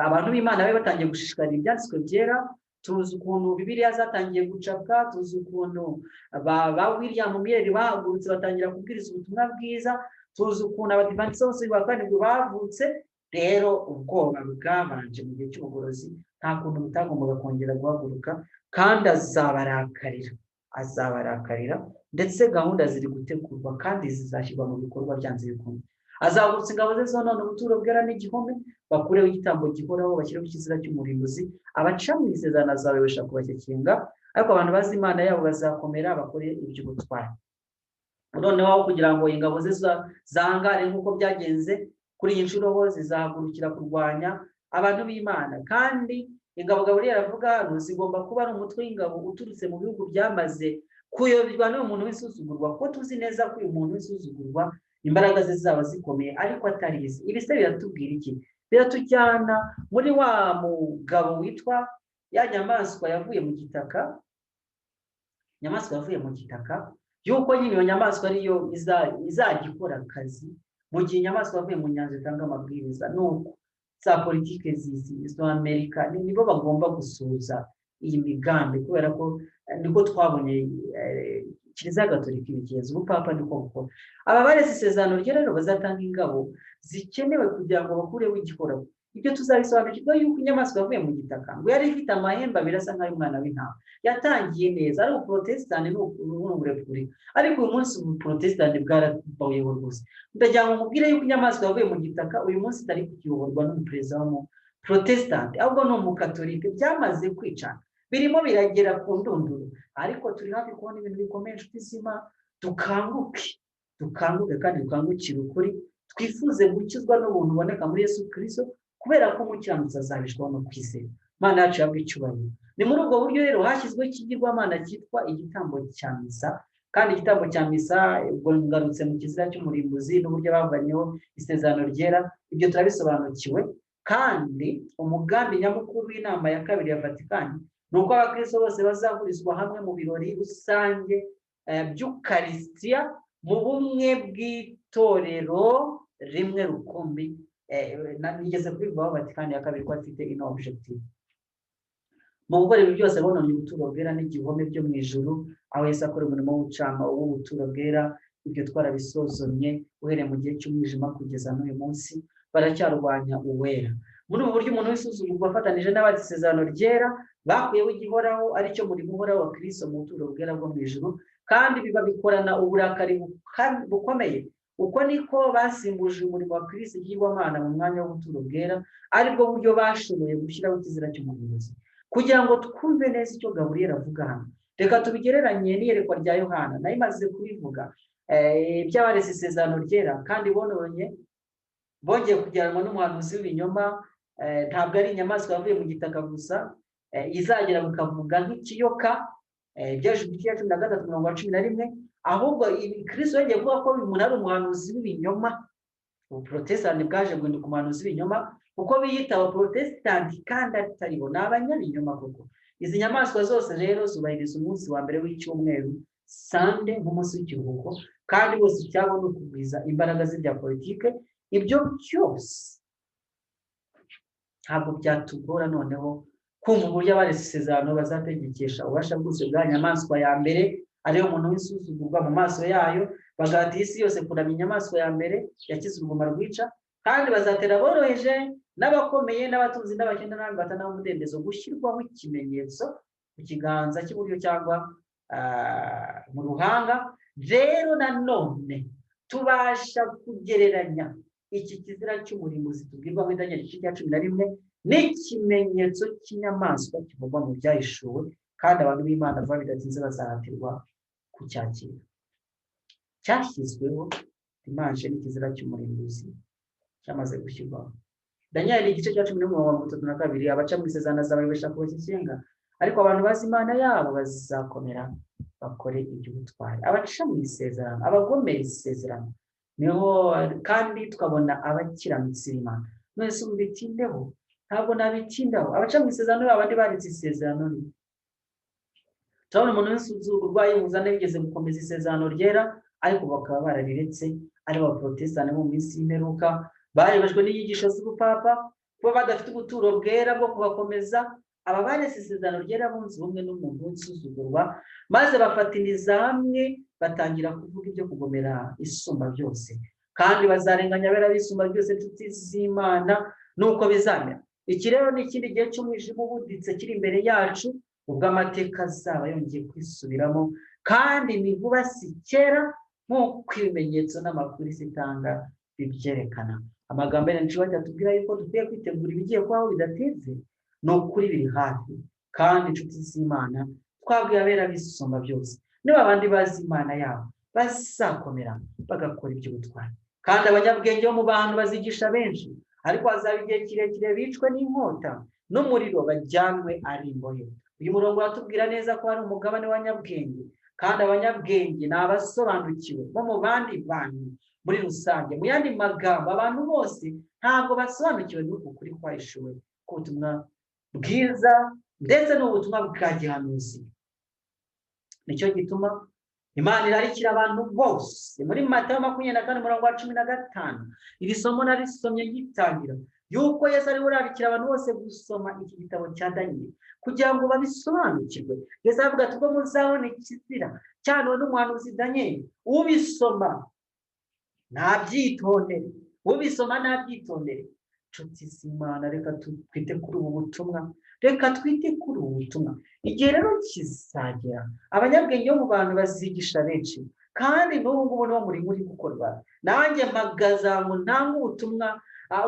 abantu b'Imana bari batangiye gushishikarira ibyanditswe byera. Tuzi ukuntu Bibiliya zatangiye gucapwa, tuzi ukuntu ba William Miller bahagurutse batangira kubwiriza ubutumwa bwiza, tuzi ukuntu Abadivantisiti bose ba karindwi bavutse. Rero ubwoba bwabanje mu gihe cy'ubugorozi nta kuntu butagombaga kongera guhaguruka, kandi azabarakarira, azabarakarira. Ndetse gahunda ziri gutegurwa kandi zizashyirwa mu bikorwa byanze bikunze. Azahagurutsa ingabo ze zonona ubuturo bwera n'igihome, bakureho igitambo gihoraho, bashyireho ikizira cy'umurimbuzi. Abaca mu isezerano azabayobesha kubashyekinga, ariko abantu bazi Imana yabo bazakomera bakore iby'ubutwari. Noneho aho kugira ngo ingabo ze zangare nk'uko byagenze kuri iyi nshuro, ho zizahagurukira kurwanya abantu b'Imana. Kandi ingabo Gaburiyeli avuga hano zigomba kuba ari umutwe w'ingabo uturutse mu bihugu byamaze kuyoberwa n'uyu muntu w'insuzugurwa, kuko tuzi neza ko uyu muntu w'insuzugurwa imbaraga ze zaba zikomeye ariko atari izi. Ibi se biratubwira iki? Biratujyana muri wa mugabo witwa ya nyamaswa yavuye mu gitaka, inyamaswa yavuye mu gitaka, yuko nyine iyo nyamaswa ariyo izajya ikora akazi mu gihe inyamaswa yavuye mu nyanja itanga amabwiriza. Nuko za politike zizi izo Amerika nibo bagomba gusuhuza iyi migambi, kubera ko niko twabonye Kiliziya Gatolika ibigenza, ubupapa niko bukora. Aba bareze isezerano rye rero bazatanga ingabo zikenewe kugira ngo bakureho igihoraho. Ibyo tuzabisobanukirwa yuko inyamaswa yavuye mu gitaka ngo yari ifite amahembe abiri asa nk'ay'umwana w'intama. Yatangiye neza ari ubuporotesitanti n'uburepubulika, ariko uyu munsi ubuporotesitanti bwarabayeho rwose. Ndagira ngo mubwire yuko inyamaswa yavuye mu gitaka uyu munsi itari kuyoborwa n'umuperezida w'umuporotesitanti, ahubwo ni umukatolike. Byamaze kwicana, birimo biragera ku ndunduro, ariko turi hafi kubona ibintu bikomeye. Inshuti z'Imana, dukanguke, dukanguke kandi dukangukire ukuri, twifuze gukizwa n'ubuntu buboneka muri Yesu Kirisito, kubera ko umukiranutsi azabishwaho no kwizera. Imana yacu yabwa icyubahiro. Ni muri ubwo buryo rero hashyizweho ikigirwamana cyitwa igitambo cya misa. Kandi igitambo cya misa, ubwo ngarutse mu kizira cy'umurimbuzi n'uburyo bavanyeho isezerano ryera, ibyo turabisobanukiwe. Kandi umugambi nyamukuru w'inama ya kabiri ya Vatikani ni uko abakristo bose bazahurizwa hamwe mu birori rusange by'ukarisitiya mu bumwe bw'itorero rimwe rukumbi. Nigeze kubivugaho, Vatikani ya kabiri ko afite ino objective. Mu gukora ibi byose bononye ubuturo bwera n'igihome byo mu ijuru, aho Yesu akora umurimo w'ubucama w'ubuturo bwera. Ibyo twarabisozomye uhereye mu gihe cy'umwijima kugeza n'uyu munsi baracyarwanya uwera. Muri ubu buryo umuntu w'isuzugurwa afatanije n'abazi isezerano ryera bakuyeho igihoraho, aricyo murimo uhoraho wa Kirisito mu buturo bwera bwo mu ijuru, kandi bibabikorana uburakari bukomeye. Uko niko basimbuje umurimo wa Kirisito ikigirwamana mu mwanya w'ubuturo bwera, aribwo buryo bashoboye gushyiraho ikizira cy'umuyobozi. Kugira ngo twumve neza icyo Gaburiyeli avuga hano, reka tubigereranye n'iyerekwa rya Yohana. Nayo imaze kubivuga by'abarezi isezerano ryera kandi bononye, bongeye kujyanwa n'umuhanuzi w'ibinyoma. Ntabwo ari inyamaswa yavuye mu gitaka gusa izagera bikavuga nk'ikiyoka. Ibyahishuwe igice cya 13 umurongo wa 11. Ahubwo Kirisito yongeye kuvuga ko uyu muntu ari umuhanuzi w'ibinyoma. Ubuprotesitanti bwaje guhinduka umuhanuzi w'ibinyoma, kuko biyita abaprotesitanti kandi atari bo, ni abanyabinyoma koko. Izi nyamaswa zose rero zubahiriza umunsi wa mbere w'icyumweru, Sunday, nk'umunsi w'ikiruhuko, kandi bose icyabo ni ukugwiza imbaraga z'ibya politike. Ibyo byose ntabwo byatugora noneho kumva uburyo abaretse isezerano bazategekesha ububasha bwose bwa nyamaswa ya mbere, ariyo muntu w'isuzugurwa mu maso yayo, bagahata isi yose kuramya inyamaswa ya mbere yakize uruguma rwica. Kandi bazatera aboroheje n'abakomeye n'abatunzi n'abakene n'ab'imbata n'ab'umudendezo gushyirwaho ikimenyetso ku kiganza cy'iburyo cyangwa mu ruhanga. Rero nanone tubasha kugereranya iki kizira cy'umurimbuzi tubwirwa muri Daniel igice cya 11 n'ikimenyetso cy'inyamaswa kivugwa mu Byahishuwe, kandi abantu b'Imana vuba bidatinze bazahatirwa kucyakira. Cyashyizweho dimanche n'ikizira cy'umurimbuzi cyamaze gushyirwaho. Daniel igice cya 11 32: "Abaca mu isezerano azabayobesha kubashyikinga, ariko abantu bazi Imana yabo bazakomera bakore iby'ubutwari." Abaca mu isezerano, abagomera isezerano niho, kandi tukabona abakiranutsi b'Imana. None se ubu bitindeho? Ntabwo nabitindaho. Abaca mu isezerano, abandi baretse isezerano, ni turabona umuntu w'insuzugurwa yihuza n'abigeze gukomeza isezerano ryera, ariko bakaba barariretse, ari abaporotesitanti bo mu minsi y'imperuka bayobejwe n'inyigisho z'ubupapa, kuba badafite ubuturo bwera bwo kubakomeza. Aba baretse isezerano ryera bunze ubumwe n'umuntu w'insuzugurwa, maze bafatiriza hamwe batangira kuvuga ibyo kugomera Isumba byose, kandi bazarenganya abera b'Isumba byose. Inshuti z'Imana, nuko bizamera. Iki rero ni ikindi gihe cy'umwijima ubuditse kiri imbere yacu, ubwo amateka azaba yongeye kwisubiramo, kandi ni vuba si kera, nk'uko ibimenyetso n'amakuru isi itanga bibyerekana. Amagambo ya Nshuti atubwira yuko dukwiye kwitegura ibigiye kubaho bidatinze. Ni ukuri biri hafi. Kandi inshuti z'Imana, twabwiye abera b'Isumba byose, niba abandi bazi Imana yabo bazakomera bagakora iby'ubutwari, kandi abanyabwenge bo mu bantu bazigisha benshi, ariko hazaba igihe kirekire bicwe n'inkota n'umuriro, bajyanwe ari imbohe. Uyu murongo uratubwira neza ko hari umugabane w'abanyabwenge, kandi abanyabwenge ni abasobanukiwe bo mu bandi bantu muri rusange. Mu yandi magambo, abantu bose ntabwo basobanukiwe n'uku kuri kwahishuwe k'ubutumwa bwiza ndetse n'ubutumwa bwa gihanuzi. Nicyo gituma Imana irarikira abantu bose muri Matayo 24 umurongo wa 15. Iri somo narisomye gitangira, yuko Yesu ariwe urarikira abantu bose gusoma iki gitabo cya Daniyeli kugira ngo babisobanukirwe. Yesu aravuga ati: "Ubwo muzabona ikizira cyahanuwe n'umuhanuzi Daniyeli, ubisoma ntabyitondere, ubisoma ntabyitondere." Inshuti z'Imana, reka twite kuri ubu butumwa, reka twite kuri ubu butumwa. Igihe rero kizagera abanyabwenge bo mu bantu bazigisha benshi, kandi n'ubu ngubu niwo murimo uri gukorwa. Nanjye mpagaze ngo ntange ubutumwa,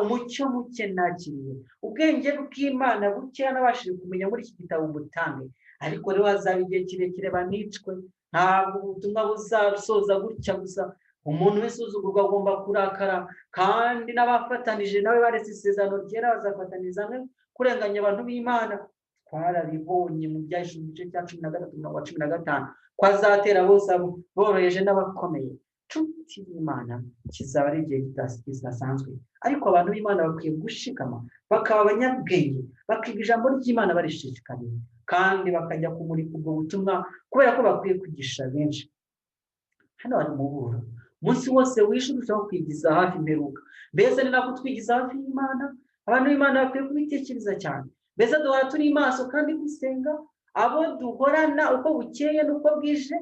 umucyo muke nakiriye, ubwenge bw'Imana bukeya nabashije kumenya muri iki gitabo mutange. Ariko rero hazaba igihe kirekire banicwe. Ntabwo ubutumwa buzasoza gutya gusa. Umuntu w'isuzugurwa agomba kurakara, kandi n'abafatanije nawe baretse isezerano ryera bazafatanyiriza hamwe kurenganya abantu b'Imana. Twarabibonye mu Byahishuwe igice cya 13 umurongo wa 15, ko azatera bose boroheje n'abakomeye. Nshuti y'Imana, kizaba ari igihe kidasanzwe, ariko abantu b'Imana bakwiye gushikama, bakaba abanyabwenge, bakiga ijambo ry'Imana barishishikariye, kandi bakajya kumurika ubwo butumwa, kubera ko bakwiye kwigisha benshi. Hano hari umuburo: umunsi wose wishe urushaho kwigiza hafi imperuka. Mbese ni nako twigiza hafi y'Imana? Abantu b'Imana bakwiye kubitekereza cyane. Mbese duhora turi maso kandi gusenga? Abo duhorana uko bukeye n'uko bwije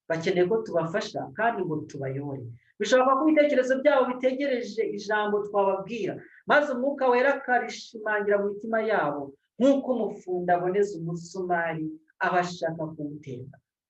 bakeneye ko tubafasha kandi ngo tubayobore. Bishoboka ko ibitekerezo byabo bitegereje ijambo twababwira, maze Umwuka Wera akarishimangira mu mitima yabo, nk'uko umufundi aboneza umusumari aba ashaka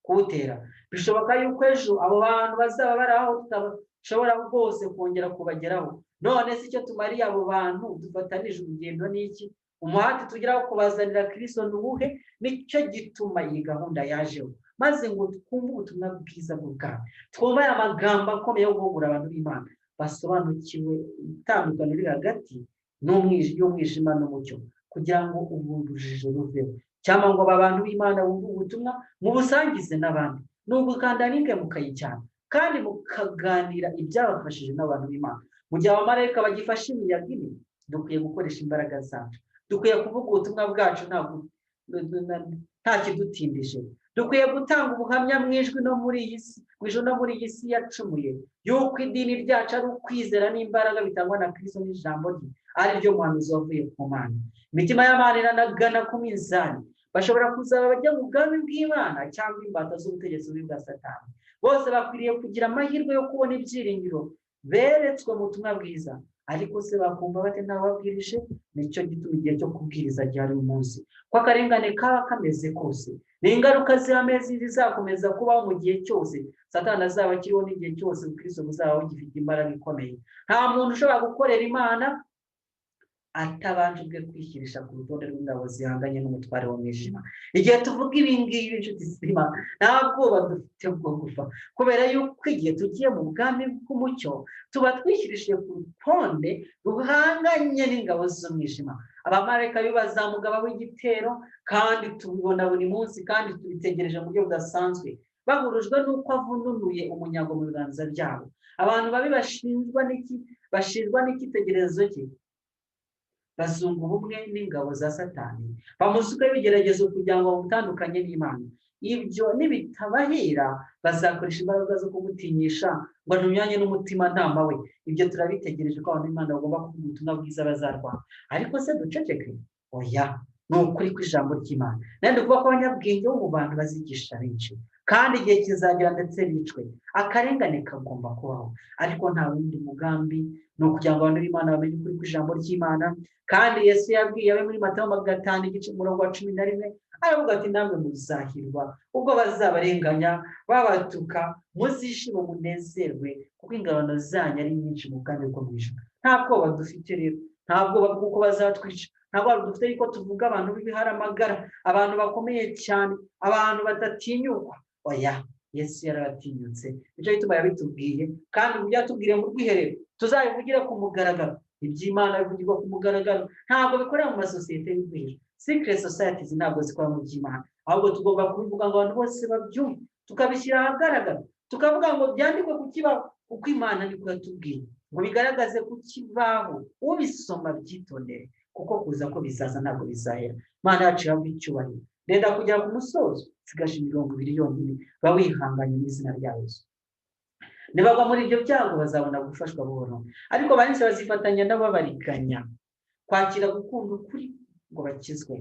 kuwutera. Bishoboka yuko ejo abo bantu bazaba bari aho tutashobora rwose kongera kubageraho. None se icyo tumariye abo bantu dufatanije urugendo ni iki? Umuhati tugeraho kubazanira Kirisito ni uwuhe? Nicyo gituma iyi gahunda yajeho, maze ngo twumve ubutumwa bwiza bw'ubwami, twumve aya magambo akomeye yo guhugura abantu b'Imana basobanukiwe itandukaniro riri hagati y'umwijima n'umucyo, kugira ngo ubu rujijo ruveho. Cyangwa ngo aba bantu b'Imana bumve ubutumwa, mubusangize n'abandi. Ni ugukanda link mukayijyana, kandi mukaganira ibyabafashije n'abantu b'Imana. Mu gihe abamarayika bagifashe imiyaga ine, dukwiye gukoresha imbaraga zacu, dukwiye kuvuga ubutumwa bwacu nta kidutindije. Dukwiye gutanga ubuhamya mu ijwi no muri iyi si, mu ijuru no muri iyi si yacumuye, yuko idini ryacu ari ukwizera n'imbaraga bitangwa na Kristo n'ijambo rye, ari ryo muhanuzi wavuye ku Mana. Imitima y'abantu iranagana ku minzani. Bashobora kuzaba bajya mu bwami bw'Imana cyangwa imbata z'ubutegetsi bubi bwa Satani. Bose bakwiriye kugira amahirwe yo kubona ibyiringiro beretswe mu butumwa bwiza. Ariko se bakumva bate ntawabwirije? Nicyo gituma igihe cyo kubwiriza gihari umunsi. Ko akarengane kaba kameze kose, ni ingaruka z'amezi zizakomeza kubaho mu gihe cyose Satani azaba akiriho, n'igihe cyose ubukristo buzaba bugifite imbaraga ikomeye. Nta muntu ushobora gukorera Imana atabanje ubwe kwishyirisha ku rutonde rw'ingabo zihanganye n'umutware w'umwijima. Igihe tuvuga ibi ngibi, inshuti z'Imana, nta bwoba dufite bwo gupfa, kubera yuko igihe tugiye mu bwami bw'umucyo tuba twishyirishije ku rutonde ruhanganye n'ingabo z'umwijima. Abamarayika bazamugaba w'igitero, kandi tubibona buri munsi, kandi tubitegereje mu buryo budasanzwe, bahurujwe n'uko avununuye umunyago mu biganza byabo. Abantu babi bashinjwa n'icyitegererezo cye, bazunga ubumwe n'ingabo za Satani, bamusuka ibigeragezo kugira ngo bamutandukanye n'Imana. Ibyo nibitabahira, bazakoresha imbaraga zo kumutinyisha ngo anyuranye n'umutimanama we. Ibyo turabitegereje, ko abantu b'Imana bagomba kuvuga ubutumwa bwiza bazarwana. Ariko se duceceke? Oya, ni ukuri kw'ijambo ry'Imana. Nandi kuvuga ko abanyabwenge bo mu bantu bazigisha benshi, kandi igihe kizagera ndetse bicwe. Akarengane kagomba kubaho, ariko nta wundi mugambi, ni ukugira ngo abantu b'Imana bamenye ukuri kw'ijambo ry'Imana. Kandi Yesu yabwiye abe muri Matayo 5 igice umurongo wa 11, aravuga ati: "Namwe muzahirwa ubwo bazabarenganya, babatuka, muzishime munezerwe, kuko ingabano zanyu ari nyinshi mu bwami bwo mu ijuru." Nta bwoba dufite rero, nta bwoba bw'uko bazatwica, nta bwoba dufite yuko tuvuga abantu b'ibiharamagara, abantu bakomeye cyane, abantu badatinyukwa. Oya, Yesu yarabatinyutse, nicyo gituma yabitubwiye. Kandi mu byo yatubwiriye mu rwiherero, tuzabivugire ku mugaragaro. Iby'Imana bivugirwa ku mugaragaro, ntabwo bikorera mu masosiyete y'urwihisho. Secret societies ntabwo zikora mu by'Imana, ahubwo tugomba kubivuga ngo abantu bose babyumve, tukabishyira ahagaragara, tukavuga ngo byandikwe ku kibaho, kuko Imana niko yatubwiye ngo bigaragaze ku kibaho, ubisoma byitondere, kuko kuza ko bizaza ntabwo bizahera. Imana yacu ihabwa icyubahiro. Ndenda kugera ku musozo, nsigaje imirongo ibiri yonyine. Ba wihanganye mu izina rya Yesu. Nibagwa muri ibyo byago, bazabona gufashwa buhoro, ariko benshi bazifatanya n'ababariganya kwakira gukunda ukuri ngo bakizwe.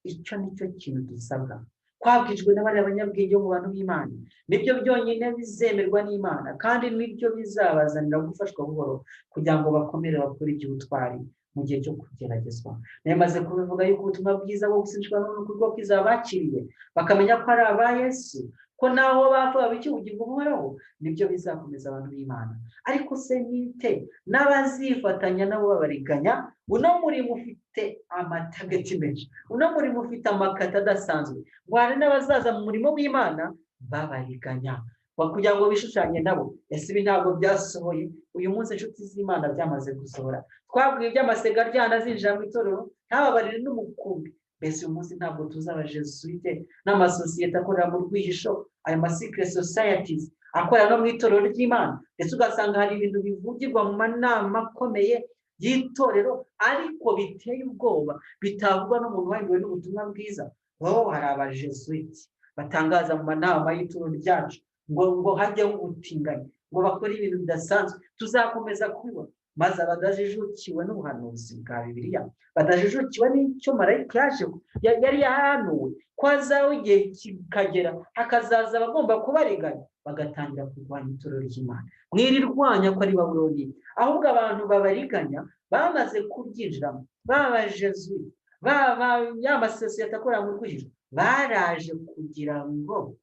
Icyo ni cyo kintu dusabwa. Twabwijwe n'abariya banyabwenge bo mu bantu b'Imana, nibyo byonyine bizemerwa n'Imana, kandi nibyo bizabazanira gufashwa buhoro kugira ngo bakomere, bakore iby'ubutwari mu gihe cyo kugeragezwa. Nemaze kubivuga yuko ubutumwa bwiza bwo gusindishwa n'ukuri bwo kwizera bakiriye, bakamenya ko ari aba Yesu, ko naho bapfa babika ubugingo buhoraho, nibyo bizakomeza abantu b'Imana. Ariko se nite n'abazifatanya nabo babariganya? Uno murimo ufite amatageti menshi, uno murimo ufite amakata adasanzwe, ngo hari n'abazaza mu murimo w'Imana babariganya kugira ngo bishushanye nabo. Ese ibi ntabwo byasohoye uyu munsi, inshuti z'Imana? Byamaze gusohora. Twabwiye iby'amasega aryana zinjira mu itorero, ntababarire n'umukumbi. Mbese uyu munsi ntabwo tuzi abajesuite n'amasosiyete akorera mu rwihisho, ayo ma secret societies akorera no mu itorero ry'Imana? Ndetse ugasanga hari ibintu bivugirwa mu manama akomeye y'itorero, ariko biteye ubwoba, bitavugwa n'umuntu wahinduwe n'ubutumwa bwiza. Oh, hari abajesuite batangaza mu manama y'itorero ryacu ngo hajyeho ubutinganyi, ngo bakore ibintu bidasanzwe. Tuzakomeza kubibona. Maze abadajijukiwe n'ubuhanuzi bwa Bibiliya, badajijukiwe n'icyo marayika yaje yari yahanuwe ko hazaho igihe kikagera hakazaza abagomba kubariganya, bagatangira kurwanya itorero ry'Imana. Mwirirwanya ko ari Babuloni, ahubwo abantu babariganya bamaze kuryinjiramo, baba jesuite, baba ya masosiyete akorera mu rwihisho, baraje kugira ngo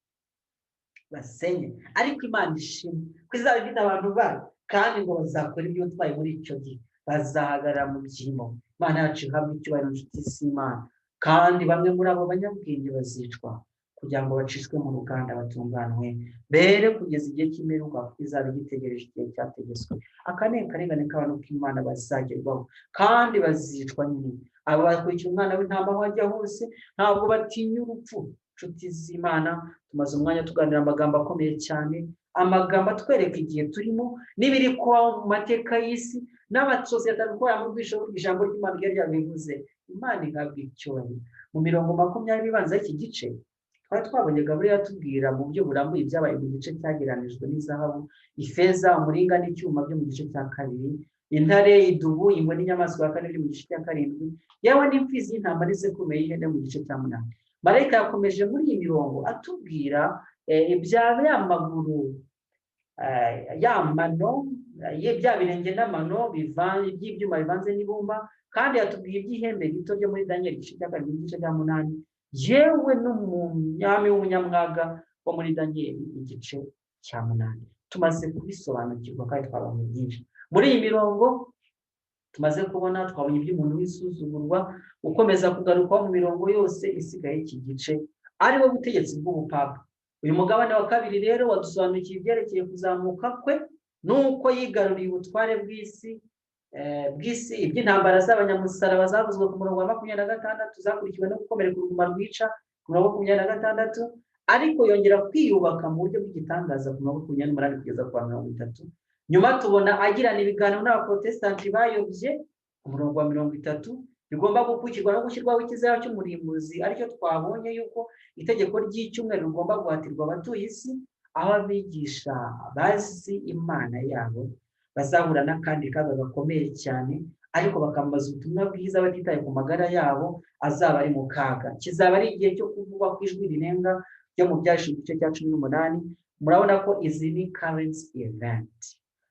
basenye. Ariko Imana ishimwe ko izaba ifite abantu bayo, kandi ngo bazakora ibyo utwaye muri icyo gihe, bazahagarara mu byimbo. Imana yacu ihabwa icyubahiro, inshuti z'Imana. Kandi bamwe muri abo banyabwenge bazicwa. kugira ngo bacishwe mu ruganda batunganwe bere kugeza igihe cy'imperuka, kuko izaba igitegereje igihe cyategetswe. Aka ni akarengane k'abantu k'Imana bazagerwaho kandi bazicwa nyine. Aba bakurikira Umwana w'Intama aho ajya hose, ntabwo batinya urupfu. Inshuti z'Imana, tumaze umwanya tuganira amagambo akomeye cyane, amagambo atwereka igihe turimo n'ibiri kubaho mu mateka y'isi n'amasosiyete ari gukora mu bwisho. Ijambo ry'Imana ryari ryabivuze. Imana ihabwa icyubahiro. Mu mirongo 20 ibanza y'iki gice twari twabonye Gaburiyeli atubwira mu buryo burambuye ibyabaye mu gice cyagereranijwe n'izahabu, ifeza, umuringa n'icyuma byo mu gice cya kabiri, intare, idubu, ingwe n'inyamaswa ya kane biri mu gice cya karindwi, yewe n'imfizi y'intama n'isekurume y'ihene mu gice cya munani. Marayika yakomeje muri iyi mirongo atubwira ibya ya maguru, ya mano, bya birenge n'amano by'ibyuma bivanze n'ibumba, kandi yatubwiye iby'ihembe rito ryo muri Daniel igice cya karindwi n'igice cya munani, yewe n'umwami w'umunyamwaga wo muri Daniel igice cya munani. Tumaze kubisobanukirwa kandi twabonye byinshi muri iyi mirongo tumaze kubona. Twabonye iby'umuntu w'isuzugurwa ukomeza kugarukwaho mu mirongo yose isigaye iki gice, ari wo butegetsi bw'ubupapa. Uyu mugabane wa kabiri rero wadusobanukiye ibyerekeye kuzamuka kwe n'uko yigaruriye ubutware bw'isi, iby'intambara z'abanyamusaraba zavuzwe ku murongo wa 26, zakurikiwe no gukomereka uruguma rwica ku murongo wa 26, ariko yongera kwiyubaka mu buryo bw'igitangaza ku murongo wa 28 kugeza ku wa 30. Nyuma tubona agirana ibiganiro n'abaprotesitanti bayobye ku murongo wa 30, bigomba gukurikirwa no gushyirwaho ikizeho cy'umurimbuzi, aricyo twabonye yuko itegeko ry'icyumweru rigomba guhatirwa abatuye isi, aho abigisha bazi Imana yabo bazahura n'akandi kaga gakomeye cyane, ariko bakamamaza ubutumwa bwiza batitaye ku magara yabo azaba ari mu kaga. Kizaba ari igihe cyo kuvugwa ku ijwi rirenga ryo mu Byahishuwe igice cya 18. Murabona ko izi ni current event,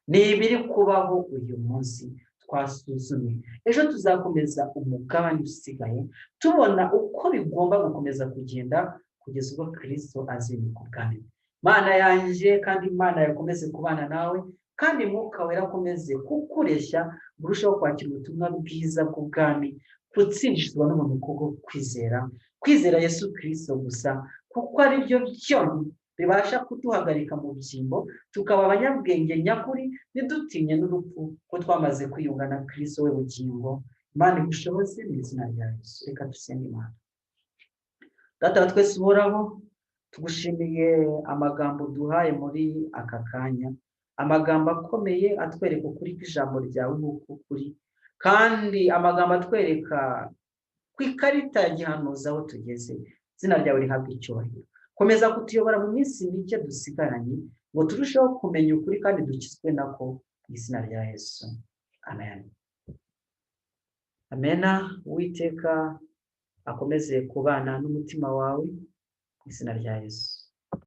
ni ibiri kubaho uyu munsi twasuzumye. Ejo tuzakomeza umugabane usigaye, tubona uko bigomba gukomeza kugenda kugeza ubwo Kirisito azimika ubwami. Mana yanjye kandi Imana yakomeze kubana nawe, kandi Mwuka Wera akomeze kukureshya urushaho kwakira ubutumwa bwiza bw'ubwami, gutsindishizwa n'umuntu kubwo kwizera, kwizera Yesu Kirisito gusa, kuko ari byo byonyine bibasha kuduhagarika mu byimbo, tukaba abanyabwenge nyakuri, ntidutinye n'urupfu, ko twamaze kwiyunga na Kirisito we bugingo. Imana igushoboze mu izina rya Yesu. Reka dusenge Imana. Data wa twese uhoraho, tugushimiye amagambo duhaye muri aka kanya, amagambo akomeye atwereka ukuri kw'ijambo ryawe nk'uko kuri, kandi amagambo atwereka ku ikarita ya gihanuzi aho tugeze. Izina ryawe rihabwa icyubahiro. Komeza kutuyobora mu minsi mike dusigaranye ngo turusheho kumenya ukuri kandi dukizwe nako, mu izina rya Yesu, amen, amena. Uwiteka akomeze kubana n'umutima wawe mu izina rya Yesu.